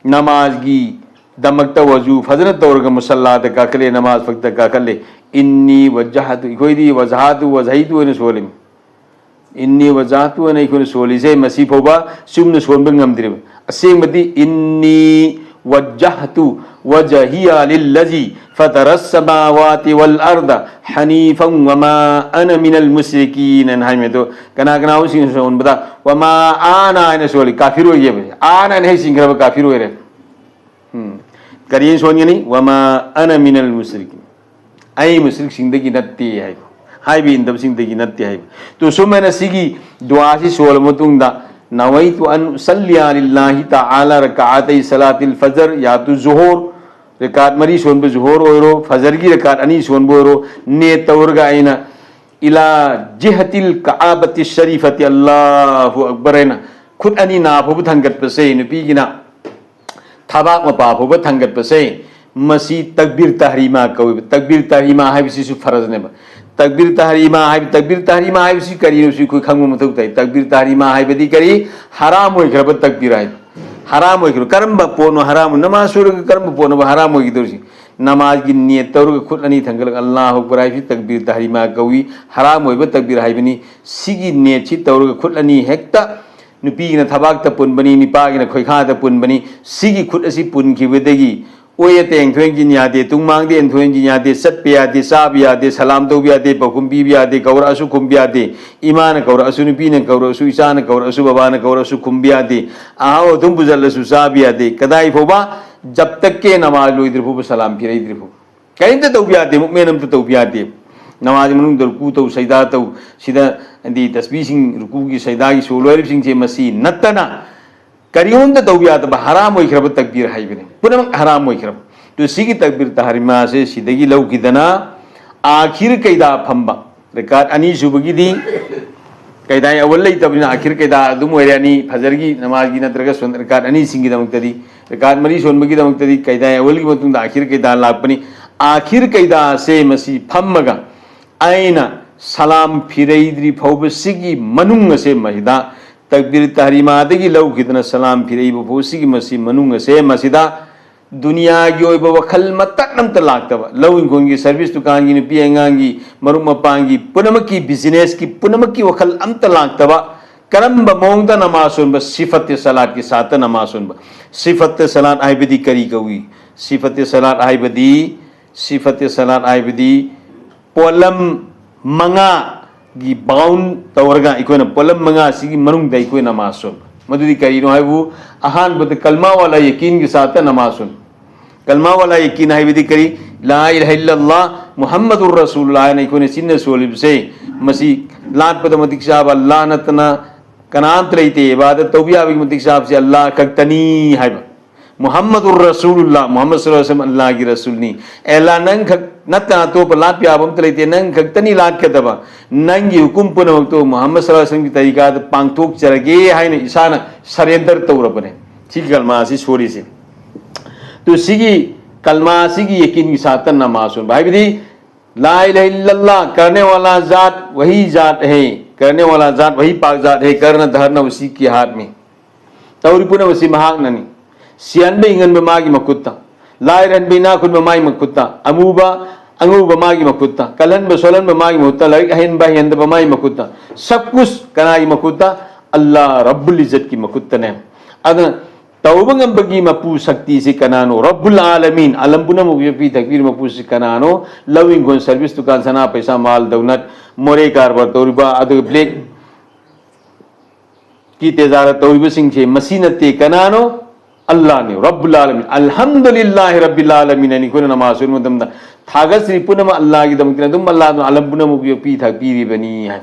ꯅꯃꯥꯖꯒꯤ ꯗꯃꯛꯇ ꯋꯖꯨ ꯐꯖꯅ ꯇꯧꯔꯒ ꯃꯨꯁꯜꯂꯥꯗ ꯀꯥꯈꯠꯂꯦ, ꯅꯃꯥꯖ ꯐꯛꯇ ꯀꯥꯈꯠꯂꯦ꯫ ꯏꯟꯅꯤ ꯋꯖꯍꯇꯨ, ꯑꯩꯈꯣꯏꯗꯤ ꯋꯖꯍꯇꯨ, ꯋꯖꯍꯩꯇꯨ ꯑꯣꯏꯅ ꯁꯣꯜꯂꯤ꯫ ꯏꯟꯅꯤ ꯋꯖꯍꯇꯨ ꯑꯅ ꯑꯩꯈꯣꯏꯅ ꯁꯣꯜꯂꯤꯁꯦ, ꯃꯁꯤ ꯐꯥꯎꯕ ꯆꯨꯝꯅ ꯁꯣꯟꯕ ꯉꯝꯗ꯭ꯔꯤꯕ꯫ ꯑꯁꯦꯡꯕꯗꯤ ꯏꯟꯅꯤ ꯋꯖꯍꯇꯨ وجهي للذي فطر السماوات والأرض حنيفا وما أنا من المشركين ꯍꯥꯏꯅ ꯍꯥꯏꯃꯦ꯫ ꯑꯗꯣ ꯀꯅꯥ ꯀꯅꯥ ꯁꯤꯡ ꯁꯣꯟꯕꯗ "ꯋꯃꯥ ꯑꯅꯥ" ꯍꯥꯏꯅ ꯁꯣꯜꯂꯤ, ꯀꯥꯐꯤꯔ ꯑꯣꯏꯒꯦꯕ꯫ "ꯑꯅꯥ" ꯍꯥꯏꯅ ꯍꯩ ꯁꯤꯡꯈ꯭ꯔꯕ ꯀꯥꯐꯤꯔ ꯑꯣꯏꯔꯦ꯫ ꯎꯝ꯫ ꯀꯔꯤ ꯁꯣꯟꯒꯅꯤ? "ꯋꯃꯥ ꯑꯅꯥ ꯃꯤꯅꯜ ꯃꯨꯁꯔꯤꯀꯤꯟ", ꯑꯩ ꯃꯨꯁꯔꯤꯛꯁꯤꯡꯗꯒꯤ ꯅꯠꯇꯦ ꯍꯥꯏꯕ, ꯍꯥꯏꯕ ꯏꯟꯗꯕꯁꯤꯡꯗꯒꯤ ꯅꯠꯇꯦ ꯍꯥꯏꯕ꯫ ꯇꯨ ꯁꯨꯃꯥꯏꯅ ꯁꯤꯒꯤ ꯗꯨꯋꯥꯁꯤ ꯁꯣꯜꯂ ꯃꯇꯨꯡꯗ, "نويت أن أصلي لله تعالى ركعتي صلاة الفجر" ꯌꯥ ꯇꯨ ꯖꯨꯍꯣꯔ ꯔꯀꯥꯠ ꯃꯔꯤ ꯁꯣꯟꯕ ꯖꯨꯍꯣꯔ ꯑꯣꯏꯔꯣ, ꯐꯖꯔꯒꯤ ꯔꯀꯥꯠ ꯑꯅꯤ ꯁꯣꯟꯕ ꯑꯣꯏꯔꯣ, ꯅꯦꯠ ꯇꯧꯔꯒ ꯑꯩꯅ "إلى جهة الكعبة الشريفة" ꯑꯜꯂꯥꯍꯨ ꯑꯛꯕꯔ ꯍꯥꯏꯅ ꯈꯨꯠ ꯑꯅꯤ ꯅꯥ ꯐꯥꯎꯕ ꯊꯥꯡꯒꯠꯄꯁꯦ, ꯅꯨꯄꯤꯒꯤꯅ ꯊꯕꯥꯛ ꯃꯄꯥ ꯐꯥꯎꯕ ꯊꯥꯡꯒꯠꯄꯁꯦ, ꯃꯁꯤ ꯇꯛꯕꯤꯔ ꯇꯍꯔꯤꯃꯥ ꯀꯧꯏꯕ꯫ ꯇꯛꯕꯤꯔ ꯇꯍꯔꯤꯃꯥ ꯍꯥꯏꯕꯁꯤꯁꯨ ꯐꯔꯖꯅꯦꯕ꯫ ꯇꯛꯕꯤꯔ ꯇꯍꯔꯤꯃꯥ ꯍꯥꯏꯕ, ꯇꯛꯕꯤꯔ ꯇꯍꯔꯤꯃꯥ ꯍꯥꯏꯕꯁꯤ ꯀꯔꯤꯅꯣ, ꯁꯤ ꯑꯩꯈꯣꯏ ꯈꯪꯕ ꯃꯊꯧ ꯇꯥꯏ꯫ ꯇꯛꯕꯤꯔ ꯇꯍꯔꯤꯃꯥ ꯍꯥꯏꯕꯗꯤ ꯀꯔꯤ? ꯍꯔꯥꯝ ꯑꯣꯏꯈ꯭ꯔꯕ ꯇꯛꯕꯤꯔ ꯍꯥꯏꯕ꯫ ꯍꯔꯥꯝ ꯑꯣꯏꯈ꯭ꯔꯕ꯫ ꯀꯔꯝꯕ ꯄꯣꯠꯅꯣ ꯍꯔꯥꯝ? ꯅꯃꯥꯖ ꯁꯣꯏꯔꯒ ꯀꯔꯝꯕ ꯄꯣꯠꯅꯣꯕ ꯍꯔꯥꯝ ꯑꯣꯏꯒꯗꯧꯔꯤꯁꯤ? ꯅꯃꯥꯖꯒꯤ ꯅꯤꯌꯠ ꯇꯧꯔꯒ ꯈꯨꯠ ꯑꯅꯤ ꯊꯥꯡꯒꯠꯂꯒ ꯑꯜꯂꯥꯍꯨ ꯑꯛꯕꯔ ꯍꯥꯏꯕꯁꯤ ꯇꯛꯕꯤꯔ ꯇꯍꯔꯤꯃꯥ ꯀꯧꯏ꯫ ꯍꯔꯥꯝ ꯑꯣꯏꯕ ꯇꯛꯕꯤꯔ ꯍꯥꯏꯕꯅꯤ꯫ ꯁꯤꯒꯤ ꯅꯤꯌꯠꯁꯤ ꯇꯧꯔꯒ ꯈꯨꯠ ꯑꯅꯤ ꯍꯦꯛꯇ ꯅꯨꯄꯤꯒꯤꯅ ꯊꯕꯥꯛꯇ ꯄꯨꯟꯕꯅꯤ, ꯅꯨꯄꯥꯒꯤꯅ ꯈꯣꯏꯈꯥꯗ ꯄꯨꯟꯕꯅꯤ꯫ ꯁꯤꯒꯤ ꯈꯨꯠ ꯑꯁꯤ ꯄꯨꯟꯈꯤꯕꯗꯒꯤ ꯑꯣꯏ ꯑꯇꯦꯡ ꯊꯣꯏꯅ ꯆꯤꯟ ꯌꯥꯗꯦ, ꯇꯨꯡꯃꯥꯡꯗ ꯑꯦꯟ ꯊꯣꯏꯅ ꯆꯤꯟ ꯌꯥꯗꯦ, ꯆꯠꯄ ꯌꯥꯗꯦ, ꯆꯥꯕ ꯌꯥꯗꯦ, ꯁꯂꯥꯝ ꯇꯧꯕ ꯌꯥꯗꯦ, ꯄꯥꯎꯈꯨꯝ ꯄꯤꯕ ꯌꯥꯗꯦ, ꯀꯧꯔꯛꯑꯁꯨ ꯈꯨꯝꯕ ꯌꯥꯗꯦ, ꯏꯃꯥꯅ ꯀꯧꯔꯛꯑꯁꯨ, ꯅꯨꯄꯤꯅ ꯀꯧꯔꯛꯑꯁꯨ, ꯏꯆꯥꯅ ꯀꯧꯔꯛꯑꯁꯨ, ꯕꯕꯥꯅ ꯀꯧꯔꯛꯑꯁꯨ ꯈꯨꯝꯕ ꯌꯥꯗꯦ, ꯑꯍꯥꯎ ꯑꯊꯨꯝ ꯄꯨꯁꯤꯜꯂꯁꯨ ꯆꯥꯕ ꯌꯥꯗꯦ꯫ ꯀꯗꯥꯏ ꯐꯥꯎꯕ? ꯖꯕ ꯇꯛ ꯀꯦ ꯅꯃꯥꯖ ꯂꯣꯏꯗ꯭ꯔꯤ ꯐꯥꯎꯕ, ꯁꯂꯥꯝ ꯄꯤꯔꯛꯏꯗ꯭ꯔꯤ ꯐꯥꯎꯕ꯫ ꯀꯔꯤꯝꯇ ꯇꯧꯕ ꯌꯥꯗꯦ, ꯃꯨꯞꯃꯦꯟ ꯑꯃꯇ ꯇꯧꯕ ꯌꯥꯗꯦ꯫ ꯅꯃꯥꯖ ꯃꯅꯨꯡꯗ ꯔꯨꯀꯨ ꯇꯧ, ꯁꯩꯗꯥ ꯇꯧ, ꯁꯤꯗ ꯍꯥꯏꯗꯤ ꯇꯁꯕꯤꯁꯤꯡ, ꯔꯨꯀꯨꯒꯤ ꯁꯩꯗꯥꯒꯤ ꯁꯣ ꯂꯣꯏꯔꯤꯕꯁꯤꯡꯁꯦ ꯃꯁꯤ ꯅꯠꯇꯅ ꯀꯔꯤꯒꯨꯝꯕ ꯑꯃꯇ ꯇꯧꯕ ꯌꯥꯗꯕ ꯍꯔꯥꯝ ꯑꯣꯏꯈ꯭ꯔꯕ ꯇꯛꯕꯤꯔ ꯍꯥꯏꯕꯅꯤ꯫ ꯄꯨꯝꯅꯃꯛ ꯍꯔꯥꯝ ꯑꯣꯏꯈ꯭ꯔꯕ꯫ ꯑꯗꯨ ꯁꯤꯒꯤ ꯇꯛꯕꯤꯔ ꯇꯍꯔꯤꯃꯥꯁꯦ ꯁꯤꯗꯒꯤ ꯂꯧꯈꯤꯗꯅ ꯑꯥꯈꯤꯔ ꯀꯩꯗꯥ ꯐꯝꯕ, ꯔꯀꯥꯠ ꯑꯅꯤ ꯁꯨꯕꯒꯤꯗꯤ ꯀꯩꯗꯥꯏ ꯑꯋꯜ ꯂꯩꯇꯕꯅꯤꯅ ꯑꯥꯈꯤꯔ ꯀꯩꯗꯥ ꯑꯗꯨꯝ ꯑꯣꯏꯔꯦ꯫ ꯑꯅꯤ ꯐꯖꯔꯒꯤ ꯅꯃꯥꯖꯒꯤ ꯅꯠꯇ꯭ꯔꯒ ꯁꯨꯟ-, ꯔꯀꯥꯠ ꯑꯅꯤꯁꯤꯡꯒꯤꯗꯃꯛꯇꯗꯤ, ꯔꯀꯥꯠ ꯃꯔꯤ ꯁꯣꯟꯕꯒꯤꯗꯃꯛꯇꯗꯤ ꯀꯩꯗꯥꯏ ꯑꯋꯜꯒꯤ ꯃꯇꯨꯡꯗ ꯑꯥꯈꯤꯔ ꯀꯩꯗꯥ ꯂꯥꯛꯄꯅꯤ꯫ ꯑꯥꯈꯤꯔ ꯀꯩꯗꯥꯁꯦ ꯃꯁꯤ ꯐꯝꯃꯒ ꯑꯩꯅ ꯁꯂꯥꯝ ꯐꯤꯔꯩꯗ꯭ꯔꯤ ꯐꯥꯎꯕ ꯁꯤꯒꯤ ꯃꯅꯨꯡ ꯑꯁꯦ ꯃꯁꯤꯗ, ꯇꯛꯕꯤꯔ ꯇꯍꯔꯤꯃꯥꯗꯒꯤ ꯂꯧꯈꯤꯗꯅ ꯁꯂꯥꯝ ꯐꯤꯔꯩꯕ ꯐꯥꯎ ꯁꯤꯒꯤ ꯃꯁꯤ ꯃꯅꯨꯡ ꯑꯁꯦ ꯃꯁꯤꯗ ꯗꯨꯅꯤꯌꯥꯒꯤ ꯑꯣꯏꯕ ꯋꯥꯈꯜ ꯃꯇꯠ ꯑꯝꯇ ꯂꯥꯛꯇꯕ, ꯂꯧ ꯏꯪꯈꯣꯜꯒꯤ, ꯁꯔꯚꯤꯁ ꯗꯨꯀꯥꯟꯒꯤ, ꯅꯨꯄꯤ ꯑꯉꯥꯡꯒꯤ, ꯃꯔꯨꯞ ꯃꯄꯥꯡꯒꯤ, ꯄꯨꯝꯅꯃꯛꯀꯤ, ꯕꯤꯖꯤꯅꯦꯁꯀꯤ, ꯄꯨꯝꯅꯃꯛꯀꯤ ꯋꯥꯈꯜ ꯑꯝꯇ ꯂꯥꯛꯇꯕ, ꯀꯔꯝꯕ ꯃꯑꯣꯡꯗ ꯅꯃꯥꯖ ꯁꯣꯟꯕ? ꯁꯤꯐꯠꯇꯦ ꯁꯂꯥꯠꯀꯤ ꯁꯥꯠꯇ ꯅꯃꯥꯖ ꯁꯣꯟꯕ꯫ ꯁꯤꯐꯠꯇꯦ ꯁꯂꯥꯠ ꯍꯥꯏꯕꯗꯤ ꯀꯔꯤ ꯀꯧꯏ? ꯁꯤꯐꯇꯦ ꯁꯂꯥꯠ ꯍꯥꯏꯕꯗꯤ, ꯁꯤꯐꯇꯦ ꯁꯂꯥꯠ ꯍꯥꯏꯕꯗꯤ ꯄꯣꯠꯂꯝ ꯃꯉꯥꯒꯤ ꯕꯥꯎꯟ ꯇꯧꯔꯒ ꯑꯩꯈꯣꯏꯅ ꯄꯣꯠꯂꯝ ꯃꯉꯥꯁꯤꯒꯤ ꯃꯅꯨꯡꯗ ꯑꯩꯈꯣꯏ ꯅꯃꯥꯖ ꯁꯣꯟꯕ꯫ ꯃꯗꯨꯗꯤ ꯀꯔꯤꯅꯣ ꯍꯥꯏꯕꯨ, ꯑꯍꯥꯟꯕꯗ ꯀꯜꯃꯥ ꯋꯥꯂꯥ ꯌꯀꯤꯟꯒꯤ ꯁꯥꯠꯇ ꯅꯃꯥꯖ ꯁꯣꯟꯕ꯫ ꯀꯜꯃꯥ ꯋꯥꯂꯥ ꯌꯀꯤꯟ ꯍꯥꯏꯕꯗꯤ ꯀꯔꯤ? ꯂꯥ ꯏꯂꯥꯍ ꯏꯜꯂꯜꯂꯥꯍ ꯃꯨꯍꯝꯃꯗꯨꯔ ꯔꯁꯨꯂꯨꯜꯂꯥꯍ ꯍꯥꯏꯅ ꯑꯩꯈꯣꯏꯅ ꯆꯤꯟꯅ ꯁꯣꯜꯂꯤꯕꯁꯦ, ꯃꯁꯤ ꯂꯥꯠꯄꯗ ꯃꯇꯤꯛ ꯆꯥꯕ ꯑꯜꯂꯥꯍ ꯅꯠꯇꯅ ꯀꯅꯥꯝꯇ ꯂꯩꯇꯦ, ꯏꯕꯥꯗꯠ ꯇꯧꯕ ꯌꯥꯕꯒꯤ ꯃꯇꯤꯛ ꯆꯥꯕꯁꯤ ꯑꯜꯂꯥꯍ ꯈꯛꯇꯅꯤ ꯍꯥꯏꯕ꯫ ꯃꯨꯍꯝꯃꯗꯨꯔ ꯔꯁꯨꯂꯨꯜꯂꯥꯍ, ꯃꯨꯍꯝꯃꯗ ꯁꯜꯂꯜꯂꯥꯍꯨ ꯑꯂꯥꯏꯍꯤ ꯋꯥꯁꯜꯂꯝ ꯑꯜꯂꯥꯍꯒꯤ ꯔꯁꯨꯜꯅꯤ꯫ ꯑꯦ ꯑꯜꯂꯥꯍ, ꯅꯪ ꯈꯛ ꯅꯠꯇꯅ ꯑꯇꯣꯞꯄ ꯂꯥꯠꯄ ꯌꯥꯕ ꯑꯝꯇ ꯂꯩꯇꯦ, ꯅꯪ ꯈꯛꯇꯅꯤ ꯂꯥꯠꯀꯗꯕ꯫ ꯅꯪꯒꯤ ꯍꯨꯀꯨꯝ ꯄꯨꯝꯅꯃꯛꯇꯨ ꯃꯨꯍꯝꯃꯗ ꯁꯜꯂꯜꯂꯥꯍꯨ ꯑꯂꯥꯏꯍꯤ ꯋꯥꯁꯜꯂꯝꯒꯤ ꯇꯔꯤꯀꯥꯗ ꯄꯥꯡꯊꯣꯛꯆꯔꯒꯦ ꯍꯥꯏꯅ ꯏꯁꯥꯅ ꯁꯔꯦꯟꯗꯔ ꯇꯧꯔꯕꯅꯦ꯫ ꯁꯤꯒꯤ ꯀꯜꯃꯥ ꯑꯁꯤ ꯁꯣꯔꯤꯁꯦ꯫ ꯇꯨ ꯁꯤꯒꯤ ꯀꯜꯃꯥ ꯑꯁꯤꯒꯤ ꯌꯀꯤꯟꯒꯤ ꯁꯥꯠꯇ ꯅꯃꯥꯖ ꯁꯣꯟꯕ ꯍꯥꯏꯕꯗꯤ, ꯂꯥ ꯏꯂꯥꯍ ꯏꯜꯂꯜꯂꯥꯍ ꯀꯔꯅꯦ ꯋꯥꯂꯥ ꯖꯥꯠ ꯋꯥꯍꯤ ꯖꯥꯠ ꯍꯦ, ꯀꯔꯅꯦ ꯋꯥꯂꯥ ꯖꯥꯠ ꯋꯥꯍꯤ ꯄꯥꯛ ꯖꯥꯠ ꯍꯦ, ꯀꯔꯅ ꯙꯔꯅ ꯎꯁꯤ ꯀꯤ ꯍꯥꯠ ꯃꯦ꯫ ꯇꯧꯔꯤ ꯄꯨꯝꯅꯃꯛꯁꯤ ꯃꯍꯥꯛꯅꯅꯤ꯫ ꯁꯤꯍꯟꯕ ꯍꯤꯡꯍꯟꯕ ꯃꯥꯒꯤ ꯃꯈꯨꯠꯇ, ꯂꯥꯏꯔꯍꯟꯕ ꯏꯅꯥꯛ ꯈꯨꯟꯕ ꯃꯥꯒꯤ ꯃꯈꯨꯠꯇ, ꯑꯃꯨꯕ ꯑꯉꯧꯕ ꯃꯥꯒꯤ ꯃꯈꯨꯠꯇ, ꯀꯜꯍꯟꯕ ꯁꯣꯜꯍꯟꯕ ꯃꯥꯒꯤ ꯃꯈꯨꯠꯇ, ꯂꯥꯏꯔꯤꯛ ꯑꯍꯦꯟꯕ ꯍꯩꯍꯟꯗꯕ ꯃꯥꯒꯤ ꯃꯈꯨꯠꯇ, ꯁꯕ ꯀꯨꯁ ꯀꯅꯥꯒꯤ ꯃꯈꯨꯠꯇ? ꯑꯜꯂꯥꯍ ꯔꯕꯨꯜ ꯏꯖꯠꯀꯤ ꯃꯈꯨꯠꯇꯅꯦ꯫ ꯑꯗꯨꯅ ꯇꯧꯕ ꯉꯝꯕꯒꯤ ꯃꯄꯨ ꯁꯛꯇꯤꯁꯤ ꯀꯅꯥꯅꯣ? ꯔꯕꯨꯜ ꯑꯥꯂꯃꯤꯟ, ꯑꯂꯝ ꯄꯨꯝꯅꯃꯛ ꯌꯣꯛꯄꯤ ꯊꯛꯄꯤꯔꯤꯕ ꯃꯄꯨꯁꯤ ꯀꯅꯥꯅꯣ? ꯂꯧ ꯏꯪꯈꯣꯜ, ꯁꯔꯚꯤꯁ, ꯗꯨꯀꯥꯟ, ꯁꯅꯥ ꯄꯩꯁꯥ, ꯃꯥꯜ ꯗꯧꯅꯠ, ꯃꯣꯔꯦ ꯀꯔꯕꯥꯔ ꯇꯧꯔꯤꯕ, ꯑꯗꯨꯒ ꯕ꯭ꯂꯦꯛ ꯀꯤ ꯇꯦꯖꯥꯔ ꯇꯧꯔꯤꯕꯁꯤꯡꯁꯦ ꯃꯁꯤ ꯅꯠꯇꯦ꯫ ꯀꯅꯥꯅꯣ? ꯑꯜꯂꯥꯍꯅꯤ, ꯔꯕꯨꯜ ꯑꯥꯂꯃꯤꯟ꯫ ꯑꯜꯍꯝꯗꯨꯂꯤꯜꯂꯥꯍꯤ ꯔꯕꯤꯜ ꯑꯥꯂꯃꯤꯟ ꯍꯥꯏꯅ ꯑꯩꯈꯣꯏꯅ ꯅꯃꯥꯖ ꯁꯣꯟꯕ ꯃꯇꯝꯗ ꯊꯥꯒꯠꯆꯔꯤ ꯄꯨꯝꯅꯃꯛ ꯑꯜꯂꯥꯍꯒꯤꯗꯃꯛꯇꯅꯤ, ꯑꯗꯨꯝ ꯑꯜꯂꯥꯍꯅ ꯑꯂꯝ ꯄꯨꯝꯅꯃꯛ ꯌꯣꯛꯄꯤ ꯊꯥꯛꯄꯤꯔꯤꯕꯅꯤ ꯍꯥꯏ꯫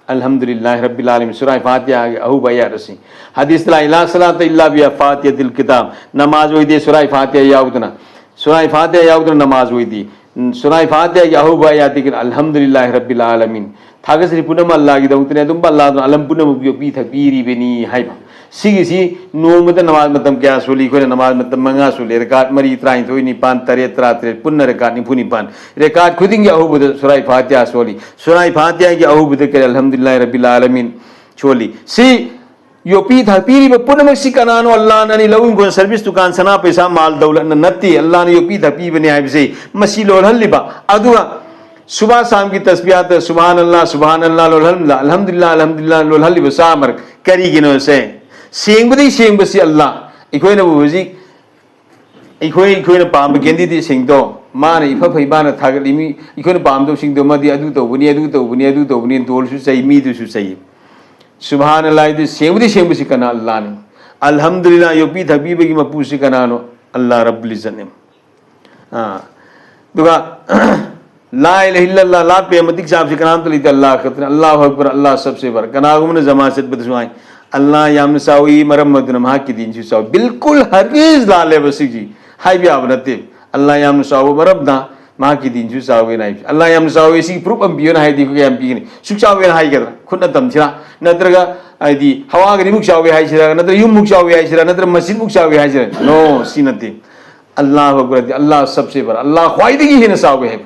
ꯑꯜꯍꯝꯗꯨꯂꯤꯜꯂꯥꯍꯤ ꯔꯕꯤꯜ ꯑꯥꯂꯃꯤꯟ꯫ ꯁꯨꯔꯥꯏ ꯐꯥꯇꯤꯍꯥꯒꯤ ꯑꯍꯧꯕ ꯑꯌꯥꯠ ꯑꯁꯤ꯫ ꯍꯗꯤꯁꯇ ꯂꯥꯛꯏ, "ꯂꯥ ꯁꯂꯥꯇ ꯏꯜꯂꯥ ꯕꯤꯍꯥ ꯐꯥꯇꯤꯍꯥꯇꯤꯜ ꯀꯤꯇꯥꯕ", ꯅꯃꯥꯖ ꯑꯣꯏꯗꯦ ꯁꯨꯔꯥꯏ ꯐꯥꯇꯤꯍꯥ ꯌꯥꯎꯗꯅ꯫ ꯁꯨꯔꯥꯏ ꯐꯥꯇꯤꯍꯥ ꯌꯥꯎꯗꯅ ꯅꯃꯥꯖ ꯑꯣꯏꯗꯦ꯫ ꯁꯨꯔꯥꯏ ꯐꯥꯇꯤꯍꯥꯒꯤ ꯑꯍꯧꯕ ꯑꯌꯥꯠꯇꯒꯤ "ꯑꯜꯍꯝꯗꯨꯂꯤꯜꯂꯥꯍꯤ ꯔꯕꯤꯜ ꯑꯥꯂꯃꯤꯟ", ꯊꯥꯒꯠꯆꯔꯤ ꯄꯨꯝꯅꯃꯛ ꯑꯜꯂꯥꯍꯒꯤꯗꯃꯛꯇꯅꯤ, ꯑꯗꯨꯝ ꯑꯜꯂꯥꯍꯗꯨꯅ ꯑꯂꯝ ꯄꯨꯝꯅꯃꯛ ꯌꯣꯛꯄꯤ ꯊꯛꯄꯤꯔꯤꯕꯅꯤ ꯍꯥꯏꯕ꯫ ꯁꯤꯒꯤꯁꯤ ꯅꯣꯡꯃꯗ ꯅꯃꯥꯖ ꯃꯇꯝ ꯀꯌꯥ ꯁꯣꯜꯂꯤ? ꯑꯩꯈꯣꯏꯅ ꯅꯃꯥꯖ ꯃꯇꯝ ꯃꯉꯥ ꯁꯣꯜꯂꯤ, ꯔꯀꯥꯠ ꯃꯔꯤ, ꯇꯔꯥꯅꯤꯊꯣꯏ, ꯅꯤꯄꯥꯟ, ꯇꯔꯦꯠ, ꯇꯔꯥꯇꯔꯦꯠ, ꯄꯨꯟꯅ ꯔꯀꯥꯠ ꯅꯤꯐꯨ ꯅꯤꯄꯥꯟ꯫ ꯔꯀꯥꯠ ꯈꯨꯗꯤꯡꯒꯤ ꯑꯍꯧꯕꯗ ꯁꯨꯔꯥꯏ ꯐꯥꯇꯤꯍꯥ ꯁꯣꯜꯂꯤ꯫ ꯁꯨꯔꯥꯏ ꯐꯥꯇꯤꯍꯥꯒꯤ ꯑꯍꯧꯕꯗ ꯀꯔꯤ? "ꯑꯜꯍꯝꯗꯨꯂꯤꯜꯂꯥꯍꯤ ꯔꯕꯤꯜ ꯑꯥꯂꯃꯤꯟ" ꯁꯣꯜꯂꯤ꯫ ꯁꯤ ꯌꯣꯛꯄꯤ ꯊꯥꯛꯄꯤꯔꯤꯕ ꯄꯨꯝꯅꯃꯛꯁꯤ ꯀꯅꯥꯅꯣ? ꯑꯜꯂꯥꯍꯅꯅꯤ꯫ ꯂꯧ ꯏꯪꯈꯣꯜ, ꯁꯔꯚꯤꯁ, ꯗꯨꯀꯥꯟ, ꯁꯅꯥ ꯄꯩꯁꯥ, ꯃꯥꯜ ꯗꯧꯂꯠꯅ ꯅꯠꯇꯦ꯫ ꯑꯜꯂꯥꯍꯅ ꯌꯣꯛꯄꯤ ꯊꯥꯛꯄꯤꯕꯅꯤ ꯍꯥꯏꯕꯁꯤ ꯃꯁꯤ ꯂꯣꯜꯍꯜꯂꯤꯕ꯫ ꯑꯗꯨꯒ ꯁꯨꯕꯥ ꯁꯥꯝꯒꯤ ꯇꯁꯕꯤꯍꯥꯠꯇ ꯁꯨꯕꯍꯥꯟ ꯑꯜꯂꯥꯍ, ꯁꯨꯕꯍꯥꯟ ꯑꯜꯂꯥꯍ ꯂꯣꯜꯍꯜꯂꯤꯕ, ꯑꯜꯍꯝꯗꯨꯂꯤꯜꯂꯥꯍ, ꯑꯜꯍꯝꯗꯨꯂꯤꯜꯂꯥꯍ ꯂꯣꯜꯍꯜꯂꯤꯕ ꯆꯥꯝꯃꯔꯛ ꯀꯔꯤꯒꯤꯅꯣ ꯁꯦ? ꯁꯦꯡꯕꯗꯒꯤ ꯁꯦꯡꯕꯁꯤ ꯑꯜꯂꯥꯍ꯫ ꯑꯩꯈꯣꯏꯅꯕꯨ ꯍꯧꯖꯤꯛ ꯑꯩꯈꯣꯏ ꯑꯩꯈꯣꯏꯅ ꯄꯥꯝꯕ ꯀꯦꯟꯗꯤꯗꯦꯠꯁꯤꯡꯗꯣ ꯃꯥꯅ ꯏꯐ ꯐꯩ, ꯃꯥꯅ ꯊꯥꯒꯠꯂꯤ, ꯃꯤ ꯑꯩꯈꯣꯏꯅ ꯄꯥꯝꯗꯕꯁꯤꯡꯗꯣ ꯃꯥꯗꯤ ꯑꯗꯨ ꯇꯧꯕꯅꯤ, ꯑꯗꯨ ꯇꯧꯕꯅꯤ, ꯑꯗꯨ ꯇꯧꯕꯅꯤ, ꯗꯣꯜꯁꯨ ꯆꯩ, ꯃꯤꯗꯨꯁꯨ ꯆꯩ꯫ ꯁꯨꯕꯍꯥꯅ ꯑꯜꯂꯥꯍꯗꯤ ꯁꯦꯡꯕꯗꯤ ꯁꯦꯡꯕꯁꯤ ꯀꯅꯥ? ꯑꯜꯂꯥꯍꯅꯤ꯫ ꯑꯜꯍꯝꯗꯨꯂꯤꯜꯂꯥꯍ ꯌꯣꯛꯄꯤ ꯊꯛꯄꯤꯕꯒꯤ ꯃꯄꯨꯁꯤ ꯀꯅꯥꯅꯣ? ꯑꯜꯂꯥꯍ ꯔꯕꯨꯜ ꯏꯖꯠꯅꯤ꯫ ꯑꯥ, ꯑꯗꯨꯒ ꯂꯥ ꯏꯂꯥꯍ ꯏꯜꯂꯜꯂꯥꯍ ꯂꯥꯠꯄ ꯃꯇꯤꯛ ꯆꯥꯕꯁꯤ ꯀꯅꯥꯝꯇ ꯂꯩꯇꯦ, ꯑꯜꯂꯥꯍ ꯈꯛꯇꯅꯤ꯫ ꯑꯜꯂꯥꯍꯨ ꯑꯛꯕꯔ, ꯑꯜꯂꯥꯍ ꯁꯕꯁꯦ ꯕꯔ꯫ ꯀꯅꯥꯒꯨꯝꯕꯅ ꯖꯃꯥ ꯆꯠꯄꯗꯁꯨ ꯍꯥꯏ, "ꯑꯜꯂꯥꯍ ꯌꯥꯝꯅ ꯆꯥꯎꯏ, ꯃꯔꯝ ꯑꯗꯨꯅ ꯃꯍꯥꯛꯀꯤ ꯗꯤꯟꯁꯨ ꯆꯥꯎꯏ"꯫ ꯕꯤꯜꯀꯨꯜ ꯍꯔꯒꯤꯖ ꯂꯥꯜꯂꯦꯕ ꯁꯤꯒꯤ꯫ ꯍꯥꯏꯕ ꯌꯥꯕ ꯅꯠꯇꯦ꯫ ꯑꯜꯂꯥꯍ ꯌꯥꯝꯅ ꯆꯥꯎꯕ ꯃꯔꯝꯅ ꯃꯍꯥꯛꯀꯤ ꯗꯤꯟꯁꯨ ꯆꯥꯎꯋꯦꯅ ꯍꯥꯏꯕꯁꯤ꯫ ꯑꯜꯂꯥꯍ ꯌꯥꯝꯅ ꯆꯥꯎꯋꯦ ꯁꯤꯒꯤ ꯄ꯭ꯔꯨꯐ ꯑꯃ ꯄꯤꯌꯨꯅ ꯍꯥꯏꯗꯤ ꯑꯩꯈꯣꯏ ꯀꯌꯥꯝ ꯄꯤꯒꯅꯤ? "ꯁꯨꯛ ꯆꯥꯎꯋꯦꯅ" ꯍꯥꯏꯒꯗ꯭ꯔꯥ? ꯈꯨꯠꯅ ꯇꯝꯁꯤꯔꯥ? ꯅꯠꯇ꯭ꯔꯒ ꯍꯥꯏꯗꯤ ꯍꯋꯥꯒꯗꯤꯃꯨꯛ ꯆꯥꯎꯋꯦ ꯍꯥꯏꯁꯤꯔꯥ? ꯅꯠꯇ꯭ꯔꯒ ꯌꯨꯝꯃꯨꯛ ꯆꯥꯎꯋꯦ ꯍꯥꯏꯁꯤꯔꯥ? ꯅꯠꯇ꯭ꯔꯒ ꯃꯁꯖꯤꯗꯃꯨꯛ ꯆꯥꯎꯋꯦ ꯍꯥꯏꯁꯤꯔꯥ? ꯅꯣ, ꯁꯤ ꯅꯠꯇꯦ꯫ ꯑꯜꯂꯥꯍꯨ ꯑꯛꯕꯔ ꯍꯥꯏꯗꯤ ꯑꯜꯂꯥꯍ ꯁꯕꯁꯦ ꯕꯔ, ꯑꯜꯂꯥꯍ ꯈ꯭ꯋꯥꯏꯗꯒꯤ ꯍꯦꯟꯅ ꯆꯥꯎꯋꯦ ꯍꯥꯏꯕ꯫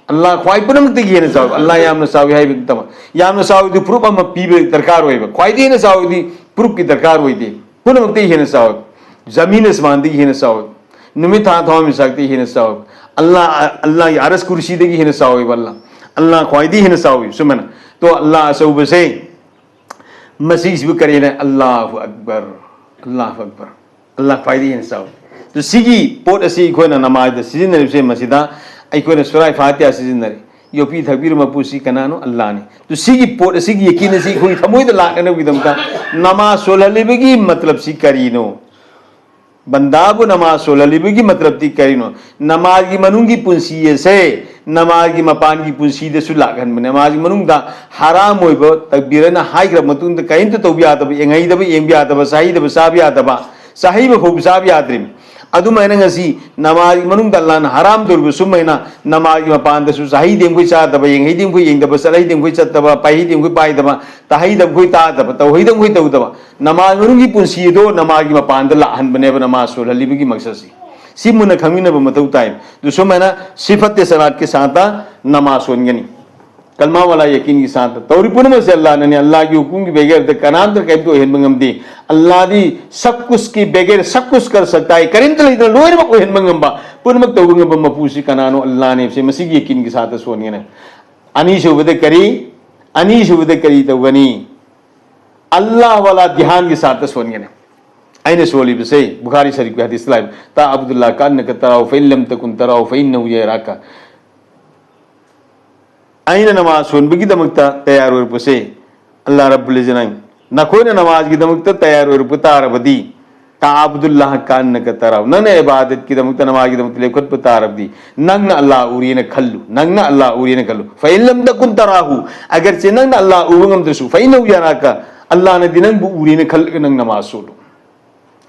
ꯑꯜꯂꯥꯍ ꯈ꯭ꯋꯥꯏ ꯄꯨꯝꯅꯃꯛꯇꯒꯤ ꯍꯦꯟꯅ ꯆꯥꯎꯋꯤ꯫ ꯑꯜꯂꯥꯍ ꯌꯥꯝꯅ ꯆꯥꯎꯋꯤ ꯍꯥꯏꯕ ꯅꯠꯇꯕ, ꯌꯥꯝꯅ ꯆꯥꯎꯋꯤꯗꯨ ꯄ꯭ꯔꯨꯐ ꯑꯃ ꯄꯤꯕ ꯗꯔꯀꯥꯔ ꯑꯣꯏꯕ꯫ ꯈ꯭ꯋꯥꯏꯗꯒꯤ ꯍꯦꯟꯅ ꯆꯥꯎꯋꯤꯗꯤ ꯄ꯭ꯔꯨꯐꯀꯤ ꯗꯔꯀꯥꯔ ꯑꯣꯏꯗꯦ꯫ ꯄꯨꯝꯅꯃꯛꯇꯒꯤ ꯍꯦꯟꯅ ꯆꯥꯎꯋꯤ꯫ ꯖꯃꯤꯟ ꯑꯁꯃꯥꯟꯗꯒꯤ ꯍꯦꯟꯅ ꯆꯥꯎꯋꯤ꯫ ꯅꯨꯃꯤꯠ ꯊꯥ ꯊꯋꯥꯟꯃꯤꯆꯥꯛꯇꯒꯤ ꯍꯦꯟꯅ ꯆꯥꯎꯋꯤ꯫ ꯑꯜꯂꯥꯍ, ꯑꯜꯂꯥꯍꯒꯤ ꯑꯔꯁ ꯀꯨꯔꯁꯤꯗꯒꯤ ꯍꯦꯟꯅ ꯆꯥꯎꯋꯦꯕ ꯑꯜꯂꯥꯍ꯫ ꯑꯜꯂꯥꯍ ꯈ꯭ꯋꯥꯏꯗꯒꯤ ꯍꯦꯟꯅ ꯆꯥꯎꯋꯤ꯫ ꯁꯨꯃꯥꯏꯅ꯫ ꯇꯣ ꯑꯜꯂꯥꯍ ꯑꯆꯧꯕꯁꯦ ꯃꯁꯤꯒꯤꯁꯤꯕꯨ ꯀꯔꯤꯅ? ꯑꯜꯂꯥꯍꯨ ꯑꯛꯕꯔ, ꯑꯜꯂꯥꯍꯨ ꯑꯛꯕꯔ, ꯑꯜꯂꯥꯍ ꯈ꯭ꯋꯥꯏꯗꯒꯤ ꯍꯦꯟꯅ ꯆꯥꯎꯏ꯫ ꯑꯗꯨ ꯁꯤꯒꯤ ꯄꯣꯠ ꯑꯁꯤ ꯑꯩꯈꯣꯏꯅ ꯅꯃꯥꯖꯗ ꯁꯤꯖꯤꯟꯅꯔꯤꯕꯁꯦ, ꯃꯁꯤꯗ ꯑꯩꯈꯣꯏꯅ ꯁꯨꯔꯥꯏ ꯐꯥꯇꯤꯍꯥ ꯁꯤꯖꯤꯟꯅꯔꯤ꯫ ꯌꯣꯛꯄꯤ ꯊꯛꯄꯤꯔꯤꯕ ꯃꯄꯨꯁꯤ ꯀꯅꯥꯅꯣ? ꯑꯜꯂꯥꯍꯅꯤ꯫ ꯑꯗꯨ ꯁꯤꯒꯤ ꯄꯣꯠ ꯑꯁꯤꯒꯤ ꯌꯦꯀꯤꯟ ꯑꯁꯤ ꯑꯩꯈꯣꯏꯒꯤ ꯊꯃꯣꯏꯗ ꯂꯥꯛꯅꯅꯕꯒꯤꯗꯃꯛꯇ ꯅꯃꯥꯖ ꯁꯣꯜꯍꯜꯂꯤꯕꯒꯤ ꯃꯇꯂꯕꯁꯤ ꯀꯔꯤꯅꯣ? ꯕꯟꯗꯥꯕꯨ ꯅꯃꯥꯖ ꯁꯣꯜꯍꯜꯂꯤꯕꯒꯤ ꯃꯇꯂꯕꯇꯤ ꯀꯔꯤꯅꯣ? ꯅꯃꯥꯖꯒꯤ ꯃꯅꯨꯡꯒꯤ ꯄꯨꯟꯁꯤ ꯑꯁꯦ ꯅꯃꯥꯖꯒꯤ ꯃꯄꯥꯟꯒꯤ ꯄꯨꯟꯁꯤꯗꯁꯨ ꯂꯥꯛꯍꯟꯕꯅꯦ꯫ ꯅꯃꯥꯖꯒꯤ ꯃꯅꯨꯡꯗ ꯍꯔꯥꯝ ꯑꯣꯏꯕ ꯇꯛꯕꯤꯔꯅ ꯍꯥꯏꯈ꯭ꯔꯕ ꯃꯇꯨꯡꯗ ꯀꯔꯤꯝꯇ ꯇꯧꯕ ꯌꯥꯗꯕ, ꯌꯦꯡꯍꯩꯗꯕ, ꯌꯦꯡꯕ ꯌꯥꯗꯕ, ꯆꯥꯍꯩꯗꯕ, ꯆꯥꯕ ꯌꯥꯗꯕ, ꯆꯥꯍꯩꯕ ꯐꯥꯎꯕ ꯆꯥꯕ ꯌꯥꯗ꯭ꯔꯤꯕꯅꯤ꯫ ꯑꯗꯨꯃꯥꯏꯅ ꯉꯁꯤ ꯅꯃꯥꯖꯒꯤ ꯃꯅꯨꯡꯗ ꯑꯜꯂꯥꯍꯅ ꯍꯔꯥꯝ ꯇꯧꯔꯤꯕ ꯁꯨꯃꯥꯏꯅ ꯅꯃꯥꯖꯒꯤ ꯃꯄꯥꯟꯗꯁꯨ ꯆꯥꯍꯩꯗꯦ ꯃꯈꯣꯏ ꯆꯥꯗꯕ, ꯌꯦꯡꯍꯩꯗꯦ ꯃꯈꯣꯏ ꯌꯦꯡꯗꯕ, ꯆꯠꯍꯩꯗꯦ ꯃꯈꯣꯏ ꯆꯠꯇꯕ, ꯄꯥꯏꯍꯩꯗꯦ ꯃꯈꯣꯏ ꯄꯥꯏꯗꯕ, ꯇꯥꯍꯩꯗꯕ ꯃꯈꯣꯏ ꯇꯥꯗꯕ, ꯇꯧꯍꯩꯗꯕ ꯃꯈꯣꯏ ꯇꯧꯗꯕ, ꯅꯃꯥꯖ ꯃꯅꯨꯡꯒꯤ ꯄꯨꯟꯁꯤ ꯑꯗꯣ ꯅꯃꯥꯖꯒꯤ ꯃꯄꯥꯟꯗ ꯂꯥꯛꯍꯟꯕꯅꯦꯕ ꯅꯃꯥꯖ ꯁꯣꯜꯍꯜꯂꯤꯕꯒꯤ ꯃꯛꯁꯠꯁꯤ꯫ ꯁꯤ ꯃꯨꯟꯅ ꯈꯪꯃꯤꯟꯅꯕ ꯃꯊꯧ ꯇꯥꯏ꯫ ꯑꯗꯨ ꯁꯨꯃꯥꯏꯅ ꯁꯤꯐꯠ ꯁꯂꯥꯠꯀꯤ ꯁꯥꯠꯇ ꯅꯃꯥꯖ ꯁꯣꯟꯒꯅꯤ꯫ ꯀꯜꯃꯥ ꯋꯥꯂꯥ ꯌꯦꯀꯤꯟꯒꯤ ꯁꯥꯠꯇ ꯇꯧꯔꯤ ꯄꯨꯝꯅꯃꯛꯁꯦ ꯑꯜꯂꯥꯍꯅꯅꯤ꯫ ꯑꯜꯂꯥꯍꯒꯤ ꯍꯨꯀꯨꯝꯒꯤ ꯕꯦꯒꯦꯔꯗ ꯀꯅꯥꯝꯇ ꯀꯔꯤꯝꯇ ꯑꯣꯏꯍꯟꯕ ꯉꯝꯗꯦ꯫ ꯑꯜꯂꯥꯍꯗꯤ ꯁꯕ ꯀꯨꯁꯀꯤ ꯕꯦꯒꯦꯔ ꯁꯕ ꯀꯨꯁ ꯀꯔ ꯁꯛꯇꯥꯏ, ꯀꯔꯤꯝꯇ ꯂꯩꯇꯅ ꯂꯣꯏꯅꯃꯛ ꯑꯣꯏꯍꯟꯕ ꯉꯝꯕ, ꯄꯨꯝꯅꯃꯛ ꯇꯧꯕ ꯉꯝꯕ ꯃꯄꯨꯁꯤ ꯀꯅꯥꯅꯣ? ꯑꯜꯂꯥꯍꯅꯦ꯫ ꯁꯤ ꯃꯁꯤꯒꯤ ꯌꯦꯀꯤꯟꯒꯤ ꯁꯥꯠꯇ ꯁꯣꯟꯒꯅꯤ꯫ ꯑꯅꯤꯁꯨꯕꯗ ꯀꯔꯤ? ꯑꯅꯤꯁꯨꯕꯗ ꯀꯔꯤ ꯇꯧꯒꯅꯤ? ꯑꯜꯂꯥꯍ ꯋꯥꯂꯥ ꯙ꯭ꯌꯥꯟꯒꯤ ꯁꯥꯠꯇ ꯁꯣꯟꯒꯅꯤ꯫ ꯑꯩꯅ ꯁꯣꯜꯂꯤꯕꯁꯦ ꯕꯨꯈꯥꯔꯤ ꯁꯔꯤꯐꯀꯤ ꯍꯗꯤꯁꯇ ꯂꯥꯛꯏꯕ, "ꯇꯥ ꯑꯕꯨꯗꯨꯜꯂꯥ ꯀꯥꯟꯅ ꯀ ꯇꯔꯥꯎ ꯐꯩꯟ ꯂꯝ ꯇꯀꯨꯟ ꯇꯔꯥꯎ ꯐꯩꯟ ꯅꯍꯨ ꯌꯦꯔꯥꯀ"꯫ ꯑꯩꯅ ꯅꯃꯥꯖ ꯁꯣꯟꯕꯒꯤꯗꯃꯛꯇ ꯇꯌꯥꯔ ꯑꯣꯏꯔꯛꯄꯁꯦ, ꯑꯜꯂꯥ ꯔꯕꯨꯜ ꯏꯖꯅ, ꯅꯈꯣꯏꯅ ꯅꯃꯥꯖꯒꯤꯗꯃꯛꯇ ꯇꯌꯥꯔ ꯑꯣꯏꯔꯛꯄ ꯇꯥꯔꯕꯗꯤ, "ꯇꯥ ꯑꯕꯨꯗꯨꯜꯂꯥ ꯀꯥꯟꯅ ꯀ ꯇꯔꯥꯎ", ꯅꯪꯅ ꯏꯕꯥꯗꯠꯀꯤꯗꯃꯛꯇ, ꯅꯃꯥꯖꯒꯤꯗꯃꯛꯇ ꯂꯦꯞꯈꯠꯄ ꯇꯥꯔꯕꯗꯤ, ꯅꯪꯅ ꯑꯜꯂꯥ ꯎꯔꯦꯅ ꯈꯜꯂꯨ, ꯅꯪꯅ ꯑꯜꯂꯥ ꯎꯔꯦꯅ ꯈꯜꯂꯨ꯫ "ꯐꯩꯟ ꯂꯝ ꯇꯀꯨꯟ ꯇꯔꯥꯍꯨ", ꯑꯒꯔꯆꯦ ꯅꯪꯅ ꯑꯜꯂꯥ ꯎꯕ ꯉꯝꯗ꯭ꯔꯁꯨ, "ꯐꯩꯟ ꯅꯍꯨ ꯌꯔꯥꯀ", ꯑꯜꯂꯥꯅꯗꯤ ꯅꯪꯕꯨ ꯎꯔꯦꯅ ꯈꯜꯂꯒ ꯅꯪ ꯅꯃꯥꯖ ꯁꯣꯜꯂꯨ꯫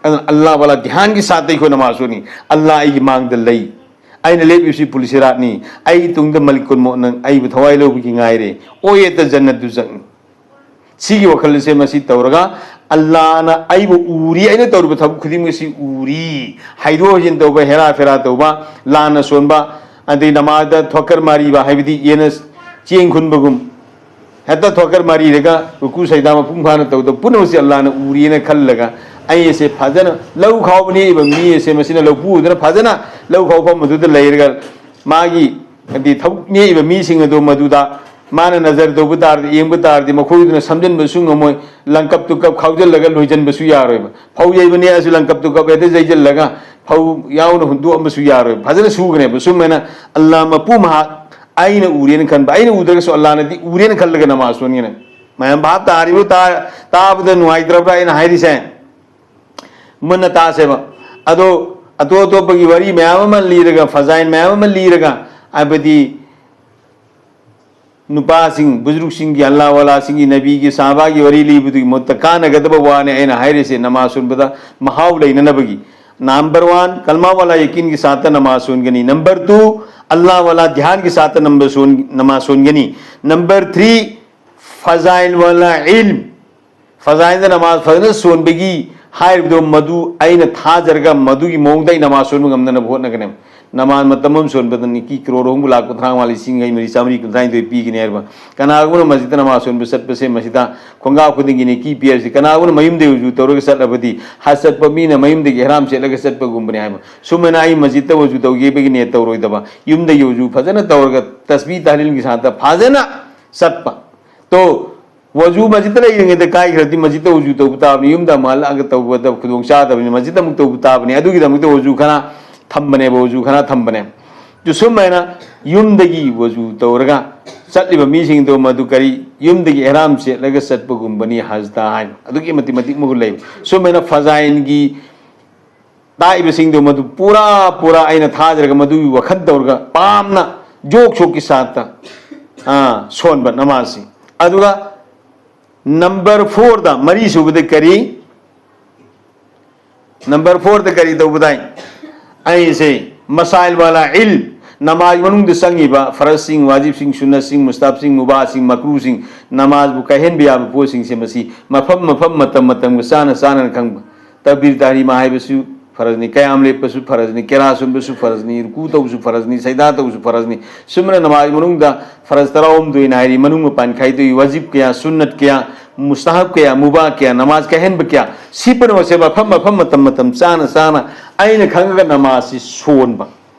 ꯑꯗꯨꯅ ꯑꯜꯂꯥ ꯋꯥꯂꯥ ꯙ꯭ꯌꯥꯟꯒꯤ ꯁꯥꯠꯇ ꯑꯩꯈꯣꯏ ꯅꯃꯥꯖ ꯁꯣꯟꯅꯤ꯫ "ꯑꯜꯂꯥ ꯑꯩꯒꯤ ꯃꯥꯡꯗ ꯂꯩ, ꯑꯩꯅ ꯂꯦꯞꯄꯤꯕꯁꯤ ꯄꯨꯜꯁꯤꯔꯥꯠꯅꯤ, ꯑꯩ ꯇꯨꯡꯗ ꯃꯂꯤꯛ ꯀꯨꯟꯃꯣꯠꯅ ꯑꯩꯕꯨ ꯊꯋꯥꯏ ꯂꯧꯕꯒꯤ ꯉꯥꯏꯔꯦ, ꯑꯣꯌꯦꯠꯇ ꯖꯟꯅꯠꯇꯨ ꯆꯪꯅꯤ"꯫ ꯁꯤꯒꯤ ꯋꯥꯈꯜꯁꯦ ꯃꯁꯤ ꯇꯧꯔꯒ, "ꯑꯜꯂꯥꯅ ꯑꯩꯕꯨ ꯎꯔꯤ, ꯑꯩꯅ ꯇꯧꯔꯤꯕ ꯊꯕꯛ ꯈꯨꯗꯤꯡꯃꯛꯁꯤ ꯎꯔꯤ", ꯍꯥꯏꯗꯣꯛ ꯍꯥꯏꯖꯤꯟ ꯇꯧꯕ, ꯍꯦꯔꯥ ꯐꯦꯔꯥ ꯇꯧꯕ, ꯂꯥꯟꯅ ꯁꯣꯟꯕ, ꯑꯗꯩ ꯅꯃꯥꯖꯗ ꯊꯣꯛꯀꯔ ꯃꯥꯔꯤꯕ, ꯍꯥꯏꯕꯗꯤ ꯌꯦꯟꯅ ꯆꯦꯡ ꯈꯨꯟꯕꯒꯨꯝ, ꯍꯦꯛꯇ ꯊꯣꯛꯀꯔ ꯃꯥꯔꯤꯔꯒ ꯔꯨꯀꯨ ꯁꯩꯗꯥ ꯃꯄꯨꯡ ꯐꯥꯅ ꯇꯧꯗꯕ ꯄꯨꯝꯅꯃꯛꯁꯤ ꯑꯜꯂꯥꯅ ꯎꯔꯤꯅ ꯈꯜꯂꯒ, ꯑꯩ ꯑꯁꯦ ꯐꯖꯅ ꯂꯧ ꯈꯥꯎꯕ ꯅꯦꯛꯏꯕ ꯃꯤ ꯑꯁꯦ ꯃꯁꯤꯅ ꯂꯧ ꯄꯨꯗꯨꯅ ꯐꯖꯅ ꯂꯧ ꯈꯥꯎꯐꯝ ꯑꯗꯨꯗ ꯂꯩꯔꯒ, ꯃꯥꯒꯤ, ꯍꯥꯏꯗꯤ, ꯊꯕꯛ ꯅꯦꯛꯏꯕ ꯃꯤꯁꯤꯡ ꯑꯗꯨ ꯃꯗꯨꯗ ꯃꯥꯅ ꯅꯖꯔ ꯇꯧꯕ ꯇꯥꯔꯗꯤ, ꯌꯦꯡꯕ ꯇꯥꯔꯗꯤ, ꯃꯈꯣꯏꯗꯨꯅ ꯁꯝꯖꯤꯟꯕꯁꯨ ꯉꯝꯃꯣꯏ, ꯂꯪꯀꯞ ꯇꯨꯀꯞ ꯈꯥꯎꯖꯤꯜꯂꯒ ꯂꯣꯏꯁꯤꯟꯕꯁꯨ ꯌꯥꯔꯣꯏꯕ꯫ ꯐꯧ ꯌꯩꯕ ꯅꯦꯛꯑꯁꯨ ꯂꯪꯀꯞ ꯇꯨꯀꯞ ꯍꯦꯛꯇ ꯌꯩꯁꯤꯜꯂꯒ ꯐꯧ ꯌꯥꯎꯅ ꯍꯨꯟꯗꯣꯛꯑꯝꯕꯁꯨ ꯌꯥꯔꯣꯏꯕ꯫ ꯐꯖꯅ ꯁꯨꯒꯅꯦꯕ꯫ ꯁꯨꯝꯃꯥꯏꯅ ꯑꯜꯂꯥ ꯃꯄꯨ ꯃꯍꯥꯛ ꯑꯩꯅ ꯎꯔꯦꯅ ꯈꯟꯕ, ꯑꯩꯅ ꯎꯗ꯭ꯔꯒꯁꯨ ꯑꯜꯂꯥꯅꯗꯤ ꯎꯔꯦꯅ ꯈꯜꯂꯒ ꯅꯃꯥꯖ ꯁꯣꯟꯒꯅꯦꯕ꯫ ꯃꯌꯥꯝ ꯚꯥꯞ ꯇꯥꯔꯤꯕ? ꯇꯥ-, ꯇꯥꯕꯗ ꯅꯨꯡꯉꯥꯏꯇ꯭ꯔꯕ꯭ꯔꯥ ꯑꯩꯅ ꯍꯥꯏꯔꯤꯁꯦ? ꯃꯨꯟꯅ ꯇꯥꯁꯦꯕ꯫ ꯑꯗꯣ ꯑꯇꯣꯞ ꯑꯇꯣꯞꯄꯒꯤ ꯋꯥꯔꯤ ꯃꯌꯥꯝ ꯑꯃ ꯂꯤꯔꯒ, ꯐꯖꯥꯏꯟ ꯃꯌꯥꯝ ꯑꯃ ꯂꯤꯔꯒ, ꯍꯥꯏꯕꯗꯤ ꯅꯨꯄꯥꯁꯤꯡ, ꯕꯨꯖꯨꯔꯨꯛꯁꯤꯡꯒꯤ, ꯑꯜꯂꯥ ꯋꯥꯂꯥꯁꯤꯡꯒꯤ, ꯅꯕꯤꯒꯤ, ꯁꯍꯥꯕꯥꯒꯤ ꯋꯥꯔꯤ ꯂꯤꯕꯗꯨꯒꯤ ꯃꯍꯨꯠꯇ ꯀꯥꯟꯅꯒꯗꯕ ꯋꯥꯅꯤ ꯑꯩꯅ ꯍꯥꯏꯔꯤꯁꯦ ꯅꯃꯥꯖ ꯁꯣꯟꯕꯗ ꯃꯍꯥꯎ ꯂꯩꯅꯅꯕꯒꯤ꯫ ꯅꯝꯕꯔ ꯋꯥꯟ, ꯀꯜꯃꯥ ꯋꯥꯂꯥ ꯌꯀꯤꯟꯒꯤ ꯁꯥꯠꯇ ꯅꯃꯥꯖ ꯁꯣꯟꯒꯅꯤ꯫ ꯅꯝꯕꯔ ꯇꯨ, ꯑꯜꯂꯥ ꯋꯥꯂꯥ ꯙ꯭ꯌꯥꯟꯒꯤ ꯁꯥꯠꯇ ꯅꯝꯕꯔ ꯁꯣꯟ-, ꯅꯃꯥꯖ ꯁꯣꯟꯒꯅꯤ꯫ ꯅꯝꯕꯔ ꯊ꯭ꯔꯤ, ꯐꯖꯥꯏꯜ ꯋꯥꯂꯥ ꯏꯜꯝ, ꯐꯖꯥꯏꯜꯗ ꯅꯃꯥꯖ ꯐꯖꯅ ꯁꯣꯟꯕꯒꯤ ꯍꯥꯏꯔꯤꯕꯗꯣ, ꯃꯗꯨ ꯑꯩꯅ ꯊꯥꯖꯔꯒ ꯃꯗꯨꯒꯤ ꯃꯑꯣꯡꯗ ꯑꯩ ꯅꯃꯥꯖ ꯁꯣꯟꯕ ꯉꯝꯅꯅꯕ ꯍꯣꯠꯅꯒꯅꯤ꯫ ꯅꯃꯥꯖ ꯃꯇꯝ ꯑꯃ ꯁꯣꯟꯕꯗ ꯅꯤꯀꯤ ꯀ꯭ꯔꯣꯔ ꯑꯍꯨꯝꯒ ꯂꯥꯛ ꯀꯨꯟꯊ꯭ꯔꯥ ꯃꯉꯥ ꯂꯤꯁꯤꯡ ꯃꯔꯤ ꯆꯥꯃꯔꯤ ꯀꯨꯟꯊ꯭ꯔꯥꯅꯤꯊꯣꯏ ꯄꯤꯒꯅꯤ ꯍꯥꯏꯔꯤꯕ꯫ ꯀꯅꯥꯒꯨꯝꯕꯅ ꯃꯁꯖꯤꯗꯇ ꯅꯃꯥꯖ ꯁꯣꯟꯕ ꯆꯠꯄꯁꯦ, ꯃꯁꯤꯗ ꯈꯣꯡꯒꯥꯎ ꯈꯨꯗꯤꯡꯒꯤ ꯅꯤꯀꯤ ꯄꯤ ꯍꯥꯏꯕꯁꯤ, ꯀꯅꯥꯒꯨꯝꯕꯅ ꯃꯌꯨꯝꯗꯒꯤ ꯋꯖꯨ ꯇꯧꯔꯒ ꯆꯠꯂꯕꯗꯤ, ꯍꯖ ꯆꯠꯄ ꯃꯤꯅ ꯃꯌꯨꯝꯗꯒꯤ ꯏꯍ꯭ꯔꯥꯝ ꯁꯦꯠꯂꯒ ꯆꯠꯄꯒꯨꯝꯕꯅꯤ ꯍꯥꯏꯕ꯫ ꯁꯨꯃꯥꯏꯅ ꯑꯩ ꯃꯁꯖꯤꯗꯇ ꯋꯖꯨ ꯇꯧꯒꯦꯕꯒꯤ ꯅꯤꯌꯠ ꯇꯧꯔꯣꯏꯗꯕ, ꯌꯨꯝꯗꯒꯤ ꯋꯖꯨ ꯐꯖꯅ ꯇꯧꯔꯒ ꯇꯁꯕꯤ ꯇꯍꯂꯤꯜꯒꯤ ꯁꯥꯠꯇ ꯐꯖꯅ ꯆꯠꯄ꯫ ꯇꯣ, ꯋꯖꯨ ꯃꯁꯖꯤꯗꯇ ꯂꯩꯔꯤꯉꯩꯗ ꯀꯥꯏꯈ꯭ꯔꯗꯤ ꯃꯁꯖꯤꯗꯇ ꯋꯖꯨ ꯇꯧꯕ ꯇꯥꯕꯅꯤ, ꯌꯨꯝꯗ ꯑꯃꯨꯛ ꯍꯜꯂꯛꯑꯒ ꯇꯧꯕꯗ ꯈꯨꯗꯣꯡ ꯆꯥꯗꯕꯅꯤ, ꯃꯁꯖꯤꯗꯇ ꯑꯃꯨꯛ ꯇꯧꯕ ꯇꯥꯕꯅꯤ꯫ ꯑꯗꯨꯒꯤꯗꯃꯛꯇ ꯋꯖꯨ ꯈꯅꯥ ꯊꯝꯕꯅꯦꯕ, ꯋꯖꯨ ꯈꯅꯥ ꯊꯝꯕꯅꯦ꯫ ꯑꯗꯨ ꯁꯨꯝꯃꯥꯏꯅ ꯌꯨꯝꯗꯒꯤ ꯋꯖꯨ ꯇꯧꯔꯒ ꯆꯠꯂꯤꯕ ꯃꯤꯁꯤꯡꯗꯣ ꯃꯗꯨ ꯀꯔꯤ, ꯌꯨꯝꯗꯒꯤ ꯑꯦꯍꯔꯥꯝ ꯁꯦꯠꯂꯒ ꯆꯠꯄꯒꯨꯝꯕꯅꯤ ꯍꯖꯇ ꯍꯥꯏꯕ꯫ ꯑꯗꯨꯛꯀꯤ ꯃꯇꯤꯛ ꯃꯇꯤꯛ ꯃꯒꯨꯟ ꯂꯩꯕ꯫ ꯁꯨꯝꯃꯥꯏꯅ ꯐꯖꯥꯏꯟꯒꯤ ꯇꯥꯛꯏꯕꯁꯤꯡꯗꯣ ꯃꯗꯨ ꯄꯨꯔꯥ ꯄꯨꯔꯥ ꯑꯩꯅ ꯊꯥꯖꯔꯒ ꯃꯗꯨꯒꯤ ꯋꯥꯈꯜ ꯇꯧꯔꯒ ꯄꯥꯝꯅ ꯖꯣꯛ ꯁꯣꯛꯀꯤ ꯁꯥꯠꯇ, ꯑꯥ, ꯁꯣꯟꯕ ꯅꯃꯥꯖꯁꯤ꯫ ꯑꯗꯨꯒ ꯅꯝꯕꯔ ꯐꯣꯔꯗ, ꯃꯔꯤ ꯁꯨꯕꯗ ꯀꯔꯤ? ꯅꯝꯕꯔ ꯐꯣꯔꯗ ꯀꯔꯤ ꯇꯧꯕꯗꯥꯏ? ꯑꯩꯁꯦ ꯃꯁꯥꯏꯜ ꯋꯥꯂꯥ ꯏꯜ, ꯅꯃꯥꯖ ꯃꯅꯨꯡꯗ ꯆꯪꯉꯤꯕ ꯐꯔꯖꯁꯤꯡ, ꯋꯥꯖꯤꯕꯁꯤꯡ, ꯁꯨꯟꯅꯁꯤꯡ, ꯃꯨꯁꯇꯥꯕꯁꯤꯡ, ꯃꯨꯕꯥꯁꯤꯡ, ꯃꯀ꯭ꯔꯨꯁꯤꯡ, ꯅꯃꯥꯖꯕꯨ ꯀꯥꯏꯍꯟꯕ ꯌꯥꯕ ꯄꯣꯠꯁꯤꯡꯁꯦ ꯃꯁꯤ ꯃꯐꯝ ꯃꯐꯝ ꯃꯇꯝ ꯃꯇꯝꯒ ꯆꯥꯅ ꯆꯥꯅ ꯈꯪꯕ꯫ ꯇꯛꯕꯤꯔ ꯇꯍꯔꯤꯃꯥ ꯍꯥꯏꯕꯁꯨ ꯐꯔꯖꯅꯤ, ꯀꯌꯥꯝ ꯂꯦꯞꯄꯁꯨ ꯐꯔꯖꯅꯤ, ꯀꯦꯔꯥ ꯁꯣꯟꯕꯁꯨ ꯐꯔꯖꯅꯤ, ꯔꯨꯀꯨ ꯇꯧꯕꯁꯨ ꯐꯔꯖꯅꯤ, ꯁꯩꯗꯥ ꯇꯧꯕꯁꯨ ꯐꯔꯖꯅꯤ꯫ ꯁꯨꯝꯅ ꯅꯃꯥꯖ ꯃꯅꯨꯡꯗ ꯐꯔꯖ ꯇꯔꯥꯍꯨꯝꯗꯣꯏ ꯅꯥꯏꯔꯤ, ꯃꯅꯨꯡ ꯃꯄꯥꯟ ꯈꯥꯏꯗꯣꯛꯏ, ꯋꯥꯖꯤꯕ ꯀꯌꯥ, ꯁꯨꯟꯅꯠ ꯀꯌꯥ, ꯃꯨꯁꯇꯥꯍꯕ ꯀꯌꯥ, ꯃꯨꯕꯥ ꯀꯌꯥ, ꯅꯃꯥꯖ ꯀꯥꯏꯍꯟꯕ ꯀꯌꯥ, ꯁꯤ ꯄꯨꯝꯅꯃꯛꯁꯦ ꯃꯐꯝ ꯃꯐꯝ ꯃꯇꯝ ꯃꯇꯝ ꯆꯥꯅ ꯆꯥꯅ ꯑꯩꯅ ꯈꯪꯉꯒ ꯅꯃꯥꯖꯁꯤ ꯁꯣꯟꯕ꯫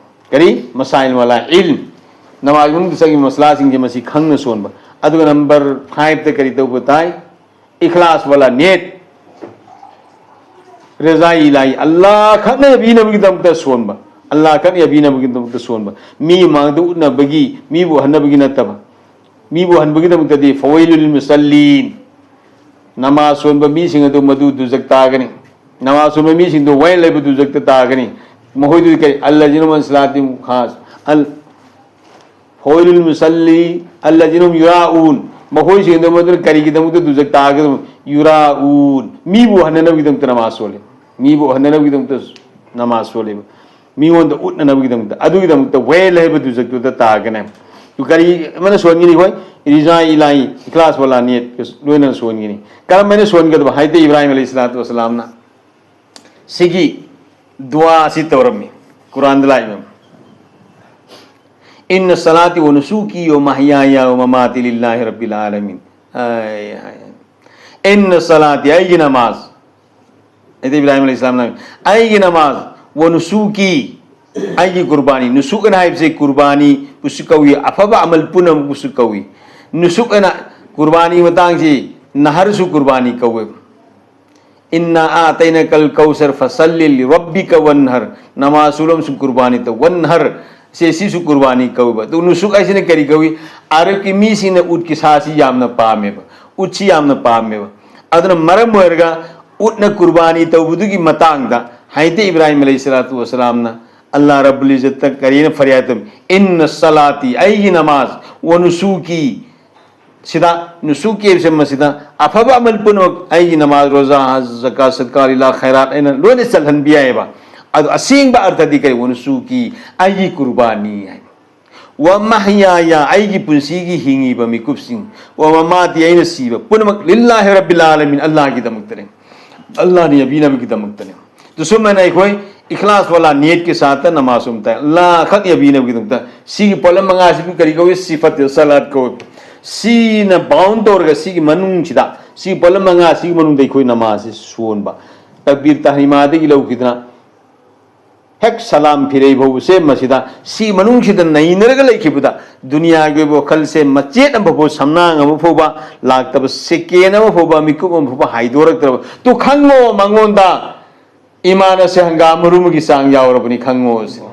ꯀꯔꯤ? ꯃꯁꯥꯏꯜ ꯋꯥꯂꯥ ꯏꯜ, ꯅꯃꯥꯖ ꯃꯅꯨꯡꯗ ꯆꯪꯉꯤꯕ ꯃꯁꯂꯥꯁꯤꯡꯁꯦ ꯃꯁꯤ ꯈꯪꯅ ꯁꯣꯟꯕ꯫ ꯑꯗꯨꯒ ꯅꯝꯕꯔ ꯐꯥꯏꯚꯇ ꯀꯔꯤ ꯇꯧꯕ ꯇꯥꯏ? ꯏꯈ꯭ꯂꯥꯁ ꯋꯥꯂꯥ ꯅꯤꯌꯠ, ꯔꯖꯥ ꯏꯂꯥꯍꯤ, ꯑꯜꯂꯥꯍ ꯈꯛꯅ ꯌꯥꯕꯤꯅꯕꯒꯤꯗꯃꯛꯇ ꯁꯣꯟꯕ, ꯑꯜꯂꯥꯍ ꯈꯛꯅ ꯌꯥꯕꯤꯅꯕꯒꯤꯗꯃꯛꯇ ꯁꯣꯟꯕ, ꯃꯤ ꯃꯥꯡꯗ ꯎꯠꯅꯕꯒꯤ, ꯃꯤꯕꯨ ꯎꯍꯟꯅꯕꯒꯤ ꯅꯠꯇꯕ꯫ ꯃꯤꯕꯨ ꯎꯍꯟꯕꯒꯤꯗꯃꯛꯇꯗꯤ ꯐꯋꯩꯂꯨ ꯂꯤꯜ ꯃꯨꯁꯜꯂꯤꯟ, ꯅꯃꯥꯖ ꯁꯣꯟꯕ ꯃꯤꯁꯤꯡ ꯑꯗꯨ ꯃꯗꯨ ꯗꯨꯖꯛ ꯇꯥꯒꯅꯤ꯫ ꯅꯃꯥꯖ ꯁꯣꯟꯕ ꯃꯤꯁꯤꯡꯗꯨ ꯋꯥꯌꯦꯜ ꯂꯩꯕ ꯗꯨꯖꯛꯇ ꯇꯥꯒꯅꯤ꯫ ꯃꯈꯣꯏꯗꯨꯗꯤ ꯀꯔꯤ? ꯑꯜꯂꯖꯤꯅ ꯍꯨꯝ ꯑꯟ ꯁꯂꯥꯇꯤꯍꯤꯝ ꯈꯥꯁ ꯑꯜ ꯐꯣꯏꯂꯨꯜ ꯃꯨꯁꯜꯂꯤ ꯑꯜꯂꯖꯤꯅ ꯍꯨꯝ ꯌꯨꯔꯥꯎꯟ꯫ ꯃꯈꯣꯏꯁꯤꯡꯗꯣ ꯃꯗꯨꯅ ꯀꯔꯤꯒꯤꯗꯃꯛꯇ ꯗꯨꯖꯛ ꯇꯥꯒꯗꯕ? ꯌꯨꯔꯥꯎꯟ, ꯃꯤꯕꯨ ꯎꯍꯟꯅꯅꯕꯒꯤꯗꯃꯛꯇ ꯅꯃꯥꯖ ꯁꯣꯜꯂꯤ꯫ ꯃꯤꯕꯨ ꯎꯍꯟꯅꯅꯕꯒꯤꯗꯃꯛꯇ ꯅꯃꯥꯖ ꯁꯣꯜꯂꯤꯕ, ꯃꯤꯉꯣꯟꯗ ꯎꯠꯅꯅꯕꯒꯤꯗꯃꯛꯇ, ꯑꯗꯨꯒꯤꯗꯃꯛꯇ ꯋꯦꯜ ꯍꯥꯏꯕ ꯗꯨꯖꯛꯇꯨꯗ ꯇꯥꯒꯅꯤ꯫ ꯑꯗꯨ ꯀꯔꯤ ꯑꯃꯅ ꯁꯣꯟꯒꯅꯤ? ꯑꯩꯈꯣꯏ ꯔꯤꯖꯥ ꯏꯂꯥꯍꯤ, ꯏꯈ꯭ꯂꯥꯁ ꯋꯥꯂꯥ ꯅꯤꯌꯠ ꯂꯣꯏꯅꯅ ꯁꯣꯟꯒꯅꯤ꯫ ꯀꯔꯝꯍꯥꯏꯅ ꯁꯣꯟꯒꯗꯕ? ꯍꯥꯏꯗꯤ ꯏꯕ꯭ꯔꯥꯍꯤꯝ ꯑꯂꯩꯍꯤ ꯁꯂꯥꯇꯨ ꯋꯁꯁꯂꯥꯝꯅ ꯁꯤꯒꯤ ꯗꯨꯋꯥ ꯑꯁꯤ ꯇꯧꯔꯝꯃꯤ꯫ ꯀꯨꯔꯥꯟꯗ ꯂꯥꯛꯏꯕ, "ꯏꯟꯅ ꯁꯂꯥꯇꯤ ꯋ ꯅꯨꯁꯨꯀꯤ ꯋ ꯃꯍꯌꯥꯌ ꯋ ꯃꯃꯥꯇꯤ ꯂꯤꯜꯂꯥꯍꯤ ꯔꯕꯤꯜ ꯑꯥꯂꯃꯤꯟ꯫ ꯑꯩ, ꯑꯩ, ꯏꯟꯅ ꯁꯂꯥꯇꯤ, ꯑꯩꯒꯤ ꯅꯃꯥꯖ", ꯍꯥꯏꯗꯤ ꯏꯕ꯭ꯔꯥꯍꯤꯝ ꯑꯂꯩꯍꯤ ꯁꯂꯥꯝꯅ, "ꯑꯩꯒꯤ ꯅꯃꯥꯖ, ꯋ ꯅꯨꯁꯨꯀꯤ, ꯑꯩꯒꯤ ꯀꯨꯔꯕꯥꯅꯤ", ꯅꯨꯁꯨꯛ ꯑꯅ ꯍꯥꯏꯕꯁꯤ ꯀꯨꯔꯕꯥꯅꯤꯕꯨꯁꯨ ꯀꯧꯏ, ꯑꯐꯕ ꯑꯃꯜ ꯄꯨꯝꯅꯃꯛꯄꯨꯁꯨ ꯀꯧꯏ꯫ ꯅꯨꯁꯨꯛ ꯑꯅ ꯀꯨꯔꯕꯥꯅꯤ ꯃꯇꯥꯡꯁꯤ ꯅꯍꯔꯁꯨ ꯀꯨꯔꯕꯥꯅꯤ ꯀꯧꯋꯦꯕ꯫ "ꯏꯟꯅꯥ ꯑꯥꯇꯩꯅꯥꯀꯜ ꯀꯧꯁꯔ ꯐꯁꯜꯂꯤ ꯂꯤꯔꯕꯤꯀ ꯋꯟꯍꯔ", ꯅꯃꯥꯖ ꯁꯣꯜꯂꯣ ꯑꯃꯁꯨꯡ ꯀꯨꯔꯕꯥꯅꯤ ꯇꯧ꯫ ꯋꯟꯍꯔ ꯁꯦ, ꯁꯤꯁꯨ ꯀꯨꯔꯕꯥꯅꯤ ꯀꯧꯋꯦꯕ꯫ ꯑꯗꯨ ꯅꯨꯁꯨꯛ ꯍꯥꯏꯁꯤꯅ ꯀꯔꯤ ꯀꯧꯏ? ꯑꯔꯕꯀꯤ ꯃꯤꯁꯤꯡꯅ ꯎꯠꯀꯤ ꯁꯥꯁꯤ ꯌꯥꯝꯅ ꯄꯥꯝꯃꯦꯕ, ꯎꯠꯁꯤ ꯌꯥꯝꯅ ꯄꯥꯝꯃꯦꯕ꯫ ꯑꯗꯨꯅ ꯃꯔꯝ ꯑꯣꯏꯔꯒ ꯎꯠꯅ ꯀꯨꯔꯕꯥꯅꯤ ꯇꯧꯕꯗꯨꯒꯤ ꯃꯇꯥꯡꯗ ꯍꯥꯏꯗꯤ ꯏꯕ꯭ꯔꯥꯍꯤꯝ ꯑꯂꯩꯍꯤ ꯁꯂꯥꯇꯨ ꯋꯁꯂꯥꯝꯅ ꯑꯜꯂꯥꯍ ꯔꯕꯨꯜ ꯏꯖꯠꯇ ꯀꯔꯤꯅ ꯐꯔꯤꯌꯥꯗ ꯇꯧꯏ? "ꯏꯟꯅ ꯁꯂꯥꯇꯤ", ꯑꯩꯒꯤ ꯅꯃꯥꯖ, "ꯋ ꯅꯨꯁꯨꯀꯤ", ꯁꯤꯗ ꯅꯨꯁꯨꯀꯤ ꯍꯥꯏꯕꯁꯦ ꯃꯁꯤꯗ ꯑꯐꯕ ꯑꯃꯜ ꯄꯨꯝꯅꯃꯛ, ꯑꯩꯒꯤ ꯅꯃꯥꯖ, ꯔꯣꯖꯥ, ꯍꯖ, ꯖꯀꯥꯠ, ꯁꯗꯀꯥ, ꯂꯤꯂꯥ, ꯈꯩꯔꯥꯠ ꯑꯩꯅ ꯂꯣꯏꯅ ꯆꯜꯍꯟꯕ ꯌꯥꯏꯑꯕ꯫ ꯑꯗꯣ ꯑꯁꯦꯡꯕ ꯑꯔꯊꯗꯤ ꯀꯔꯤ? "ꯋ ꯅꯨꯁꯨꯀꯤ", ꯑꯩꯒꯤ ꯀꯨꯔꯕꯥꯅꯤ ꯍꯥꯏꯕ꯫ "ꯋ ꯃꯍꯌꯥꯌꯥ", ꯑꯩꯒꯤ ꯄꯨꯟꯁꯤꯒꯤ ꯍꯤꯡꯉꯤꯕ ꯃꯤꯀꯨꯞꯁꯤꯡ, "ꯋ ꯃꯃꯥꯇꯤ", ꯑꯩꯅ ꯁꯤꯕ ꯄꯨꯝꯅꯃꯛ, "ꯂꯤꯜꯂꯥꯍꯤ ꯔꯕꯤꯜ ꯑꯥꯂꯃꯤꯟ", ꯑꯜꯂꯥꯍꯒꯤꯗꯃꯛꯇꯅꯦ, ꯑꯜꯂꯥꯍꯅ ꯌꯥꯕꯤꯅꯕꯒꯤꯗꯃꯛꯇꯅꯦ꯫ ꯑꯗꯨ ꯁꯨꯃꯥꯏꯅ ꯑꯩꯈꯣꯏ ꯏꯈ꯭ꯂꯥꯁ ꯋꯥꯂꯥ ꯅꯤꯌꯠꯀꯤ ꯁꯥꯠꯇ ꯅꯃꯥꯖ ꯑꯃ ꯇꯥꯏ, ꯑꯜꯂꯥꯍ ꯈꯛ ꯌꯥꯕꯤꯅꯕꯒꯤꯗꯃꯛꯇ꯫ ꯁꯤꯒꯤ ꯄꯣꯠꯂꯝ ꯃꯉꯥꯁꯤꯕꯨ ꯀꯔꯤ ꯀꯧꯏ? ꯁꯤꯐꯠ ꯁꯂꯥꯠ ꯀꯧꯏ꯫ ꯁꯤꯅ ꯕꯥꯎꯟ ꯇꯧꯔꯒ ꯁꯤꯒꯤ ꯃꯅꯨꯡꯁꯤꯗ, ꯁꯤꯒꯤ ꯄꯣꯠꯂꯝ ꯃꯉꯥꯁꯤꯒꯤ ꯃꯅꯨꯡꯗ ꯑꯩꯈꯣꯏ ꯅꯃꯥꯖꯁꯤ ꯁꯣꯟꯕ, ꯇꯛꯕꯤꯔ ꯇꯍꯔꯤꯃꯥꯗꯒꯤ ꯂꯧꯈꯤꯗꯅ ꯍꯦꯛ ꯁꯂꯥꯝ ꯐꯤꯔꯩ ꯐꯥꯎꯕꯁꯦ ꯃꯁꯤꯗ, ꯁꯤ ꯃꯅꯨꯡꯁꯤꯗ ꯅꯩꯅꯔꯒ ꯂꯩꯈꯤꯕꯗ, ꯗꯨꯅꯤꯌꯥꯒꯤ ꯑꯣꯏꯕ ꯋꯥꯈꯜꯁꯦ ꯃꯆꯦꯠ ꯑꯃ ꯐꯥꯎꯕ, ꯁꯝꯅꯥꯡ ꯑꯃ ꯐꯥꯎꯕ ꯂꯥꯛꯇꯕ, ꯁꯦꯀꯦꯟ ꯑꯃ ꯐꯥꯎꯕ, ꯃꯤꯀꯨꯞ ꯑꯃ ꯐꯥꯎꯕ ꯍꯥꯏꯗꯣꯔꯛꯇ꯭ꯔꯕ꯫ ꯇꯨ ꯈꯪꯉꯣ ꯃꯉꯣꯟꯗ, ꯏꯃꯥꯟ ꯑꯁꯦ ꯍꯪꯒꯥꯝ ꯃꯔꯨ ꯑꯃꯒꯤ ꯆꯥꯡ ꯌꯥꯎꯔꯕꯅꯤ ꯈꯪꯉꯣ ꯁꯤꯅꯤ꯫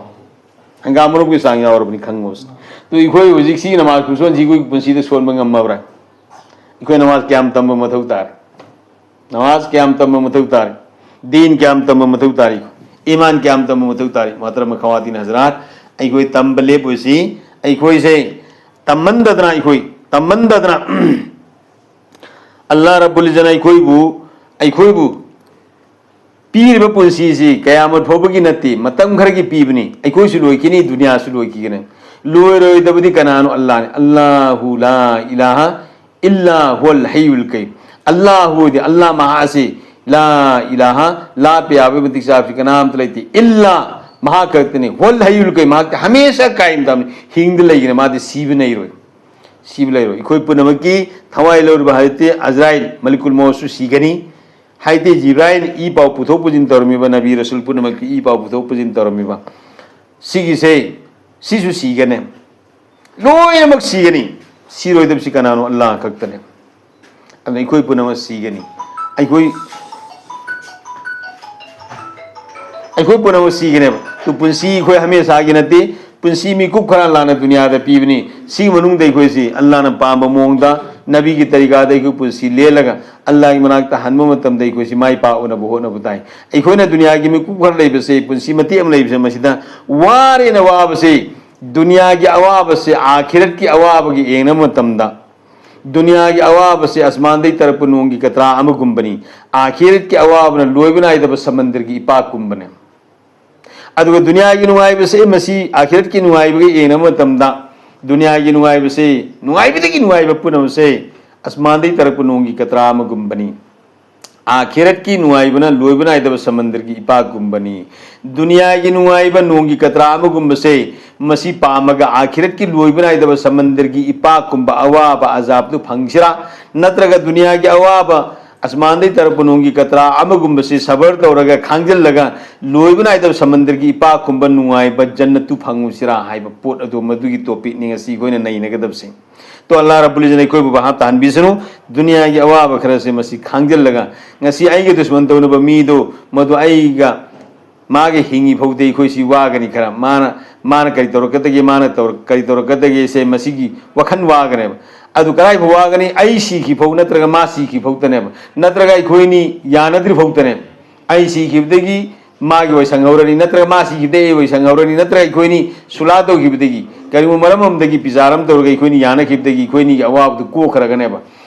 ꯍꯪꯒꯥꯝ ꯃꯔꯨ ꯑꯃꯒꯤ ꯆꯥꯡ ꯌꯥꯎꯔꯕꯅꯤ ꯈꯪꯉꯣ ꯁꯤꯅꯤ꯫ ꯇꯨ ꯑꯩꯈꯣꯏ ꯍꯧꯖꯤꯛ ꯁꯤꯒꯤ ꯅꯃꯥꯖ ꯈꯨꯁꯣꯟꯁꯤ ꯑꯩꯈꯣꯏꯒꯤ ꯄꯨꯟꯁꯤꯗ ꯁꯣꯟꯕ ꯉꯝꯃꯕ꯭ꯔꯥ? ꯑꯩꯈꯣꯏ ꯅꯃꯥꯖ ꯀꯌꯥꯝ ꯇꯝꯕ ꯃꯊꯧ ꯇꯥꯔꯦ? ꯅꯃꯥꯖ ꯀꯌꯥꯝ ꯇꯝꯕ ꯃꯊꯧ ꯇꯥꯔꯤ? ꯗꯤꯟ ꯀꯌꯥꯝ ꯇꯝꯕ ꯃꯊꯧ ꯇꯥꯔꯤ? ꯏꯃꯥꯟ ꯀꯌꯥꯝ ꯇꯝꯕ ꯃꯊꯧ ꯇꯥꯔꯤ? ꯃꯍꯇꯔꯝ ꯈꯋꯥꯇꯤꯟ ꯍꯖꯔꯥꯠ, ꯑꯩꯈꯣꯏ ꯇꯝꯕ ꯂꯦꯞꯄꯣꯏꯁꯤ꯫ ꯑꯩꯈꯣꯏꯁꯦ ꯇꯝꯃꯟꯗꯗꯅ, ꯑꯩꯈꯣꯏ ꯇꯝꯃꯟꯗꯗꯅ, ꯑꯜꯂꯥꯍ ꯔꯕꯨꯜ ꯏꯖꯠꯅ ꯑꯩꯈꯣꯏꯕꯨ, ꯑꯩꯈꯣꯏꯕꯨ ꯄꯤꯔꯤꯕ ꯄꯨꯟꯁꯤꯁꯤ ꯀꯌꯥꯃꯠ ꯐꯥꯎꯕꯒꯤ ꯅꯠꯇꯦ, ꯃꯇꯝ ꯈꯔꯒꯤ ꯄꯤꯕꯅꯤ꯫ ꯑꯩꯈꯣꯏꯁꯨ ꯂꯣꯏꯈꯤꯅꯤ, ꯗꯨꯅꯤꯌꯥꯁꯨ ꯂꯣꯏꯈꯤꯒꯅꯤ꯫ ꯂꯣꯏꯔꯣꯏꯗꯕꯗꯤ ꯀꯅꯥꯅꯣ? ꯑꯜꯂꯥꯍꯅꯤ꯫ "ꯑꯜꯂꯥꯍꯨ ꯂꯥ ꯏꯂꯥꯍ ꯏꯜꯂꯥ ꯍꯨꯋꯜ ꯍꯩꯌꯨꯜ ꯀꯩꯌꯨꯝ"꯫ ꯑꯜꯂꯥꯍꯨꯗꯤ ꯑꯜꯂꯥꯍ ꯃꯍꯥꯛ ꯑꯁꯤ, ꯂꯥ ꯏꯂꯥꯍ, ꯂꯥꯠꯄ ꯌꯥꯕꯒꯤ ꯃꯇꯤꯛ ꯆꯥꯕꯁꯤ ꯀꯅꯥꯝꯇ ꯂꯩꯇꯦ, ꯏꯜꯂꯥ, ꯃꯍꯥꯛ ꯈꯛꯇꯅꯤ, ꯍꯨꯋꯜ ꯍꯩꯌꯨꯜ ꯀꯩꯌꯨꯝ, ꯃꯍꯥꯛꯇꯤ ꯍꯃꯦꯁꯥ ꯀꯥꯏꯝ ꯇꯥꯕꯅꯤ, ꯍꯤꯡꯗ ꯂꯩꯒꯅꯤ, ꯃꯥꯗꯤ ꯁꯤꯕ ꯅꯩꯔꯣꯏ꯫ ꯁꯤꯕ ꯂꯩꯔꯣꯏ꯫ ꯑꯩꯈꯣꯏ ꯄꯨꯝꯅꯃꯛꯀꯤ ꯊꯋꯥꯏ ꯂꯧꯔꯤꯕ ꯍꯥꯏꯔꯗꯤ ꯑꯖꯔꯥꯏꯜ ꯃꯂꯤꯀꯨꯜ ꯃꯧꯠꯁꯨ ꯁꯤꯒꯅꯤ꯫ ꯍꯥꯏꯗꯤ ꯖꯤꯕ꯭ꯔꯥꯏꯜ ꯏ ꯄꯥꯎ ꯄꯨꯊꯣꯛ ꯄꯨꯁꯤꯟ ꯇꯧꯔꯝꯃꯤꯕ, ꯅꯕꯤ ꯔꯁꯨꯜ ꯄꯨꯝꯅꯃꯛꯀꯤ ꯏ ꯄꯥꯎ ꯄꯨꯊꯣꯛ ꯄꯨꯁꯤꯟ ꯇꯧꯔꯝꯃꯤꯕ, ꯁꯤꯒꯤꯁꯦ, ꯁꯤꯁꯨ ꯁꯤꯒꯅꯤ, ꯂꯣꯏꯅꯃꯛ ꯁꯤꯒꯅꯤ꯫ ꯁꯤꯔꯣꯏꯗꯕꯁꯤ ꯀꯅꯥꯅꯣ? ꯑꯜꯂꯥꯍ ꯈꯛꯇꯅꯦ꯫ ꯑꯗꯨꯅ ꯑꯩꯈꯣꯏ ꯄꯨꯝꯅꯃꯛ ꯁꯤꯒꯅꯤ꯫ ꯑꯩꯈꯣꯏ ꯑꯩꯈꯣꯏ ꯄꯨꯝꯅꯃꯛ ꯁꯤꯒꯅꯦꯕ꯫ ꯑꯗꯨ ꯄꯨꯟꯁꯤ ꯑꯩꯈꯣꯏ ꯍꯃꯦꯁꯥꯒꯤ ꯅꯠꯇꯦ꯫ ꯄꯨꯟꯁꯤ ꯃꯤꯀꯨꯞ ꯈꯔ ꯑꯜꯂꯥꯍꯅ ꯗꯨꯅꯤꯌꯥꯗ ꯄꯤꯕꯅꯤ꯫ ꯁꯤꯒꯤ ꯃꯅꯨꯡꯗ ꯑꯩꯈꯣꯏꯁꯤ ꯑꯜꯂꯥꯍꯅ ꯄꯥꯝꯕ ꯃꯑꯣꯡꯗ ꯅꯕꯤꯒꯤ ꯇꯔꯤꯀꯥꯗ ꯑꯩꯈꯣꯏ ꯄꯨꯟꯁꯤ ꯂꯦꯜꯂꯒ ꯑꯜꯂꯥꯍꯒꯤ ꯃꯅꯥꯛꯇ ꯍꯟꯕ ꯃꯇꯝꯗ ꯑꯩꯈꯣꯏꯁꯤ ꯃꯥꯏ ꯄꯥꯛꯅꯕ ꯍꯣꯠꯅꯕ ꯇꯥꯏ꯫ ꯑꯩꯈꯣꯏꯅ ꯗꯨꯅꯤꯌꯥꯒꯤ ꯃꯤꯀꯨꯞ ꯈꯔ ꯂꯩꯕꯁꯦ, ꯄꯨꯟꯁꯤ ꯃꯇꯦꯛ ꯑꯃ ꯂꯩꯕꯁꯦ, ꯃꯁꯤꯗ ꯋꯥꯔꯦꯅ ꯋꯥꯕꯁꯦ, ꯗꯨꯅꯤꯌꯥꯒꯤ ꯑꯋꯥꯕꯁꯦ ꯑꯥꯈꯤꯔꯠꯀꯤ ꯑꯋꯥꯕꯒꯤ ꯌꯦꯡꯅꯕ ꯃꯇꯝꯗ, ꯗꯨꯅꯤꯌꯥꯒꯤ ꯑꯋꯥꯕꯁꯦ ꯑꯁꯃꯥꯟꯗꯒꯤ ꯇꯥꯔꯛꯄ ꯅꯣꯡꯒꯤ ꯀꯇ꯭ꯔꯥ ꯑꯃꯒꯨꯝꯕꯅꯤ꯫ ꯑꯥꯈꯤꯔꯠꯀꯤ ꯑꯋꯥꯕꯅ ꯂꯣꯏꯕ ꯅꯥꯏꯗꯕ ꯁꯃꯟꯗꯔꯒꯤ ꯏꯄꯥꯛꯀꯨꯝꯕꯅꯤ꯫ ꯑꯗꯨꯒ ꯗꯨꯅꯤꯌꯥꯒꯤ ꯅꯨꯡꯉꯥꯏꯕꯁꯦ, ꯃꯁꯤ ꯑꯥꯈꯤꯔꯠꯀꯤ ꯅꯨꯡꯉꯥꯏꯕꯒ ꯌꯦꯡꯅꯕ ꯃꯇꯝꯗ, ꯗꯨꯅꯤꯌꯥꯒꯤ ꯅꯨꯡꯉꯥꯏꯕꯁꯦ, ꯅꯨꯡꯉꯥꯏꯕꯗꯒꯤ ꯅꯨꯡꯉꯥꯏꯕ ꯄꯨꯝꯅꯃꯛꯁꯦ ꯑꯁꯃꯥꯟꯗꯒꯤ ꯇꯥꯔꯛꯄ ꯅꯣꯡꯒꯤ ꯀꯇ꯭ꯔꯥ ꯑꯃꯒꯨꯝꯕꯅꯤ꯫ ꯑꯥꯈꯤꯔꯠꯀꯤ ꯅꯨꯡꯉꯥꯏꯕꯅ ꯂꯣꯏꯕ ꯅꯥꯏꯗꯕ ꯁꯃꯟꯗꯔꯒꯤ ꯏꯄꯥꯛꯀꯨꯝꯕꯅꯤ꯫ ꯗꯨꯅꯤꯌꯥꯒꯤ ꯅꯨꯡꯉꯥꯏꯕ ꯅꯣꯡꯒꯤ ꯀꯇ꯭ꯔꯥ ꯑꯃꯒꯨꯝꯕꯁꯦ, ꯃꯁꯤ ꯄꯥꯝꯃꯒ ꯑꯥꯈꯤꯔꯠꯀꯤ ꯂꯣꯏꯕ ꯅꯥꯏꯗꯕ ꯁꯃꯟꯗꯔꯒꯤ ꯏꯄꯥꯛꯀꯨꯝꯕ ꯑꯋꯥꯕ ꯑꯖꯥꯕꯗꯨ ꯐꯪꯁꯤꯔꯥ? ꯅꯠꯇ꯭ꯔꯒ ꯗꯨꯅꯤꯌꯥꯒꯤ ꯑꯋꯥꯕ ꯑꯁꯃꯥꯟꯗꯒꯤ ꯇꯥꯔꯛꯄ ꯅꯣꯡꯒꯤ ꯀꯇ꯭ꯔꯥ ꯑꯃꯒꯨꯝꯕꯁꯤ ꯁꯕꯔ ꯇꯧꯔꯒ ꯈꯥꯡꯖꯤꯜꯂꯒ ꯂꯣꯏꯕ ꯅꯥꯏꯗꯕ ꯁꯃꯟꯗꯔꯒꯤ ꯏꯄꯥꯛꯀꯨꯝꯕ ꯅꯨꯡꯉꯥꯏꯕ ꯖꯟꯅꯠꯇꯨ ꯐꯪꯉꯨꯁꯤꯔꯥ ꯍꯥꯏꯕ ꯄꯣꯠ ꯑꯗꯨ, ꯃꯗꯨꯒꯤ ꯇꯣꯄꯤꯛꯅꯤ ꯉꯁꯤ ꯑꯩꯈꯣꯏꯅ ꯅꯩꯅꯒꯗꯕꯁꯦ꯫ ꯇꯣ ꯑꯜꯂꯥꯍ ꯔꯕꯨꯜ ꯏꯖ꯭ꯖꯠꯅ ꯑꯩꯈꯣꯏꯕꯨ ꯚꯥꯞ ꯇꯥꯍꯟꯕꯤꯁꯅꯨ꯫ ꯗꯨꯅꯤꯌꯥꯒꯤ ꯑꯋꯥꯕ ꯈꯔꯁꯦ ꯃꯁꯤ ꯈꯥꯡꯖꯤꯜꯂꯒ, ꯉꯁꯤ ꯑꯩꯒ ꯗꯨꯁꯃꯟ ꯇꯧꯅꯕ ꯃꯤꯗꯣ, ꯃꯗꯨ ꯑꯩꯒ ꯃꯥꯒ ꯍꯤꯡꯉꯤ ꯐꯥꯎꯗꯤ ꯑꯩꯈꯣꯏꯁꯤ ꯋꯥꯒꯅꯤ ꯈꯔ꯫ ꯃꯥꯅ, ꯃꯥꯅ ꯀꯔꯤ ꯇꯧꯔꯛꯀꯗꯒꯦ, ꯃꯥꯅ ꯇꯧꯔ-, ꯀꯔꯤ ꯇꯧꯔꯛꯀꯗꯒꯦꯁꯦ ꯃꯁꯤꯒꯤ ꯋꯥꯈꯜ ꯋꯥꯒꯅꯦꯕ꯫ ꯑꯗꯨ ꯀꯗꯥꯏ ꯐꯥꯎ ꯋꯥꯒꯅꯤ? ꯑꯩ ꯁꯤꯈꯤ ꯐꯥꯎ ꯅꯠꯇ꯭ꯔꯒ ꯃꯥ ꯁꯤꯈꯤ ꯐꯥꯎꯗꯅꯦꯕ, ꯅꯠꯇ꯭ꯔꯒ ꯑꯩꯈꯣꯏꯅꯤ ꯌꯥꯅꯗ꯭ꯔꯤ ꯐꯥꯎꯗꯅꯦꯕ꯫ ꯑꯩ ꯁꯤꯈꯤꯕꯗꯒꯤ ꯃꯥꯒꯤ ꯑꯣꯏ ꯁꯪꯍꯧꯔꯅꯤ, ꯅꯠꯇ꯭ꯔꯒ ꯃꯥ ꯁꯤꯈꯤꯕꯗꯒꯤ ꯑꯩ ꯑꯣꯏ ꯁꯪꯍꯧꯔꯅꯤ, ꯅꯠꯇ꯭ꯔꯒ ꯑꯩꯈꯣꯏꯅꯤ ꯁꯨꯂꯥ ꯇꯧꯈꯤꯕꯗꯒꯤ, ꯀꯔꯤꯒꯨꯝꯕ ꯃꯔꯝ ꯑꯃꯗꯒꯤ ꯄꯤꯖꯥꯔ ꯑꯃ ꯇꯧꯔꯒ ꯑꯩꯈꯣꯏꯅꯤꯒꯤ ꯌꯥꯅꯈꯤꯕꯗꯒꯤ ꯑꯩꯈꯣꯏꯅꯤꯒꯤ ꯑꯋꯥꯕꯗꯨ ꯀꯣꯛꯈ꯭ꯔꯒꯅꯦꯕ꯫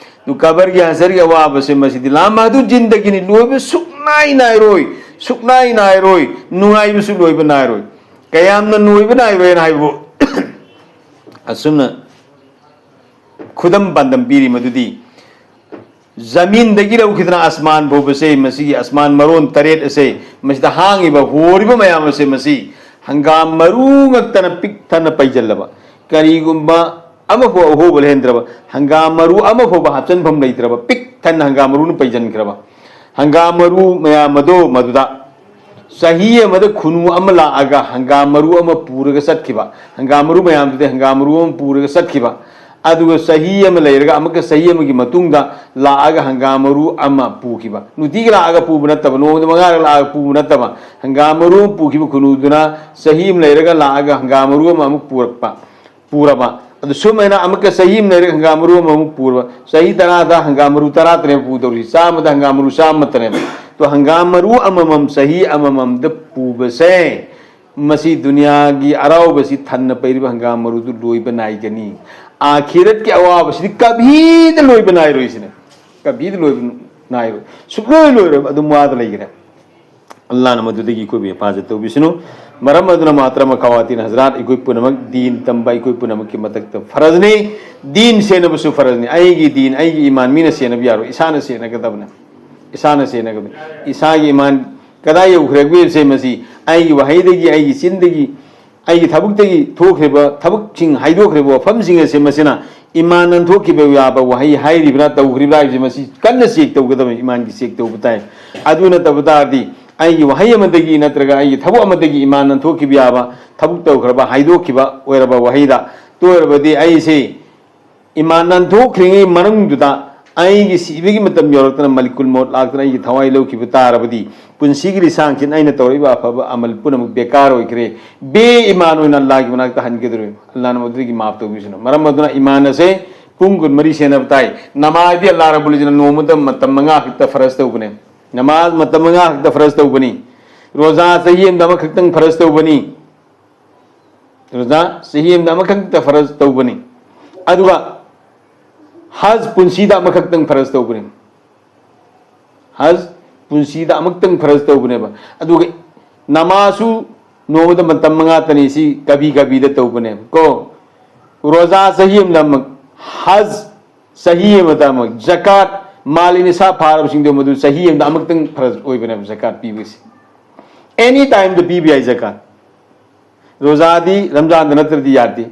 ꯑꯗꯨ ꯀꯕꯔꯒꯤ ꯍꯁꯔꯒꯤ ꯑꯋꯥꯕꯁꯦ ꯃꯁꯤꯗꯤ ꯂꯥꯃꯥꯗꯨ ꯖꯤꯟꯗꯒꯤꯅꯤ, ꯂꯣꯏꯕ ꯁꯨꯛꯅꯥꯏ ꯅꯥꯏꯔꯣꯏ, ꯁꯨꯛꯅꯥꯏ ꯅꯥꯏꯔꯣꯏ, ꯅꯨꯡꯉꯥꯏꯕꯁꯨ ꯂꯣꯏꯕ ꯅꯥꯏꯔꯣꯏ꯫ ꯀꯌꯥꯝꯅ ꯅꯣꯏꯕ ꯅꯥꯏꯔꯣꯏꯅ ꯍꯥꯏꯕꯕꯨ ꯑꯁꯨꯝꯅ ꯈꯨꯗꯝ ꯄꯥꯟꯗꯝ ꯄꯤꯔꯤ ꯃꯗꯨꯗꯤ, ꯖꯃꯤꯟꯗꯒꯤ ꯂꯧꯈꯤꯗꯅ ꯑꯁꯃꯥꯟ ꯐꯥꯎꯕꯁꯦ, ꯃꯁꯤꯒꯤ ꯑꯁꯃꯥꯟ ꯃꯔꯣꯟ ꯇꯔꯦꯠ ꯑꯁꯦ, ꯃꯁꯤꯗ ꯍꯥꯡꯉꯤꯕ, ꯍꯣꯔꯤꯕ ꯃꯌꯥꯝ ꯑꯁꯦ, ꯃꯁꯤ ꯍꯪꯒꯥꯝ ꯃꯔꯨ ꯉꯛꯇꯅ ꯄꯤꯛ ꯊꯟꯅ ꯄꯩꯖꯜꯂꯕ, ꯀꯔꯤꯒꯨꯝꯕ ꯑꯃꯐꯥꯎ ꯑꯍꯣꯕ ꯂꯩꯍꯟꯗ꯭ꯔꯕ, ꯍꯪꯒꯥꯝ ꯃꯔꯨ ꯑꯃꯐꯥꯎꯕ ꯍꯥꯞꯆꯤꯟꯐꯝ ꯂꯩꯇ꯭ꯔꯕ, ꯄꯤꯛ ꯊꯟꯅ ꯍꯪꯒꯥꯝ ꯃꯔꯨꯅ ꯄꯩꯖꯟꯈ꯭ꯔꯕ, ꯍꯪꯒꯥꯝ ꯃꯔꯨ ꯃꯌꯥꯝ ꯑꯗꯣ ꯃꯗꯨꯗ ꯆꯍꯤ ꯑꯃꯗ ꯈꯨꯅꯨ ꯑꯃ ꯂꯥꯛꯑꯒ ꯍꯪꯒꯥꯝ ꯃꯔꯨ ꯑꯃ ꯄꯨꯔꯒ ꯆꯠꯈꯤꯕ, ꯍꯪꯒꯥꯝ ꯃꯔꯨ ꯃꯌꯥꯝꯗꯨꯗꯤ ꯍꯪꯒꯥꯝ ꯃꯔꯨ ꯑꯃ ꯄꯨꯔꯒ ꯆꯠꯈꯤꯕ, ꯑꯗꯨꯒ ꯆꯍꯤ ꯑꯃ ꯂꯩꯔꯒ ꯑꯃꯨꯛꯀ ꯆꯍꯤ ꯑꯃꯒꯤ ꯃꯇꯨꯡꯗ ꯂꯥꯛꯑꯒ ꯍꯪꯒꯥꯝ ꯃꯔꯨ ꯑꯃ ꯄꯨꯈꯤꯕ꯫ ꯅꯨꯡꯇꯤꯒꯤ ꯂꯥꯛꯑꯒ ꯄꯨꯕ ꯅꯠꯇꯕ, ꯅꯣꯡꯃꯗ ꯃꯉꯥꯔꯛ ꯂꯥꯛꯑꯒ ꯄꯨꯕ ꯅꯠꯇꯕ, ꯍꯪꯒꯥꯝ ꯃꯔꯨ ꯑꯃ ꯄꯨꯈꯤꯕ ꯈꯨꯅꯨꯗꯨꯅ ꯆꯍꯤ ꯑꯃ ꯂꯩꯔꯒ ꯂꯥꯛꯑꯒ ꯍꯪꯒꯥꯝ ꯃꯔꯨ ꯑꯃ ꯑꯃꯨꯛ ꯄꯨꯔꯛꯄ, ꯄꯨꯔꯕ꯫ ꯑꯗꯨ ꯁꯨꯃꯥꯏꯅ ꯑꯃꯨꯛꯀ ꯆꯍꯤ ꯑꯃ ꯂꯩꯔꯒ ꯍꯪꯒꯥꯝ ꯃꯔꯨ ꯑꯃꯃꯨꯛ ꯄꯨꯔꯕ꯫ ꯆꯍꯤ ꯇꯔꯥꯗ ꯍꯪꯒꯥꯝ ꯃꯔꯨ ꯇꯔꯥ ꯇꯔꯦꯠ ꯄꯨꯗꯧꯔꯤ, ꯆꯥꯝꯃꯗ ꯍꯪꯒꯥꯝ ꯃꯔꯨ ꯆꯥꯝꯃ ꯇꯔꯦꯠ꯫ ꯇꯣ ꯍꯪꯒꯥꯝ ꯃꯔꯨ ꯑꯃꯃꯝ ꯆꯍꯤ ꯑꯃꯃꯝꯗ ꯄꯨꯕꯁꯦ, ꯃꯁꯤ ꯗꯨꯅꯤꯌꯥꯒꯤ ꯑꯔꯥꯎꯕꯁꯤ ꯊꯟꯅ ꯄꯩꯔꯤꯕ ꯍꯪꯒꯥꯝ ꯃꯔꯨꯗꯨ ꯂꯣꯏꯕ ꯅꯥꯏꯒꯅꯤ꯫ ꯑꯥꯈꯤꯔꯠꯀꯤ ꯑꯋꯥꯕꯁꯤꯗꯤ ꯀꯕꯤꯗ ꯂꯣꯏꯕ ꯅꯥꯏꯔꯣꯏꯁꯤꯅꯦ꯫ ꯀꯕꯤꯗ ꯂꯣꯏꯕ ꯅꯥꯏꯔꯣꯏ꯫ ꯁꯨꯛꯂꯣꯏ ꯂꯣꯏꯔꯣꯏ꯫ ꯑꯗꯨꯝ ꯋꯥꯗ ꯂꯩꯒꯅꯦ꯫ ꯑꯜꯂꯥꯅ ꯃꯗꯨꯗꯒꯤ ꯑꯩꯈꯣꯏꯕꯨ ꯍꯦꯐꯥꯖꯠ ꯇꯧꯕꯤꯁꯅꯨ꯫ ꯃꯔꯝ ꯑꯗꯨꯅ ꯃꯍꯥꯇꯔꯝ ꯈꯋꯥꯇꯤꯟ ꯍꯖꯔꯥꯠ, ꯑꯩꯈꯣꯏ ꯄꯨꯝꯅꯃꯛ ꯗꯤꯟ ꯇꯝꯕ ꯑꯩꯈꯣꯏ ꯄꯨꯝꯅꯃꯛꯀꯤ ꯃꯊꯛꯇ ꯐꯔꯖꯅꯤ꯫ ꯗꯤꯟ ꯁꯦꯟꯅꯕꯁꯨ ꯐꯔꯖꯅꯤ꯫ ꯑꯩꯒꯤ ꯗꯤꯟ, ꯑꯩꯒꯤ ꯏꯃꯥꯟ ꯃꯤꯅ ꯁꯦꯟꯅꯕ ꯌꯥꯔꯣꯏ, ꯏꯁꯥꯅ ꯁꯦꯟꯅꯒꯗꯕꯅꯦ꯫ ꯏꯁꯥꯅ ꯁꯦꯟꯅꯒꯗꯕꯅꯤ꯫ ꯏꯁꯥꯒꯤ ꯏꯃꯥꯟ ꯀꯗꯥꯏ ꯌꯧꯈ꯭ꯔꯒꯦꯁꯦ ꯃꯁꯤ ꯑꯩꯒꯤ ꯋꯥꯍꯩꯗꯒꯤ, ꯑꯩꯒꯤ ꯆꯤꯟꯗꯒꯤ, ꯑꯩꯒꯤ ꯊꯕꯛꯇꯒꯤ ꯊꯣꯛꯈ꯭ꯔꯤꯕ ꯊꯕꯛꯁꯤꯡ, ꯍꯥꯏꯗꯣꯛꯈ꯭ꯔꯤꯕ ꯋꯥꯐꯝꯁꯤꯡ ꯑꯁꯦ ꯃꯁꯤꯅ ꯏꯃꯥꯟ ꯅꯥꯟꯊꯣꯛꯈꯤꯕ ꯌꯥꯕ ꯋꯥꯍꯩ ꯍꯥꯏꯔꯤꯕ꯭ꯔꯥ ꯇꯧꯈ꯭ꯔꯤꯕ꯭ꯔꯥ ꯍꯥꯏꯕꯁꯤ ꯃꯁꯤ ꯀꯟꯅ ꯆꯦꯛ ꯇꯧꯒꯗꯕꯅꯤ꯫ ꯏꯃꯥꯟꯒꯤ ꯆꯦꯛ ꯇꯧꯕ ꯇꯥꯏ꯫ ꯑꯗꯨ ꯅꯠꯇꯕ ꯇꯥꯔꯗꯤ ꯑꯩꯒꯤ ꯋꯥꯍꯩ ꯑꯃꯗꯒꯤ ꯅꯠꯇ꯭ꯔꯒ ꯑꯩꯒꯤ ꯊꯕꯛ ꯑꯃꯗꯒꯤ ꯏꯃꯥꯟ ꯅꯥꯟꯊꯣꯛꯈꯤꯕ ꯌꯥꯕ, ꯊꯕꯛ ꯇꯧꯈ꯭ꯔꯕ, ꯍꯥꯏꯗꯣꯛꯈꯤꯕ ꯑꯣꯏꯔꯕ ꯋꯥꯍꯩꯗ, ꯇꯣꯏꯔꯕꯗꯤ ꯑꯩꯁꯦ ꯏꯃꯥꯟ ꯅꯥꯟꯊꯣꯛꯈ꯭ꯔꯤꯉꯩ ꯃꯅꯨꯡꯗꯨꯗ ꯑꯩꯒꯤ ꯁꯤꯕꯒꯤ ꯃꯇꯝ ꯌꯧꯔꯛꯇꯅ ꯃꯂꯤꯀꯨꯜ ꯃꯧꯠ ꯂꯥꯛꯇꯅ ꯑꯩꯒꯤ ꯊꯋꯥꯏ ꯂꯧꯈꯤꯕ ꯇꯥꯔꯕꯗꯤ ꯄꯨꯟꯁꯤꯒꯤ ꯂꯤꯁꯥꯡꯁꯤꯗ ꯑꯩꯅ ꯇꯧꯔꯛꯏꯕ ꯑꯐꯕ ꯑꯃꯜ ꯄꯨꯝꯅꯃꯛ ꯕꯦꯀꯥꯔ ꯑꯣꯏꯈ꯭ꯔꯦ꯫ ꯕꯦ ꯏꯃꯥꯟ ꯑꯣꯏꯅ ꯑꯜꯂꯥꯒꯤ ꯃꯅꯥꯛꯇ ꯍꯟꯒꯗꯧꯔꯤꯕꯅꯤ꯫ ꯑꯜꯂꯥꯅ ꯃꯗꯨꯗꯒꯤ ꯃꯥꯞ ꯇꯧꯕꯤꯁꯅꯨ꯫ ꯃꯔꯝ ꯑꯗꯨꯅ ꯏꯃꯥꯟ ꯑꯁꯦ ꯄꯨꯡ ꯀꯨꯟꯃꯔꯤ ꯁꯦꯟꯅꯕ ꯇꯥꯏ꯫ ꯅꯃꯥꯖꯗꯤ ꯑꯜꯂꯥ ꯔꯕꯨꯜ ꯏꯖꯠꯅ ꯅꯣꯡꯃꯗ ꯃꯇꯝ ꯃꯉꯥ ꯈꯛꯇ ꯐꯔꯖ ꯇꯧꯕꯅꯦ꯫ ꯅꯃꯥꯖ ꯃꯇꯝ ꯃꯉꯥ ꯈꯛꯇ ꯐꯔꯖ ꯇꯧꯕꯅꯤ꯫ ꯔꯣꯖꯥ ꯆꯍꯤ ꯑꯃꯗ ꯑꯃꯈꯛꯇꯪ ꯐꯔꯖ ꯇꯧꯕꯅꯤ꯫ ꯔꯣꯖꯥ ꯆꯍꯤ ꯑꯃꯗ ꯑꯃꯈꯛꯇ ꯐꯔꯖ ꯇꯧꯕꯅꯤ꯫ ꯑꯗꯨꯒ ꯍꯖ ꯄꯨꯟꯁꯤꯗ ꯑꯃꯈꯛꯇꯪ ꯐꯔꯖ ꯇꯧꯕꯅꯤ꯫ ꯍꯖ ꯄꯨꯟꯁꯤꯗ ꯑꯃꯨꯛꯇꯪ ꯐꯔꯖ ꯇꯧꯕꯅꯦꯕ꯫ ꯑꯗꯨꯒ ꯅꯃꯥꯖꯁꯨ ꯅꯣꯡꯃꯗ ꯃꯇꯝ ꯃꯉꯥꯇꯅꯤ, ꯁꯤ ꯀꯕꯤ ꯀꯕꯤꯗ ꯇꯧꯕꯅꯦꯕ ꯀꯣ꯫ ꯔꯣꯖꯥ ꯆꯍꯤ ꯑꯃꯗ ꯑꯃꯨꯛ, ꯍꯖ ꯆꯍꯤ ꯑꯃꯗ ꯑꯃꯨꯛ, ꯖꯀꯥꯠ, ꯃꯥꯜ ꯅꯤꯁꯥ ꯐꯥꯔꯕꯁꯤꯡꯗꯣ ꯃꯗꯨ ꯆꯍꯤ ꯑꯃꯗ ꯑꯃꯨꯛꯇꯪ ꯐꯔꯖ ꯑꯣꯏꯕꯅꯦꯕ ꯖꯀꯥꯠ ꯄꯤꯕꯁꯦ꯫ ꯑꯦꯅꯤ ꯇꯥꯏꯝꯗ ꯄꯤꯕ ꯌꯥꯏ ꯖꯀꯥꯠ꯫ ꯔꯣꯖꯥꯗꯤ ꯔꯝꯖꯥꯟꯗ ꯅꯠꯇ꯭ꯔꯗꯤ ꯌꯥꯗꯦ꯫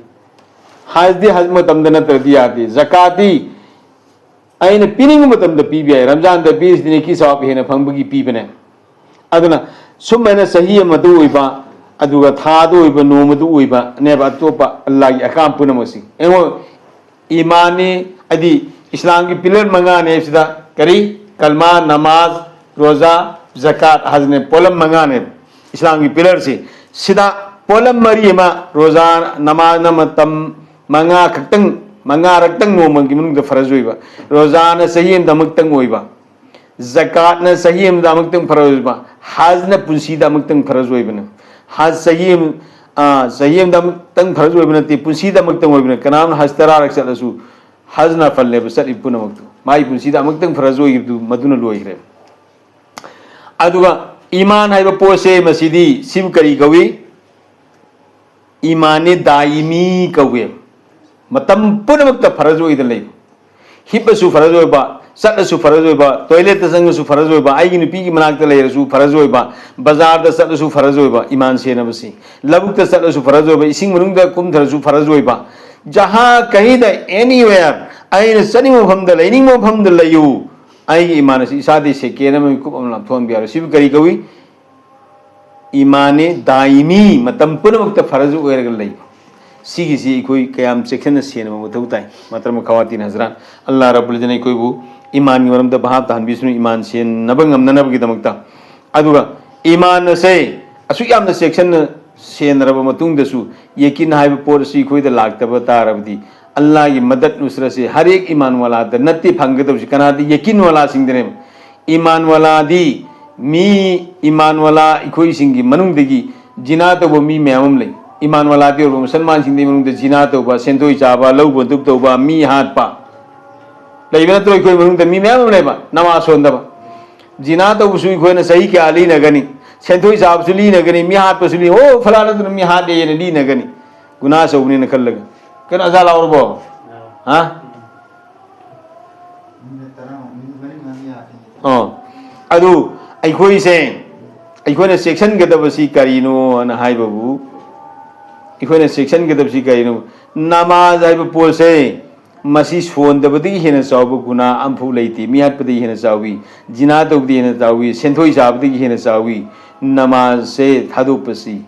ꯍꯖꯗꯤ ꯍꯖ ꯃꯇꯝꯗ ꯅꯠꯇ꯭ꯔꯗꯤ ꯌꯥꯗꯦ꯫ ꯖꯀꯥꯠꯇꯤ ꯑꯩꯅ ꯄꯤꯅꯤꯡꯕ ꯃꯇꯝꯗ ꯄꯤꯕ ꯌꯥꯏ꯫ ꯔꯝꯖꯥꯟꯗ ꯄꯤꯔꯤꯁꯤꯗꯤ ꯅꯦꯀꯤ ꯁꯋꯥꯕ ꯍꯦꯟꯅ ꯐꯪꯕꯒꯤ ꯄꯤꯕꯅꯦ꯫ ꯑꯗꯨꯅ ꯁꯨꯝꯃꯥꯏꯅ ꯆꯍꯤ ꯑꯃꯗ ꯑꯣꯏꯕ, ꯑꯗꯨꯒ ꯊꯥꯗ ꯑꯣꯏꯕ, ꯅꯣꯡꯃꯗ ꯑꯣꯏꯕꯅꯦꯕ ꯑꯇꯣꯞꯄ ꯑꯜꯂꯥꯒꯤ ꯑꯍꯀꯥꯝ ꯄꯨꯝꯅꯃꯛꯁꯤ꯫ ꯑꯩꯉꯣꯟ-, ꯏꯃꯥꯟꯅꯤ, ꯍꯥꯏꯗꯤ ꯏꯁꯂꯥꯝꯒꯤ ꯄꯤꯂꯔ ꯃꯉꯥꯅꯦ ꯍꯥꯏꯕꯁꯤꯗ ꯀꯔꯤ? ꯀꯜꯃꯥ, ꯅꯃꯥꯖ, ꯔꯣꯖꯥ, ꯖꯀꯥꯠ ꯍꯥꯏꯗꯅ ꯄꯣꯠꯂꯝ ꯃꯉꯥꯅꯦꯕ ꯏꯁꯂꯥꯝꯒꯤ ꯄꯤꯂꯔꯁꯤ꯫ ꯁꯤꯗ ꯄꯣꯠꯂꯝ ꯃꯔꯤ ꯑꯃ, ꯔꯣꯖꯥ, ꯅꯃꯥꯖꯅ ꯃꯇꯝ ꯃꯉꯥ ꯈꯛꯇꯪ, ꯃꯉꯥꯔꯛꯇꯪ ꯅꯣꯡꯃꯒꯤ ꯃꯅꯨꯡꯗ ꯐꯔꯖ ꯑꯣꯏꯕ, ꯔꯣꯖꯥꯅ ꯆꯍꯤ ꯑꯃꯗ ꯑꯃꯨꯛꯇꯪ ꯑꯣꯏꯕ, ꯖꯀꯥꯠꯅ ꯆꯍꯤ ꯑꯃꯗ ꯑꯃꯨꯛꯇꯪ ꯐꯔꯖ ꯑꯣꯏꯕ, ꯍꯖꯅ ꯄꯨꯟꯁꯤꯗ ꯑꯃꯨꯛꯇꯪ ꯐꯔꯖ ꯑꯣꯏꯕꯅꯤ꯫ ꯍꯖ ꯆꯍꯤ ꯑꯃ, ꯑ, ꯆꯍꯤ ꯑꯃꯗ ꯑꯃꯨꯛꯇꯪ ꯐꯔꯖ ꯑꯣꯏꯕ ꯅꯠꯇꯦ, ꯄꯨꯟꯁꯤꯗ ꯑꯃꯨꯛꯇꯪ ꯑꯣꯏꯕꯅꯤ꯫ ꯀꯅꯥꯝꯅ ꯍꯖ ꯇꯔꯥꯔꯛ ꯆꯠꯂꯁꯨ, ꯍꯖꯅ ꯐꯜꯂꯦꯕ ꯆꯠꯂꯤ ꯄꯨꯝꯅꯃꯛꯇꯨ꯫ ꯃꯥꯒꯤ ꯄꯨꯟꯁꯤꯗ ꯑꯃꯨꯛꯇꯪ ꯐꯔꯖ ꯑꯣꯏꯈꯤꯕꯗꯨ ꯃꯗꯨꯅ ꯂꯣꯏꯈ꯭ꯔꯦ꯫ ꯑꯗꯨꯒ ꯏꯃꯥꯟ ꯍꯥꯏꯕ ꯄꯣꯠꯁꯦ, ꯃꯁꯤꯗꯤ ꯁꯤꯕꯨ ꯀꯔꯤ ꯀꯧꯏ? ꯏꯃꯥꯟꯅꯤ ꯗꯥꯏꯃꯤ ꯀꯧꯏ꯫ ꯃꯇꯝ ꯄꯨꯝꯅꯃꯛꯇ ꯐꯔꯖ ꯑꯣꯏꯗꯅ ꯂꯩꯕ꯫ ꯍꯤꯞꯄꯁꯨ ꯐꯔꯖ ꯑꯣꯏꯕ, ꯆꯠꯂꯁꯨ ꯐꯔꯖ ꯑꯣꯏꯕ, ꯇꯣꯏꯂꯦꯠꯇ ꯆꯪꯉꯁꯨ ꯐꯔꯖ ꯑꯣꯏꯕ, ꯑꯩꯒꯤ ꯅꯨꯄꯤꯒꯤ ꯃꯅꯥꯛꯇ ꯂꯩꯔꯁꯨ ꯐꯔꯖ ꯑꯣꯏꯕ, ꯕꯖꯥꯔꯗ ꯆꯠꯂꯁꯨ ꯐꯔꯖ ꯑꯣꯏꯕ, ꯏꯃꯥꯟ ꯁꯦꯟꯅꯕꯁꯤ꯫ ꯂꯧꯕꯨꯛꯇ ꯆꯠꯂꯁꯨ ꯐꯔꯖ ꯑꯣꯏꯕ, ꯏꯁꯤꯡ ꯃꯅꯨꯡꯗ ꯀꯨꯝꯊꯔꯁꯨ ꯐꯔꯖ ꯑꯣꯏꯕ, ꯖꯍꯥ ꯀꯍꯤꯗ, anywhere, ꯑꯩꯅ ꯆꯠꯅꯤꯡꯕ ꯃꯐꯝꯗ, ꯂꯩꯅꯤꯡꯕ ꯃꯐꯝꯗ ꯂꯩꯌꯨ, ꯑꯩꯒꯤ ꯏꯃꯥꯟ ꯑꯁꯤ ꯏꯁꯥꯗꯤ ꯁꯦꯀꯦꯟ ꯑꯃ ꯃꯤꯀꯨꯞ ꯑꯃ ꯂꯥꯞꯊꯣꯛꯍꯟꯕ ꯌꯥꯔꯣꯏ꯫ ꯁꯤꯕꯨ ꯀꯔꯤ ꯀꯧꯏ? ꯏꯃꯥꯟꯅꯤ ꯗꯥꯏꯃꯤ, ꯃꯇꯝ ꯄꯨꯝꯅꯃꯛꯇ ꯐꯔꯖ ꯑꯣꯏꯔꯒ ꯂꯩꯕ꯫ ꯁꯤꯒꯤꯁꯤ ꯑꯩꯈꯣꯏ ꯀꯌꯥꯝ ꯆꯦꯛꯁꯤꯟꯅ ꯁꯦꯟꯅꯕ ꯃꯊꯧ ꯇꯥꯏ꯫ ꯃꯇꯝ ꯈꯋꯥꯇꯤꯟ ꯍꯖꯔꯥꯟ, ꯑꯜꯂꯥꯍ ꯔꯕꯨꯜ ꯏꯖ꯭ꯖꯠꯅ ꯑꯩꯈꯣꯏꯕꯨ ꯏꯃꯥꯟꯒꯤ ꯃꯔꯝꯗ ꯚꯥꯞ ꯇꯥꯍꯟꯕꯤꯁꯅꯨ, ꯏꯃꯥꯟ ꯁꯦꯟꯅꯕ ꯉꯝꯅꯅꯕꯒꯤꯗꯃꯛꯇ꯫ ꯑꯗꯨꯒ ꯏꯃꯥꯟ ꯑꯁꯦ ꯑꯁꯨꯛ ꯌꯥꯝꯅ ꯆꯦꯛꯁꯤꯟꯅ ꯁꯦꯟꯅꯔꯕ ꯃꯇꯨꯡꯗꯁꯨ, ꯌꯦꯀꯤꯟ ꯍꯥꯏꯕ ꯄꯣꯠ ꯑꯁꯤ ꯑꯩꯈꯣꯏꯗ ꯂꯥꯛꯇꯕ ꯇꯥꯔꯕꯗꯤ, ꯑꯜꯂꯥꯍꯒꯤ ꯃꯗꯠ ꯅꯨꯁꯔꯠꯁꯤ ꯍꯔꯦꯛ ꯏꯃꯥꯟ ꯋꯥꯂꯥꯗ ꯅꯠꯇꯦ ꯐꯪꯒꯗꯧꯔꯤꯁꯤ, ꯀꯅꯥꯗ? ꯌꯦꯀꯤꯟ ꯋꯥꯂꯥꯁꯤꯡꯗꯅꯦꯕ꯫ ꯏꯃꯥꯟ ꯋꯥꯂꯥꯗꯤ, ꯃꯤ ꯏꯃꯥꯟ ꯋꯥꯂꯥ ꯑꯩꯈꯣꯏꯁꯤꯡꯒꯤ ꯃꯅꯨꯡꯗꯒꯤ ꯖꯤꯅꯥ ꯇꯧꯕ ꯃꯤ ꯃꯌꯥꯝ ꯑꯃ ꯂꯩ꯫ ꯏꯃꯥꯟ ꯋꯥꯂꯥꯗꯤ ꯑꯣꯏꯔꯕ ꯃꯨꯁꯜꯃꯥꯟꯁꯤꯡꯒꯤ ꯃꯅꯨꯡꯗ ꯖꯤꯅꯥ ꯇꯧꯕ, ꯁꯦꯟꯗꯣꯏ ꯆꯥꯕ, ꯂꯧ ꯕꯟꯗꯨꯛ ꯇꯧꯕ, ꯃꯤ ꯍꯥꯠꯄ ꯂꯩꯕ ꯅꯠꯇ꯭ꯔꯣ? ꯑꯩꯈꯣꯏ ꯃꯅꯨꯡꯗ ꯃꯤ ꯃꯌꯥꯝ ꯑꯃ ꯂꯩꯕ, ꯅꯃꯥꯖ ꯁꯣꯟꯗꯕ꯫ ꯖꯤꯅꯥ ꯇꯧꯕꯁꯨ ꯑꯩꯈꯣꯏꯅ ꯆꯍꯤ ꯀꯌꯥ ꯂꯤꯅꯒꯅꯤ? ꯁꯦꯟꯗꯣꯏ ꯆꯥꯕꯁꯨ ꯂꯤꯅꯒꯅꯤ, ꯃꯤ ꯍꯥꯠꯄꯁꯨ ꯂꯤ-, "ꯑꯣ, ꯐꯂꯥꯅꯗꯨꯅ ꯃꯤ ꯍꯥꯠꯂꯦꯅ" ꯂꯤꯅꯒꯅꯤ꯫ ꯒꯨꯅꯥ ꯑꯆꯧꯕꯅꯦꯅ ꯈꯜꯂꯒ꯫ ꯀꯩꯅꯣ, ꯑꯖꯥ ꯂꯥꯎꯔꯕꯣ? ꯍꯥ? ꯑꯣ, ꯑꯗꯨ ꯑꯩꯈꯣꯏꯁꯦ, ꯑꯩꯈꯣꯏꯅ ꯆꯦꯛꯁꯤꯟꯒꯗꯕꯁꯤ ꯀꯔꯤꯅꯣꯅ ꯍꯥꯏꯕꯕꯨ, ꯑꯩꯈꯣꯏꯅ ꯆꯦꯛꯁꯤꯟꯒꯗꯕꯁꯤ ꯀꯔꯤꯅꯣ? ꯅꯃꯥꯖ ꯍꯥꯏꯕ ꯄꯣꯠꯁꯦ, ꯃꯁꯤ ꯁꯣꯟꯗꯕꯗꯒꯤ ꯍꯦꯟꯅ ꯆꯥꯎꯕ ꯒꯨꯅꯥ ꯑꯃꯐꯥꯎ ꯂꯩꯇꯦ꯫ ꯃꯤ ꯍꯥꯠꯄꯗꯒꯤ ꯍꯦꯟꯅ ꯆꯥꯎꯏ, ꯖꯤꯅꯥ ꯇꯧꯕꯗꯒꯤ ꯍꯦꯟꯅ ꯆꯥꯎꯏ, ꯁꯦꯟꯗꯣꯏ ꯆꯥꯕꯗꯒꯤ ꯍꯦꯟꯅ ꯆꯥꯎꯏ ꯅꯃꯥꯖꯁꯦ ꯊꯥꯗꯣꯛꯄꯁꯤ꯫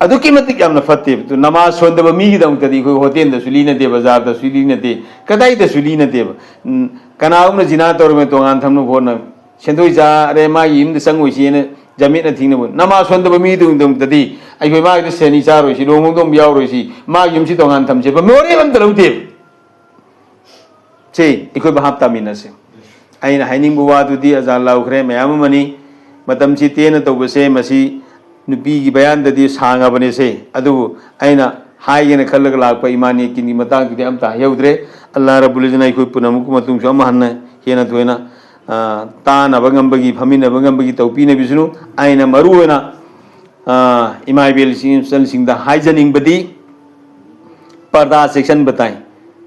ꯑꯗꯨꯛꯀꯤ ꯃꯇꯤꯛ ꯌꯥꯝꯅ ꯐꯠꯇꯦꯕ꯫ ꯑꯗꯨ ꯅꯃꯥꯖ ꯁꯣꯟꯗꯕ ꯃꯤꯒꯤꯗꯃꯛꯇꯗꯤ ꯑꯩꯈꯣꯏ ꯍꯣꯇꯦꯜꯗꯁꯨ ꯂꯤꯅꯗꯦ, ꯕꯖꯥꯔꯗꯁꯨ ꯂꯤꯅꯗꯦ, ꯀꯗꯥꯏꯗꯁꯨ ꯂꯤꯅꯗꯦꯕ꯫ ꯎꯝ, ꯀꯅꯥꯒꯨꯝꯕꯅ ꯖꯤꯅꯥ ꯇꯧꯔꯝꯃꯦ, ꯇꯣꯉꯥꯟ ꯊꯝꯅꯕ ꯍꯣꯠꯅ, ꯁꯦꯟꯗꯣꯏ ꯆꯥꯔꯦ, ꯃꯥꯒꯤ ꯌꯨꯝꯗ ꯆꯪꯉꯣꯏꯁꯤꯅ ꯖꯃꯤꯠꯅ ꯊꯤꯡꯅꯕ꯫ ꯅꯃꯥꯖ ꯁꯣꯟꯗꯕ ꯃꯤꯗꯨꯒꯤꯗꯃꯛꯇꯗꯤ ꯑꯩꯈꯣꯏ ꯃꯥꯒꯤꯗ ꯁꯦꯟꯅꯤ ꯆꯥꯔꯣꯏꯁꯤ, ꯂꯨꯍꯣꯡ ꯈꯣꯡꯗꯣꯡꯕ ꯌꯥꯎꯔꯣꯏꯁꯤ, ꯃꯥꯒꯤ ꯌꯨꯝꯁꯤ ꯇꯣꯉꯥꯟ ꯊꯝꯁꯦꯕ, ꯃꯣꯔꯦꯜ ꯑꯝꯇ ꯂꯧꯗꯦꯕ꯫ ꯁꯤ ꯑꯩꯈꯣꯏ ꯚꯥꯞ ꯇꯥꯃꯤꯟꯅꯁꯦ꯫ ꯑꯩꯅ ꯍꯥꯏꯅꯤꯡꯕ ꯋꯥꯗꯨꯗꯤ ꯑꯖꯥꯟ ꯂꯥꯎꯈ꯭ꯔꯦ, ꯃꯌꯥꯝ ꯑꯃꯅꯤ꯫ ꯃꯇꯝꯁꯤ ꯇꯦꯟꯅ ꯇꯧꯕꯁꯦ, ꯃꯁꯤ ꯅꯨꯄꯤꯒꯤ ꯕꯌꯥꯟꯗꯗꯤ ꯁꯥꯡꯉꯕꯅꯦꯁꯦ, ꯑꯗꯨꯕꯨ ꯑꯩꯅ ꯍꯥꯏꯒꯦꯅ ꯈꯜꯂꯒ ꯂꯥꯛꯄ ꯏꯃꯥꯟ ꯌꯦꯛꯀꯤꯟꯒꯤ ꯃꯇꯥꯡꯗꯨꯗꯤ ꯑꯝꯇ ꯍꯥꯏꯍꯧꯗ꯭ꯔꯦ꯫ ꯑꯜꯂꯥ ꯔꯕꯨꯜ ꯏꯖ꯭ꯖꯠꯅ ꯑꯩꯈꯣꯏ ꯄꯨꯝꯅꯃꯛꯀꯤ ꯃꯇꯨꯡꯁꯨ ꯑꯃ ꯍꯟꯅ ꯍꯦꯟꯅ ꯊꯣꯏꯅ, ꯑ, ꯇꯥꯅꯕ ꯉꯝꯕꯒꯤ, ꯐꯝꯃꯤꯟꯅꯕ ꯉꯝꯕꯒꯤ ꯇꯧꯄꯤꯅꯕꯤꯁꯅꯨ꯫ ꯑꯩꯅ ꯃꯔꯨ ꯑꯣꯏꯅ, ꯑ, ꯏꯃꯥ ꯏꯕꯦꯜꯁꯤꯡ, ꯏꯆꯜꯁꯤꯡꯗ ꯍꯥꯏꯖꯅꯤꯡꯕꯗꯤ, ꯄꯔꯗꯥ ꯆꯦꯛꯁꯤꯟꯕ ꯇꯥꯏ꯫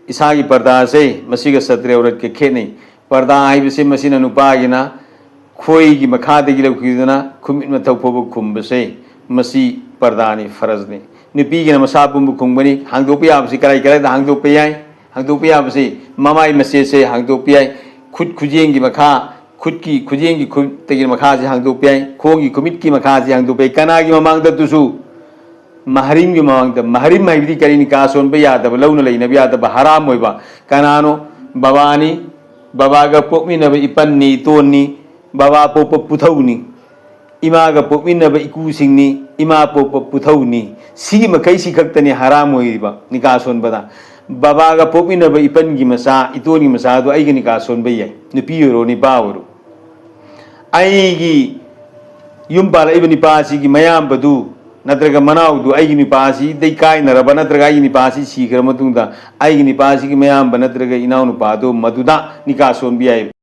ꯏꯁꯥꯒꯤ ꯄꯔꯗꯥꯁꯦ ꯃꯁꯤꯒ ꯁꯇ꯭ꯔꯤ ꯑꯧꯔꯠꯀ ꯈꯦꯠꯅꯩ꯫ ꯄꯔꯗꯥ ꯍꯥꯏꯕꯁꯦ ꯃꯁꯤꯅ ꯅꯨꯄꯥꯒꯤꯅ ꯈꯣꯏꯒꯤ ꯃꯈꯥꯗꯒꯤ ꯂꯧꯈꯤꯗꯨꯅ ꯈꯨꯃꯤꯠ ꯃꯊꯛ ꯐꯥꯎꯕ ꯈꯨꯝꯕꯁꯦ, ꯃꯁꯤ ꯄꯔꯗꯥꯅꯤ, ꯐꯔꯖꯅꯤ꯫ ꯅꯨꯄꯤꯒꯤꯅ ꯃꯁꯥ ꯄꯨꯝꯕ ꯈꯨꯝꯒꯅꯤ꯫ ꯍꯥꯡꯗꯣꯛꯄ ꯌꯥꯕꯁꯤ ꯀꯔꯥꯏ ꯀꯔꯥꯏꯗ ꯍꯥꯡꯗꯣꯛꯄ ꯌꯥꯏ? ꯍꯥꯡꯗꯣꯛꯄ ꯌꯥꯕꯁꯤ ꯃꯃꯥꯏ ꯃꯆꯦꯠꯁꯦ ꯍꯥꯡꯗꯣꯛꯄ ꯌꯥꯏ, ꯈꯨꯠ ꯈꯨꯖꯦꯡꯒꯤ ꯃꯈꯥ, ꯈꯨꯠꯀꯤ ꯈꯨꯖꯦꯡꯒꯤ ꯈꯨꯠꯇꯒꯤ ꯃꯈꯥꯁꯦ ꯍꯥꯡꯗꯣꯛꯄ ꯌꯥꯏ, ꯈꯣꯡꯒꯤ ꯈꯨꯃꯤꯠꯀꯤ ꯃꯈꯥꯁꯦ ꯍꯥꯡꯗꯣꯛꯄ ꯌꯥꯏ꯫ ꯀꯅꯥꯒꯤ ꯃꯃꯥꯡꯗ? ꯑꯗꯨꯁꯨ ꯃꯍꯔꯤꯝꯒꯤ ꯃꯃꯥꯡꯗ꯫ ꯃꯍꯔꯤꯝ ꯍꯥꯏꯕꯗꯤ ꯀꯔꯤ? ꯅꯤꯀꯥ ꯁꯣꯟꯕ ꯌꯥꯗꯕ, ꯂꯧꯅ ꯂꯩꯅꯕ ꯌꯥꯗꯕ, ꯍꯔꯥꯝ ꯑꯣꯏꯕ꯫ ꯀꯅꯥꯅꯣ? ꯕꯕꯥꯅꯤ, ꯕꯕꯥꯒ ꯄꯣꯛꯃꯤꯟꯅꯕ ꯏꯄꯟꯅꯤ, ꯏꯇꯣꯟꯅꯤ, ꯕꯕꯥ ꯄꯣꯛꯄ ꯄꯨꯊꯧꯅꯤ, ꯏꯃꯥꯒ ꯄꯣꯛꯃꯤꯟꯅꯕ ꯏꯀꯨꯁꯤꯡꯅꯤ, ꯏꯃꯥ ꯄꯣꯛꯄ ꯄꯨꯊꯧꯅꯤ꯫ ꯁꯤꯒꯤ ꯃꯈꯩꯁꯤ ꯈꯛꯇꯅꯤ ꯍꯔꯥꯝ ꯑꯣꯏꯔꯤꯕ ꯅꯤꯀꯥ ꯁꯣꯟꯕꯗ꯫ ꯕꯕꯥꯒ ꯄꯣꯛꯃꯤꯟꯅꯕ ꯏꯄꯟꯒꯤ ꯃꯆꯥ, ꯏꯇꯣꯟꯒꯤ ꯃꯆꯥꯗꯣ ꯑꯩꯒ ꯅꯤꯀꯥ ꯁꯣꯟꯕ ꯌꯥꯏ, ꯅꯨꯄꯤ ꯑꯣꯏꯔꯣ ꯅꯤꯄꯥ ꯑꯣꯏꯔꯣ꯫ ꯑꯩꯒꯤ ꯌꯨꯝ ꯄꯥꯜꯂꯛꯏꯕ ꯅꯤꯄꯥꯁꯤꯒꯤ ꯃꯌꯥꯝꯕꯗꯨ ꯅꯠꯇ꯭ꯔꯒ ꯃꯅꯥꯎꯗꯨ ꯑꯩꯒꯤ ꯅꯤꯄꯥꯁꯤꯗꯩ ꯀꯥꯏꯅꯔꯕ ꯅꯠꯇ꯭ꯔꯒ ꯑꯩꯒꯤ ꯅꯤꯄꯥꯁꯤ ꯁꯤꯈ꯭ꯔ ꯃꯇꯨꯡꯗ ꯑꯩꯒꯤ ꯅꯤꯄꯥꯁꯤꯒꯤ ꯃꯌꯥꯝꯕ ꯅꯠꯇ꯭ꯔꯒ ꯏꯅꯥꯎꯅꯨꯄꯥꯗꯨ ꯃꯗꯨꯗ ꯅꯤꯀꯥ ꯁꯣꯟꯕ ꯌꯥꯏ꯫